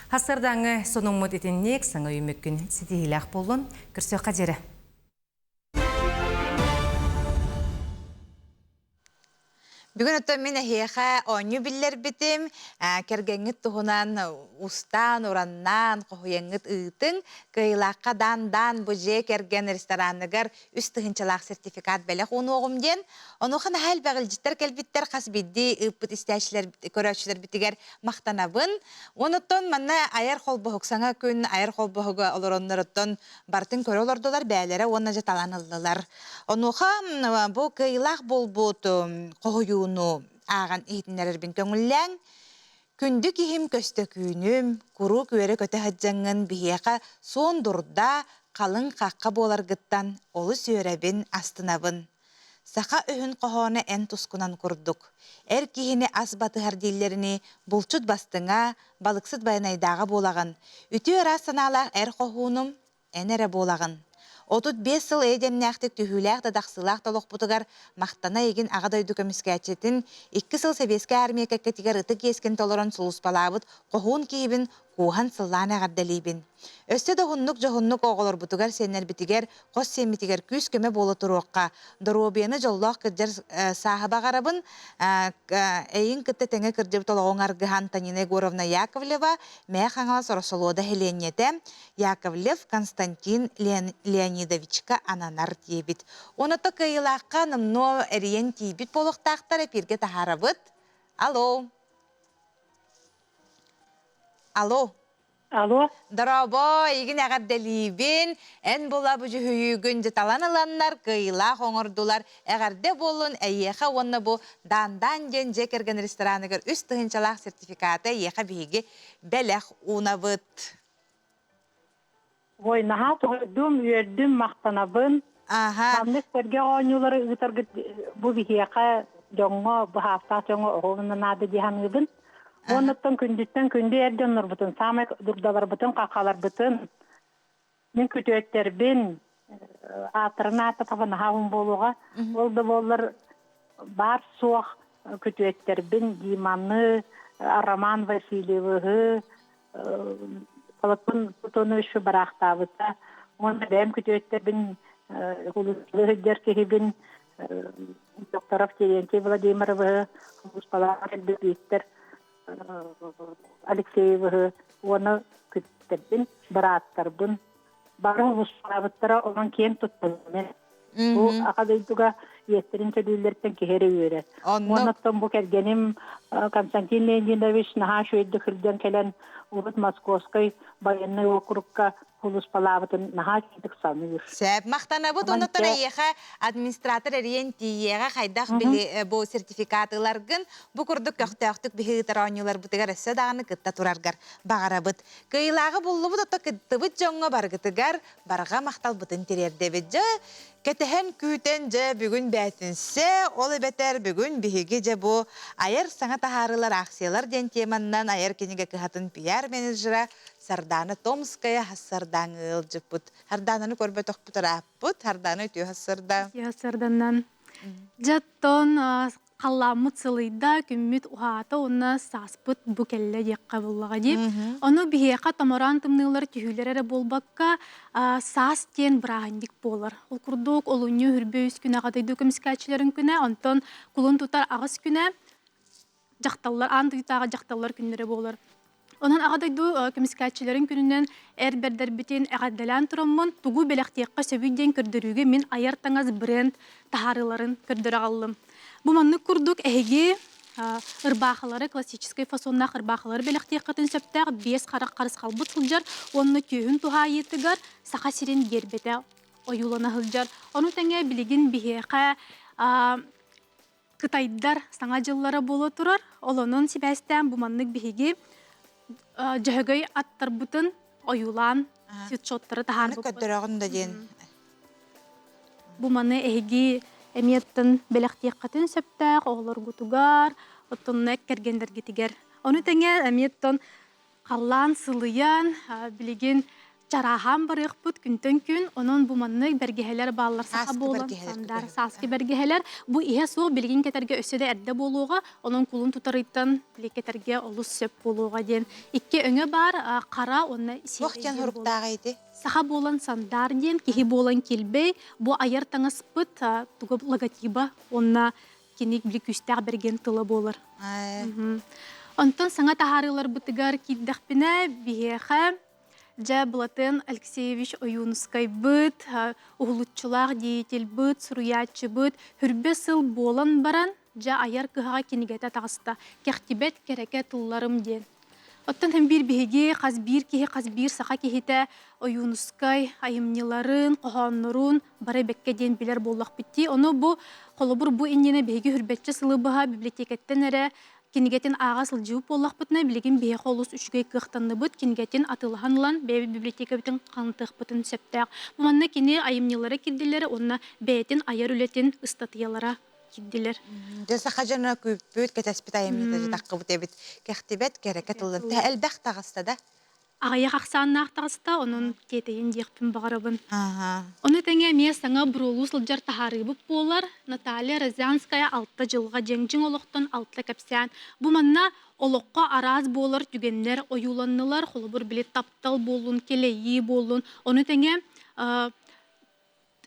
Хасырдаҥы сонуммут итинник саҥа үмүккүн ситиһиилээх буоллун. Көрсүөххэ диэри. Бүгүн оттон мин эһиэхэ оонньуу биллэрбитим, кэргэҥҥит туһунан устаан, ураннаан, хоһуйаҥҥыт ыытыҥ. Кыайыылаахха даан-даан бу дьиэ кэргэн рестораныгар үс тыһыынчалаах сертификат бэлэх уунуоҕум диэн. Онуоха наһаа элбэх илдьиттэр кэлбиттэр, хас биирдии ыыппыт истээччилэр, көрөөччүлэрбитигэр махтанабын. Онуттан манна айар холбоһук саҥа күн айар холбоһуга олоронноруттан барытын көрө олордулар, бээлэрэ уонна дьэ талан ыллылар. Онуоха бу кыайыылаах буолбут хоһуйууну ааҕан иһитиннэрэрбин көҥүллээҥ. Күндү киһим көстөкүүнүм, куруук үөрэ-көтө сылдьаҥҥын биһиэхэ суон дурда, халыҥ хахха буоларгыттан олус үөрэбин, астынабын. Саха өһүн хоһооно эн тускунан курдук. Эр киһини ас батыһар дииллэринии, булчут бастыҥа, балыксыт байанайдааҕа буолаҕын. Үтүө ыраас санаалаах эр хоһуунум, эн эрэ буолаҕын. 35 сыл эйэ-дэмнээхтик түһүүлээх да тахсыылаах да олохпутугар махтана эйигин Аҕа дойду көмүскээччитин, икки сыл Сэбиэскэй Армия кэккэтигэр ытык иэскин толорон сулууспалаабыт хоһуун киһибин кууһан сыллаан эҕэрдэлиибин. Өссө да уһуннук дьоһуннук оҕолорбутугар, сиэннэрбитигэр, хос сиэммитигэр күүс-көмө буола туруохха, доруобуйаны дьоллоох кырдьар сааһы баҕарабын. Эйин кытта тэҥэ кырдьыбыт олоҕуҥ аргыһа Антонина Егоровна Яковлева, Мэйэ Хаҥалас Ороссолуода сэлиэнньэтэ, Яковлев Константин Леонидовичка ананар диэбит. Оното кыайыылаахха номнуо эрийэн тиийбит буолуохтаахтар эпииргэ таһаарабыт. Алло. Алло. Алло. Дорообо, эйигин эҕэрдэлиибин. Эн була бу дьүһүйүүгүн дьыталан ыланнар, кыайыылаах оҥордулар. Эҕэрдэ буоллун эйиэхэ уонна бу Даандаан диэн дьиэ кэргэн рестораныгар үс тыһыынчалаах сертификаты эйиэхэ биһиги бэлэх уунабыт. Ой, наһаа соһуйдум, үөрдүм, махтанабын. Аха. Маннык сэргэх оонньуулары ыытаргыт бу биһиэхэ дьоҥҥо, быһаастаах дьоҥҥо оҕолорун наада дии саныыбын. Уоннаттан күндүттэн күндү эр дьоннорбутун, саамай дурдаларбытын, хаххаларбытын, мин күтүөттэрбин, ааттарын ааттатаба наһаа уһун буолуоҕа. Ол да буоллар баар суох күтүөттэрбин Диманы, Роман Васильевыһы, Платон Платонович бараахтаабыта уонна бэйэм күтүөттэрбин сылдьар киһибин Докторов Терентий Владимировиһы, Улууспалаах кэлбит Виктор Алексеевиһы уонна күтүөттэрбин, бырааттарбын бары улууспалаабыттара онон киэн туттабын. Бу аҕа дойдуга иэстэрин төлүүллэриттэн киһи эрэ үөрэр. Уонна оттон бу кэргэним Константин Леонидович наһаа үчүгэйдик сылдьан кэлэн урут Московскай военнай округка сулууспалаабытын наһаа үчүгэйдик саныыр. Сөп, махтанабыт. Оннуттан эйиэхэ администратор эрийэн тиийиэҕэ хайдах били бу сертификат ыларгын бу курдук көхтөөхтүк биһи ыытар оонньууларбытыгар өссө даҕаны кытта тураргар баҕарабыт. Кыайыылааҕы буллубут ото кыттыбыт дьоҥҥо барыгытыгар барҕа махталбытын тириэрдэбит. Дьэ, кэтэһэн күүтэн дьэ бүгүн бээтинсэ, ол эбэтэр бүгүн биһиги дьэ бу айар саҥа таһаарыылар акциялар диэн теманнан айар кинигэ кыһатын пиар-менеджера Сардаана Томская Сардаан ыалдьыппыт. Сардаананы көрбөтөхпүт ырааппыт. Сардаана үтүө сарда. Үтүө сарданнан. Дьэ, оттон халлааммыт сылыйда, күммүт уһаата уонна сааспыт бу кэллэ диэххэ буллаҕа дии. Ону биһиэхэ томороон тымныылар түһүүлэр эрэ буолбакка, саас диэн бырааһынньык буолар. Ол курдук олунньу үрбэ үс күнэ аҕа дойду көмүскээччилэрин күнэ, онтон кулун тутар аҕыс күнэ дьахталлар аан дойдутааҕы дьахталлар күннэрэ буолар. Онон Аҕа дойду көмүскээччилэрин күнүнэн эр бэрдэрбитин эҕэрдэлээн тураммын, тугу бэлэхтиэххэ сөбүй диэн көрдөрүүгэ мин айар таҥас бренд таһаарыыларын көрдөрө аҕаллым. Бу маннык курдук эһиги ырбаахылары, классическай фасоннаах ырбаахылары бэлэхтиэххитин сөптөөх биэс харах харысхалбыт сылдьар уонна түөһүн туһаайыытыгар Саха сирин гиэрбэтэ ойуулана сылдьар. Ону тэҥэ билигин биһиэхэ Кытайдар саҥа дьыллара буола турар. Ол онон сибээстээн бу маннык биһиги дьөһөгөй аттарбытын ойуулаан свитшоттары таһаарбыппыт. Көрдөрөҕүн да диэн. Бу маны эһиги эмиэттэн бэлэхтиэххитин сөптөөх оҕолоргутугар, оттонно кэргэннэргитигэр. Ону тэҥэ эмиэттэн халлаан сылыйан, билигин чарааһаан барыахпыт күнтэн күн. Онон бу маннык бэргэһэлэр бааллар саха буолан сандар сааскы бэргэһэлэр. Бу иһэ суох билигин кэтэргэ өссө да эрдэ буолуоҕа. Онон кулун тутарыйтан били кэтэргэ олус сөп буолуоҕа диэн. Икки өҥө баар, хара уонна Туох диэн суруктааҕый ити? Саха буолан сандаар диэн, киһи буолан килбэй. Бу айар таҥаспыт туга логотиба уонна кини били күүстээх бэргэн тыла буолар. Онтон саҥа таһаарыыларбытыгар киирдэхпинэ, биһиэхэ дьэ Былатыан Алексеевич Ойуунускайбыт, уһулуччулаах деятельбыт, суруйааччыбыт хүрбэ сыл буолан баран, дьэ айар кыһаҕа кинигэтэ таҕыста. Кэхтибэт кэрэкэ тылларым диэн. Оттон һин биир биһиги хас биир киһи, хас биир саха киһитэ Ойуунускай айымньыларын, хоһооннорун бары бэккэ диэн билэр буоллахпыт дии. Ону бу холобур бу иннинэ биһиги хүрбэччэ сылы быһа библиотекаттан эрэ кинигэтин ааҕа сылдьыбыт буоллахпытына, билигин биһиэхэ олус үчүгэй кыахтанныбыт, кинигэтин атыылаһан ылан бэйэбит библиотекабытын хаҥатыахпытын сөптөөх. Бу манна кини айымньылара кирдилэрэ уонна бэйэтин айар үлэтин ыстатыйалара кирдилэр. Дьэ саха дьоно күүппүт, кэтэспит айымньыта таххыбыт эбит. Кэхтибэт кэрэкэ тылын элбэх таҕыста да? Аҕыйах ахсааннаах таҕыста, онон тиэтэйин диэхпин баҕарабын. Ону тэҥэ эмиэ саҥа буруолуу сылдьар таһаарыыбыт буолар. Наталья Розянская алта дьылҕа дьиҥ-дьиҥ олохтон алта кэпсээн. Бу манна олоххо араас буолар түгэннэр ойууланнылар. Холобур, били таптал буоллун, кэлэйии буоллун. Ону тэҥэ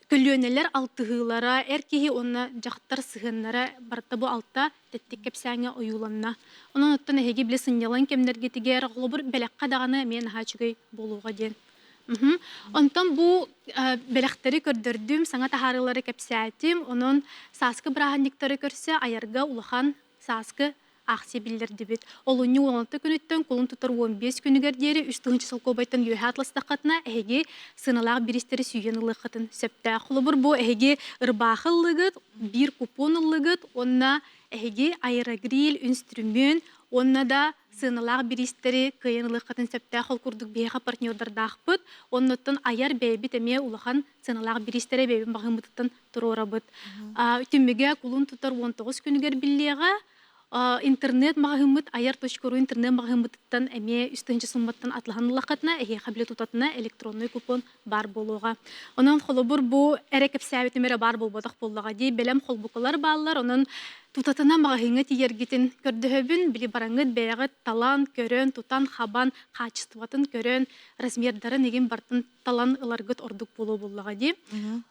Көлүөнэлэр алтыһыылара, эр киһи уонна дьахтар сыһыаннара барыта бу алта тэттик кэпсээҥҥэ ойууланна. Онон оттон эһиги били сынньалаҥ кэмнэргитигэр, холобур, бэлэххэ даҕаны эмиэ наһаа үчүгэй буолуоҕа диэн. Онтон бу бэлэхтэри көрдөрдүм, саҥа таһаарыылары кэпсээтим. Онон сааскы бырааһынньыктары көрсө айарга улахан сааскы аахсыйа биллэрдибит. Олунньу 16 күнүттэн кулун тутар 15 күнүгэр диэри 3 тыһыынча солкуобайтан үөһэ атластаххытына, эһиги сыаналаах бириистэри сүүйэн ылыаххытын сөптөөх. Холобур, бу эһиги ырбаахы ыллыгыт, биир купон ыллыгыт уонна эһиги аэрогриль, үнстрүмүөн уонна да сыаналаах бириистэри кыайан ылыаххытын сөптөөх. Ол курдук биһиэхэ партнердардаахпыт. Оннуттан айар бэйэбит эмиэ улахан сыаналаах бириистэри бэйэбит маҕаһыыммытыттан туруорабыт. Түмүгэ кулун тутар 19 күнүгэр биллиэҕэ. Интернет маҕаһыыммыт айар.ру интернет маҕаһыыммытыттан эмиэ 3 тыһыынча сумматтан атлаһан ыллаххытына, эһиэхэ били тутатына электронный купон баар буолуоҕа. Онон холобур бу эрэ кэпсээбитим эрэ баар буолбатах буоллаҕа дии. Бэлэм холбукалар бааллар. Онон тутатына маҕаһыыҥҥа тиийэргитин көрдөһөбүн. Били бараҥҥыт бэйэҕит талан, көрөн, тутан, хабан, хаачыстыбатын көрөн, размердарын игин бартын талан ыларгыт ордук буолуо буоллаҕа дии.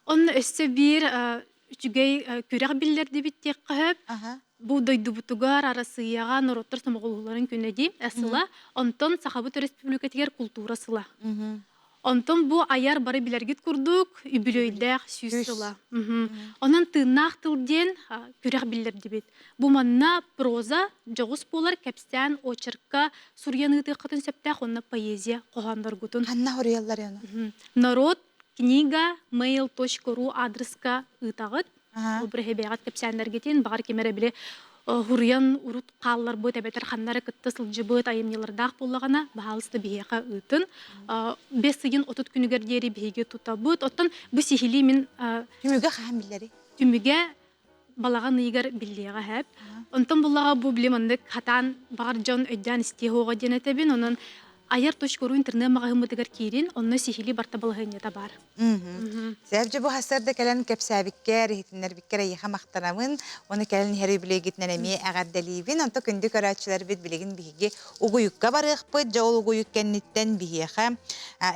Онно өссө биир үчүгэй күрэх биллэрдибит диэххэ сөп. Бу дойдубутугар Арассыыйаҕа норуоттар сомоҕолоһууларын күнэ дии сыла. Онтон Сахабыт Өрөспүүбүлүкэтигэр култуура сыла. Онтон бу айар бары билэргит курдук үбүлүөйдээх 100 сыла. Онон тыыннаах тыл диэн күрэх биллэрдибит. Бу манна проза дьоҕус буолар кэпсээн очеркка суруйан ыытыаххытын сөптөөх уонна поэзия хоһоонноргутун. Ханна суруйаллар аны? Народ книга mail.ru адреска ыытаҕыт. Ол бэйэҕит кэпсээннэргитин баҕар ким эрэ били хуруйан урут хаалларбыт эбэтэр ханна эрэ кытта сылдьыбыт айымньылардаах буоллаҕына, баһаалыста биһиэхэ ыытын. Бэс ыйын 30 күнүгэр диэри биһиги тутабыт. Оттон бу сиһилии мин Түмүгэ хаһан биллэрий? Түмүгэ балаҕан ыйыгар биллиэҕэ эһэп. Онтон буллаҕа бу били маннык хатаан баҕар дьон өйдөөн истиэ суоҕа диэн этэбин. Онон айар точка.ру интернет маҕаһыыммытыгар киирин, онно сиһилии барта балаһыанньата баар. Сээбдьэ бу хасарда кэлэн кэпсээбиккэр, иһитиннэрбиккэр эйиэхэ махтанабын. Оны кэлэн иһэр үбүлүөйгүтүнэн эмиэ эҕэрдэлиибин. Онто күндү көрөөччүлэрбит билигин биһиги угуйукка барыахпыт. Дьэ ол угуйук кэнниттэн биһиэхэ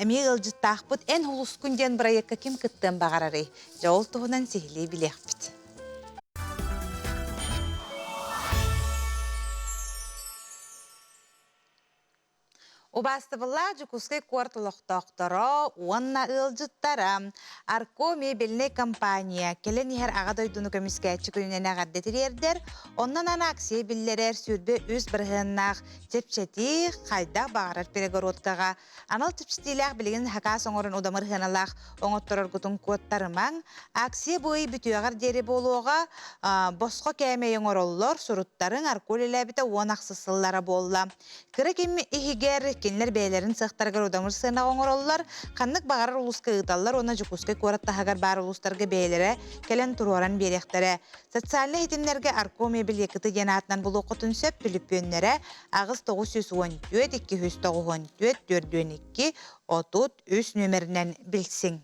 эмиэ ыалдьыттаахпыт. Эн улускун диэн бырайыакка ким кыттыан баҕарарый? Дьэ ол туһунан сиһилии билиэхпит. Убаастабыллаах Дьокуускай куорат олохтоохторо уонна ыалдьыттара Арко мебельнай компания кэлэн иһэр Аҕа дойдуну көмүскээччи күнүнэн эҕэрдэ тириэрдэр, онон аны акция биллэрэр 23 бырыһыаннаах чэпчэтии хайдах баҕарар перегородкаҕа Анал чэпчэтиилээх билигин хакаас оҥорон удамыр сыаналаах оҥоттороргутун куоттарымаҥ. Акция бу ый бүтүөҕэр диэри буолуоҕа. Босхо кээмэй оҥороллор, суруттарыҥ Арко үлэлээбитэ 10 ахсыс сыллара буолла. Кыра ким иһигэр Кинилэр бэйэлэрин сыахтарыгар удамыр сыанаҕа оҥороллор. Ханнык баҕарар улууска ыыталлар уонна Дьокуускай куорат таһыгар баар улуустарга бэйэлэрэ кэлэн туруоран биэриэхтэрэ. Социальнай ситимнэргэ Арко мебель Якыты диэн аатынан булуоххутун сөп. Түлүпүөннэрэ 8 914 294 42 33 нүөмэринэн билсиҥ.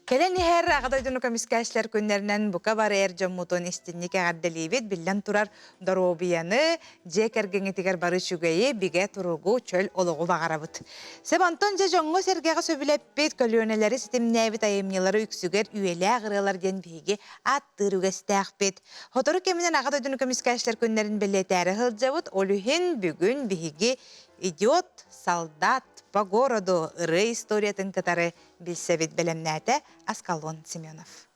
Кэлэн иһэр Аҕа дойдуну көмүскээччилэр күннэринэн бука бары эр дьоммутун истинник эҕэрдэлиибит. Биллэн турар, доруобуйаны, дьиэ кэргэҥҥитигэр бары үчүгэйи, бигэ туругу, чөл олоҕу баҕарабыт. Сөп онтон дьэ дьоҥҥо-сэргэҕэ сөбүлэппит, көлүөнэлэри ситимнээбит айымньылары үксүгэр үйэлээх ырыалар диэн биһиги ааттыыр үгэстээхпит. Сотору кэминэн Аҕа дойдуну көмүскээччилэр күннэрин бэлиэтээри сылдьабыт. Ол иһин бүгүн биһиги Идет солдат по городу ырыа историятын кытары билсэбит бэлэмнээтэ Аскалон Семенов.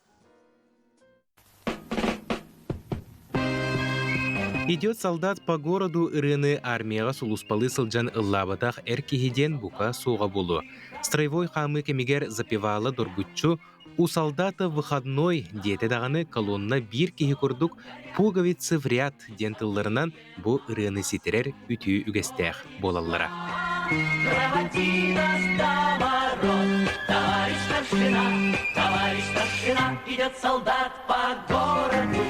Идет солдат по городу ырыаны армияҕа сулууспалыы сылдьан ыллаабатах эр киһи диэн бука суоҕа буолуо. Строевой хаамыы кэмигэр запевала доргуччу «У солдата выходной» диэтэ даҕаны колонна биир киһи курдук «Пуговицы в ряд» диэн тылларынан бу ырыаны ситэрэр үтүө үгэстээх буолаллара. Проводи нас до ворот, товарищ старшина, товарищ старшина, идет солдат по городу.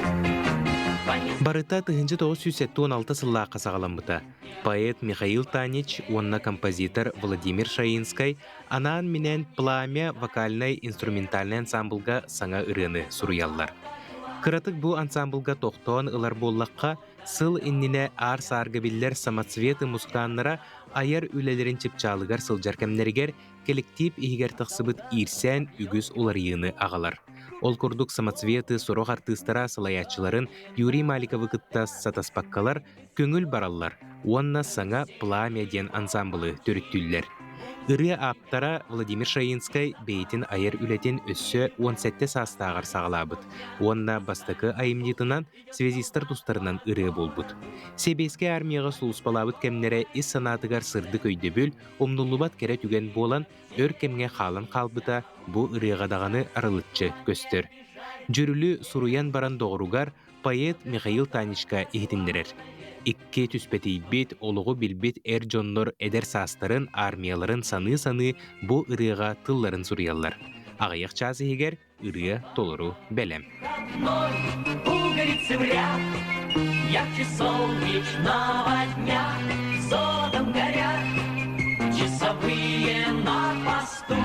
Барыта 1976 сыллаахха саҕаламмыта. Поэт Михаил Танич уонна композитор Владимир Шаинскай Анаан-минээн «Пламя» вокальнай-инструментальнай ансаамбылга саҥа ырыаны суруйаллар. Кыратык бу ансаамбылга тохтоон ылар буоллахха, сыл иннинэ аар-саарга биллэр самоцветы музыканнара айар үлэлэрин чыпчаалыгар сылдьар кэмнэригэр кэлэктиип иһигэр тахсыбыт иирсээн үгүс уларыйыыны аҕалар. Ол курдук самоцветы сорох артыыстара салайааччыларын Юрий Маликовы кытта сатаспаккалар көҥүл бараллар уонна саҥа «Пламя» диэн ансаамбылы төрүттүүллэр. Ырыа ааптара Владимир Шаинскай бэйэтин айар үлэтин өссө 17 саастааҕар саҕалаабыт уонна бастакы айымньытынан связистар тустарынан ырыа буолбут. Сэбиэскэй армияҕа сулууспалаабыт кэмнэрэ ис санаатыгар сырдык өйдөбүл, умнуллубат кэрэ түгэн буолан, өр кэмҥэ хаалан хаалбыта бу ырыаҕа даҕаны арылыччы көстөр. Дьүрүлү суруйан баран доҕоругар Поэт Михаил Танечка иһитиннэрэр: Икки түспэтийбит, олоҕу билбит эр дьоннор эдэр саастарын, армияларын саныы-саныы бу ырыаҕа тылларын суруйаллар. Аҕыйах чаас иһигэр ырыа толору бэлэм. Пуговицы в ряд, ярче солнечного дня, золотом горят часовые на посту,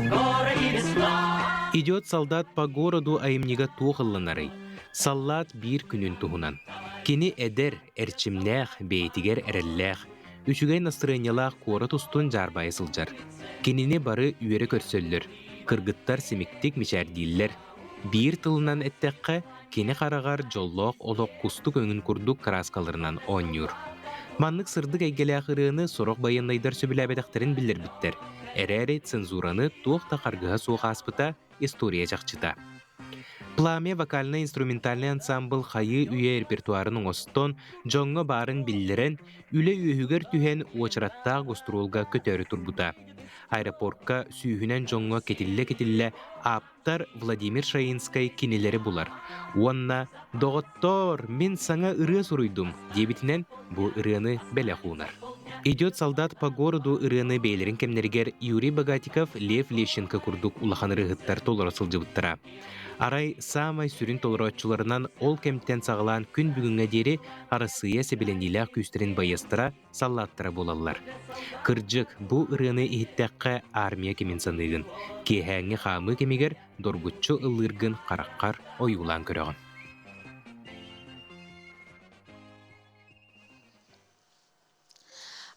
городе весна. Идет солдат по городу айымньыга туох ылланарый? Саллаат биир күнүн туһунан. Кини эдэр, эрчимнээх, бэйэтигэр эрэллээх, үчүгэй настырыанньалаах куорат устун дьаарбайа сылдьар. Кинини бары үөрэ көрсөллөр, кыргыттар симиктик мичээрдииллэр. Биир тылынан эттэххэ, кини хараҕар дьоллоох олох кустук өҥүн курдук кырааскаларынан оонньуур. Маннык сырдык эйгэлээх ырыаны сорох байыаннайдар сөбүлээбэтэхтэрин биллэрбиттэр. Эрээри цензураны туох да харгыһа суох ааспыта история чахчыта. Пламя вокальнай-инструментальнай ансаамбыл хайыы үйэ репертуарын оҥостон, дьоҥҥо баарын биллэрэн, үлэ үөһүгэр түһэн уочараттаах гостуруолга көтөөрү турбута. Аэропортка сүүһүнэн дьоҥҥо кэтиллэ-кэтиллэ ааптар Владимир Шаинскай кинилэри булар уонна «Доҕоттоор, мин саҥа ырыа суруйдум» диэбитинэн бу ырыаны бэлэх уунар. «Идет солдат по городу» ырыаны бэйэлэрин кэмнэригэр Юрий Богатиков, Лев Лещенко курдук улахан ырыаһыттар толоро сылдьыбыттара. Арай саамай сүрүн толорооччуларынан ол кэмтэн саҕалаан күн бүгүҥҥэ диэри Арассыыйа сэбилэниилээх күүстэрин байыастара саллааттара буолаллар. Кырдьык, бу ырыаны иһиттэххэ армия кимин саныыгын, киэһээҥҥи хаамыы кэмигэр доргуччу ыллыыргын хараххар ойуулаан көрөҕүн.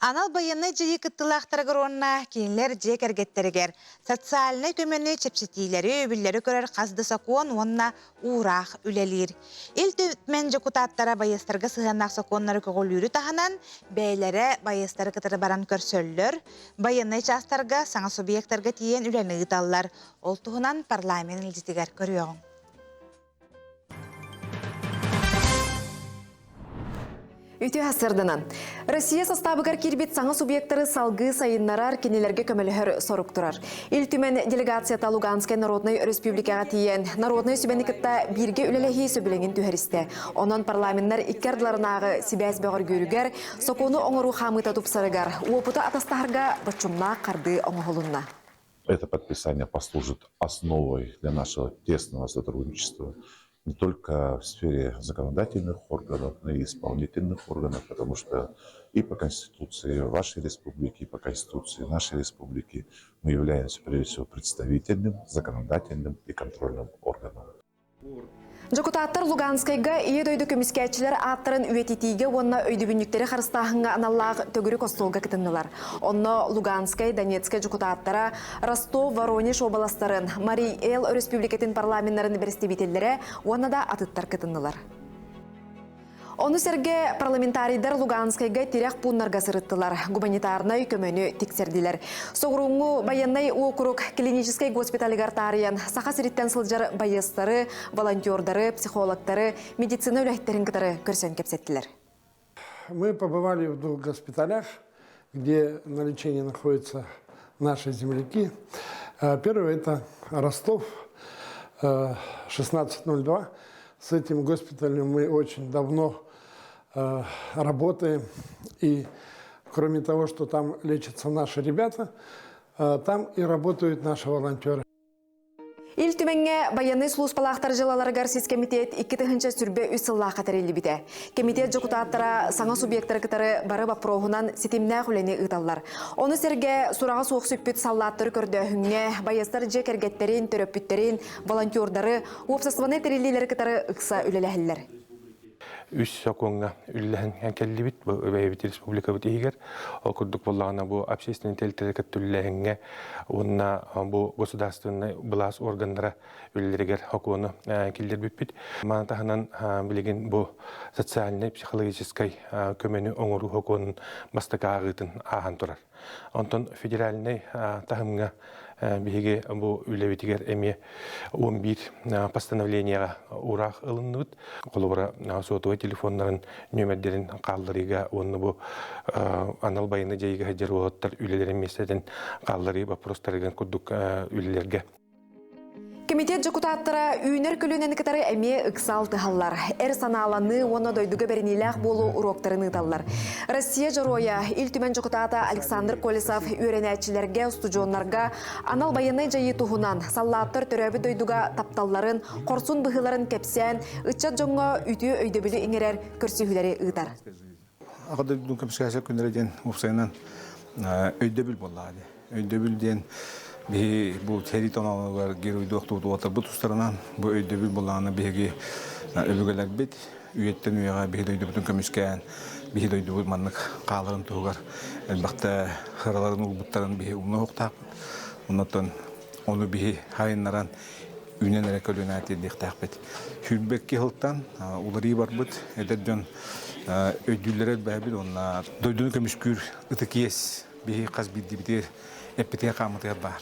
Анал байыаннай дьайыы кыттыылаахтарыгар уонна кинилэр дьиэ кэргэттэригэр социальнай көмөнү чэпчэтиилэри, өйөбүллэри көрөр хас да сокуон уонна уураах үлэлиир. Ил Түмэн дьокутааттара байыастарга сыһыаннаах сокуоннары көҕүлүүрү таһынан, бэйэлэрэ байыастары кытары баран көрсөллөр, байыаннай чаастарга, саҥа субъектарга тиийэн үлэни ыыталлар. Ол туһунан парламент илдьитигэр көрүөҕүҥ. Үтүө сырдынан. Россия састаабыгар киирбит саҥа субъектары салгыы сайыннарар, кинилэргэ көмөлөһөр сорук турар. Ил Түмэн делегацията Луганскай народнай өрөспүүбүлүкэҕэ тиийэн, народнай сүбэни кытта бииргэ үлэлэһии сөбүлэҥин түһэристэ. Онон парламеннар икки ардыларынааҕы сибээс бөҕөргүүрүгэр, сокуону оҥоруу хаамыыта тупсарыгар, уопуту атастаһарга боччумнаах хардыы оҥоһулунна. Это подписание послужит основой для нашего тесного сотрудничества не только в сфере законодательных органов, но и исполнительных органов, потому что и по Конституции вашей республики, и по Конституции нашей республики мы являемся прежде всего представительным, законодательным и контрольным органом. Дьокутааттар Луганскайга Ийэ дойду көмүскээччилэр ааттарын үйэтитиигэ уонна өйдөбүнньүктэри харыстааһыҥҥа аналлаах төгүрүк остуолга кытыннылар. Онно Луганскай, Донецкай дьокутааттара, Ростов, Воронеж уобаластарын, Марий Эл Өрөспүүбүлүкэтин парламеннарын бэрэстэбиитэллэрэ уонна да атыттар кытыннылар. Ону сэргэ парламентарийдар Луганскайга тирэх пууннарга сырыттылар, гуманитарнай көмөнү тиксэрдилэр. Соҕурууҥҥу байыаннай уокурук клиническэй госпиталыгар таарыйан Саха сириттэн сылдьар байыастары, волонтердары, психологтары, медицина үлэһиттэрин кытары көрсөн кэпсэттилэр. Мы побывали в двух госпиталях, где на лечении находятся наши земляки. Первый – это Ростов, 1602. С этим госпиталем мы очень давно работаем. И кроме того, что там лечатся наши ребята, там и работают наши волонтеры. Ил Түмэҥҥэ байыаннай сулууспалаахтар дьыалаларыгар сис кэмитиэт 2023 сыллаахха тэриллибитэ. Кэмитиэт дьокутааттара саҥа субъектары кытары бары боппуруоһунан ситимнээх үлэни ыыталлар. Ону сэргэ сураҕа суох сүппүт саллааттары көрдөөһүҥҥэ, байыастар дьиэ кэргэттэрин, төрөппүттэрин, волонтердары, уопсастыбаннай тэриллиилэри кытары ыкса үлэлэһэллэр. Үс сокуоҥҥа үллэһэн кэллибит бу бэйэбит республикабыт иһигэр. Ол курдук буоллаҕына бу общественный тэрилтэлэри кытта үллэһиҥҥэ уонна бу государственнай былаас органнара үлэлэригэр сокуону киллэрбиппит. Маны таһынан билигин бу социальнай психологическай көмөнү оҥоруу сокуонун бастакы ааҕыытын ааһан турар. Онтон федеральнай таһымҥа биһиги бу үлэбитигэр эмиэ 11 постановлениеҕа уураах ылынныбыт. Холобура, сотовай телефоннарын нүөмэрдэрин хаалларыыга уонна бу анал байыаннай дьайыыга сылдьар уолаттар үлэлэрин миэстэтин хаалларыы боппуруостарыгар курдук үлэлэргэ Кэмитиэт дьокутааттара үүнэр көлүөнэни кытары эмиэ ыкса алтыһаллар. Эр санааланыы уонна дойдуга бэриниилээх буолуу уруоктарын ыыталлар. Россия Дьоруойа, Ил Түмэн дьокутаата Александр Колесов үөрэнээччилэргэ, устудьуоннарга анал байыаннай дьайыы туһунан, саллааттар төрөөбүт дойдуга тапталларын, хорсун быһыыларын кэпсээн, ыччат дьоҥҥо үтүө өйдөбүлү иҥэрэр көрсүһүүлэри ыытар. Аҕа дойдутун көмүскээччи күннэрэ диэн уопсайынан өйдөбүл буоллаҕа дии. Өйдөбүл диэн биһи бу сэрии тоноонугар геройдуохтубут уолаттарбыт тустарынан бу өйдөбүл буоллаҕына биһиги өбүгэлэрбит үйэттэн үйэҕэ биһи дойдубутун көмүскээн биһи дойдубут маннык хааларын туһугар элбэхтэ сыраларын уурбуттарын биһи умнуохтаахпыт. Оннуттан ону биһи хайыннаран үүнэн эрэ көлүөнэ тиэрдиэхтээхпит. Сүүрбэкки сылтан уларыы барбыт эдэр дьон өйдүүллэрэ элбээбит уонна дойдуну көмүскүүр ытык иэс биһи хас биирдиибитигэр эппитигэр хааммытыгар баар.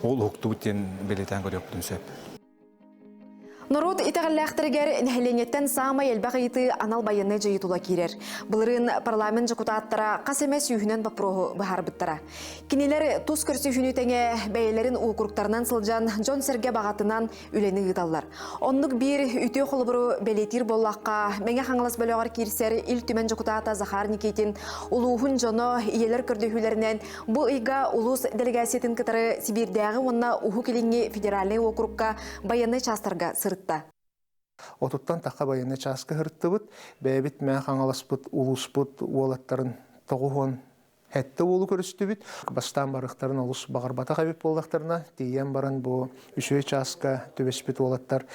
Ол уһуктубут диэн бэлиэтээн көрүөхпүтүн сөп. Норуот итэҕэллээхтэригэр нэһилиэнньэттэн саамай элбэх ыйытыы анал байыаннай дьайыы тула киирэр. Былырыын парламент дьокутааттара хас эмэ сүүһүнэн боппуруоһу быһаарбыттара. Кинилэр тус көрсүһүүнү тэҥэ бэйэлэрин уокуруктарынан сылдьан дьон-сэргэ баҕатынан үлэни ыыталлар. Оннук биир үтүө холобуру бэлиэтиир буоллахха, Мэҥэ Хаҥалас бөлөҕөр киирсэр Ил Түмэн дьокутаата Захар Никитин улууһун дьоно ийэлэр көрдөһүүлэринэн бу ыйга улуус дэлэгээссийэтин кытары Сибиирдээҕи уонна Уһук Илиҥҥи федеральнай уокурукка байыаннай чаастарга сырытта. Отуттан тахха байыаннай чааска сырыттыбыт. Бэйэбит Мэҥэ Хаҥаласпыт улууспут уолаттарын тоҕуһуон Сэттэ уолу көрүстүбүт. Бастаан барыахтарын олус баҕарбатах эбит буоллахтарына, тиийэн баран бу үчүгэй чааска түбэспит уолаттар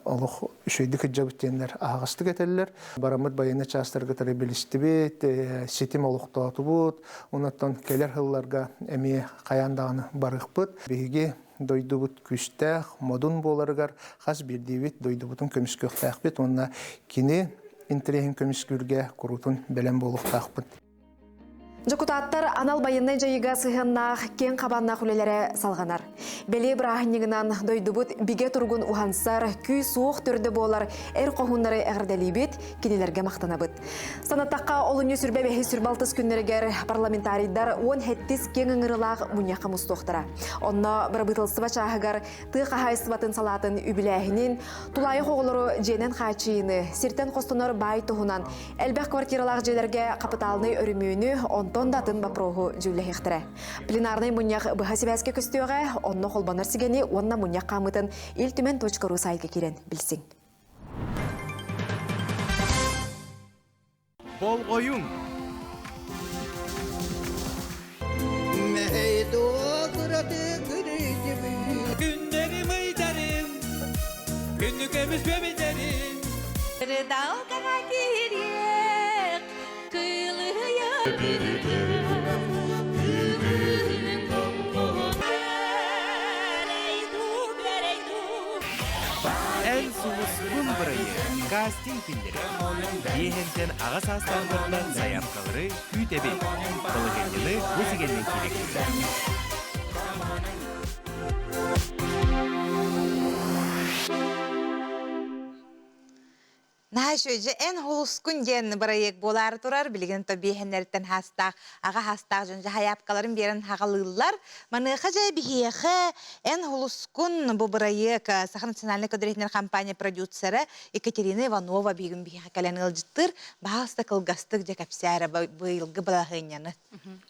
олох үчүгэйдик сылдьабыт диэннэр аһаҕастык этэллэр. Бараммыт байыаннай чаастарга кытары билистибит, ситим олохтоотубут. Онон кэлэр сылларга эмиэ хайаан даҕаны барыахпыт. Биһиги дойдубут күүстээх, модун буоларыгар хас биирдиибит дойдубутун көмүскүөхтээхпит уонна кини интэриэһин көмүскүүргэ куруутун бэлэм буолуохтаахпыт. Дьокутааттар анал байыаннай дьайыыга сыһыаннаах киэҥ хабааннаах үлэлэрэ салҕанар. Бэлиэ бырааһынньыгынан дойдубут бигэ туругун уһансар, күүс-уох төрдө буолар эр хоһууннары эҕэрдэлиибит, кинилэргэ махтанабыт. Санаттахха, олунньу сүрбэ бэһис сүрбэ алтыс күннэригэр парламентарийдар уон сэттис киэҥ ыҥырыылаах мунньахха мустуохтара. Онно бырабыыталыстыба чааһыгар тыа хаһаайыстыбатын салаатын үбүлээһинин, тулаайах оҕолору дьиэнэн хааччыйыыны, сиртэн хостонор баай туһунан элбэх квартиралаах дьиэлэргэ хапытаалынай өрөмүөнү, онтон да атын боппуруоһу дьүүллэһиэхтэрэ. Пленарнай мунньах быһа сибээскэ көстүөҕэ, онно холбонор сигэни уонна мунньах хаамыытын Ил Түмэн .ру сайтка киирэн билсиҥ. Болҕойуҥ! Күннэрим ыйдарым, күннүк көмүс бөбүдэрим. Рыдалгаҕа киириэх, кыылыйа Эн сулускун бырайыак кастинг күннэрэ. Биэһэнтэн аҕа саастаахтартан сайаапкалары күүтэбит. Балаһыанньаны бу сигэннэн киирэҥҥит. Наһаа үчүгэй дьэ эн холускун диэн бырайыак буолаары турар билигин то биэһэннэриттэн хаастаах аҕа хаастаах дьон дьэ хайаапкаларын биэрэн хаҕалыыллар маныаха дьэ биһиэхэ эн холускун бу бырайыак Саха национальнай көдөрүһүнэр компания продюсера Екатерина Иванова биһигин биһиэхэ кэлэн ыалдьыттыыр баһаалыста кылгастык дьэ кэпсээ эрэ быйылгы балаһыанньаны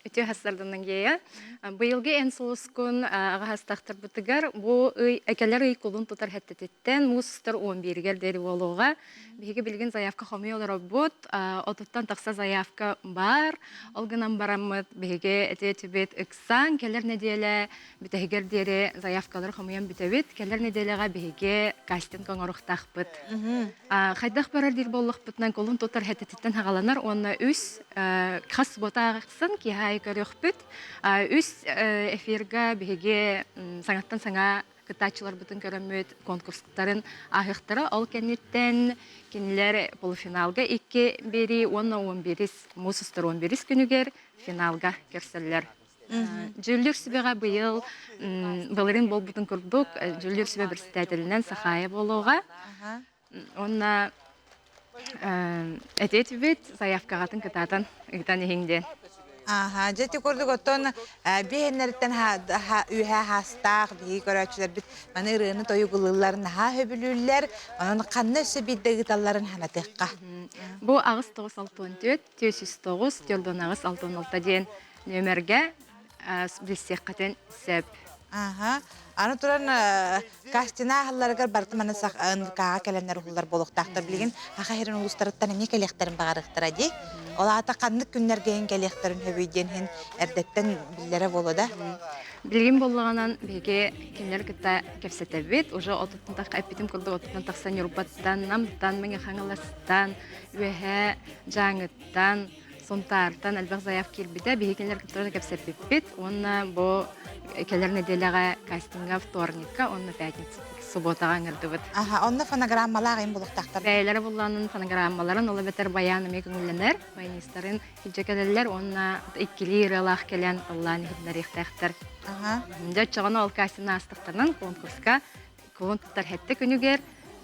Үтүө хастарданан гея. Быйылгы эн сулускун аҕа хастахтарбытыгар бу ый экэлэр ый кулун тутар хэттэтиттэн муус устар 11-гэр диэри буолуоҕа. Биһиги билигин заявка хомуйа олоробут. Отуттан тахса заявка баар. Ол гынан бараммыт биһиги эти-этибит ыксаан кэлэр нэдиэлэ бүтэһигэр диэри заявкалары хомуйан бүтэбит. Кэлэр нэдиэлэҕэ биһиги кастинг оҥоруохтаахпыт. Хайдах барар диир буоллахпытынан кулун тутар хэтэтиттэн хаҕаланар уонна үс хас суббота ахсын киэһэ аайы көрүөхпүт. Үс эфирга биһиги саҥаттан саҥа кыттааччыларбытын көрөммүт конкурстарын ааһыахтара. Ол кэнниттэн кинилэр полуфиналга икки биэрии уонна он бирис муус устар он бирис күнүгэр финалга көрсөллөр. Дьүүллүүр сүбэҕэ быйыл былырыын буолбутун курдук дьүүллүүр сүбэ председателинэн Сахаайа буолуоҕа. Уонна этиэтибит заявкаҕатын кытаатан ыытан иһиҥ диэн. Аха, дьэ ити курдук оттон биһиннэриттэн үөһээ хаастаах биһиги көрөөччүлэрбит маны ырыаны тойугулууллар наһаа сөбүлүүллэр. Онон ханна өссө биирдэ ыыталларын санатыахха. Бу 8 9 64 409 4 8 66 диэн нүөмэргэ билсиэххитин сөп. Аха. Аны туран кастина аһылларыгар барыта маны НВК-ҕа кэлэннэр уһуллар буолуохтаахтар. Билигин Саха сирин улуустарыттан эмиэ кэлиэхтэрин баҕарыахтара дии. Ол аата ханнык күннэргэ иһин кэлиэхтэрин сөбүй диэн иһин эрдэттэн биллэрэ буолуо да. Билигин буоллаҕынан биһиги кинилэр кытта кэпсэтэбит. Уже отуттан тахса эппитим курдук отуттан тахса Ньурбаттан, Намтан, Мэҥэ Хаҥаластан, Үөһээ Дьааҥыттан, Сунтаартан элбэх заявка киирбитэ. Биһиги кинилэр кытта кэпсэппиппит уонна бу кэлэр нэдиэлэҕэ кастинга вторникка уонна пятница субботаҕа ыҥырдыбыт. Аха, онно фонограммалаах им булуктаахтар. Бэйэлэрэ буллаанын фонограммаларын, ол эбэтэр баян эмиэ көҥүллэнэр. Баянистарын илдьэ кэлэллэр уонна иккилии ырыалаах кэлэн ыллаан иһитиннэриэхтээхтэр. Аха. Дьэ, оччоҕуна ол кастинг аастахтарынан конкурска кулун тутар сэттэ күнүгэр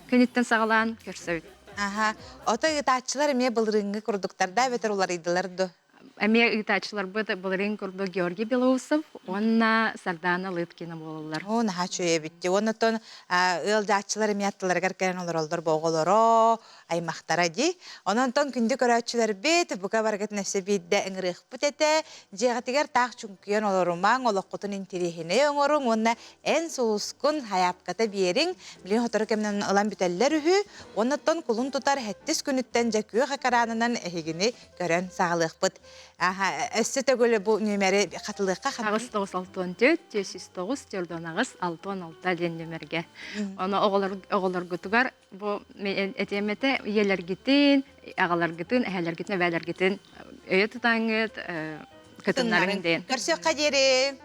күнүттэн саҕалаан көрсөбүт. Аха. Ото ыытааччылар эмиэ былырыыҥҥы курдуктар да эбэтэр уларыйдылар дуо? Эмиэ ыытааччыларбыт былырыын курдук Георгий Белоусов уонна Сардана Лыткина буолаллар. Оо, наһаа үчүгэй эбит дии. Уонна оттон ыалдьааччылар эмиэ аттыларыгар кэлэн олороллор бу оҕолоро, аймахтара дии. Онон онтон күндү көрөөччүлэрбит, бука барыгытын өссө биирдэ ыҥырыахпыт этэ. Дьиэҕитигэр таах чуҥкуйан олорумаҥ, олоххутун интириэһинэй оҥоруҥ уонна эн сулускун хайаапката биэриҥ, билигин сотору кэминэн ылан бүтэллэр үһү. Уонна оттон кулун тутар сэттис күнүттэн дьэ күөх экранынан эһигини көрөн саҕалыахпыт. Аха, өссө төгүл бу нүөмэри хатылыахха Аҕыс тоҕус алтан төрт, 409, 4 6 диэн нүөмэргэ. Ону оҕолоргутугар бу этиэм этэ ийэлэргитин, аҕаларгытын, эһэлэргитин, эбээлэргитин өйө тутаҥҥыт кытыннарыҥ диэн. Көрсүөххэ диэри!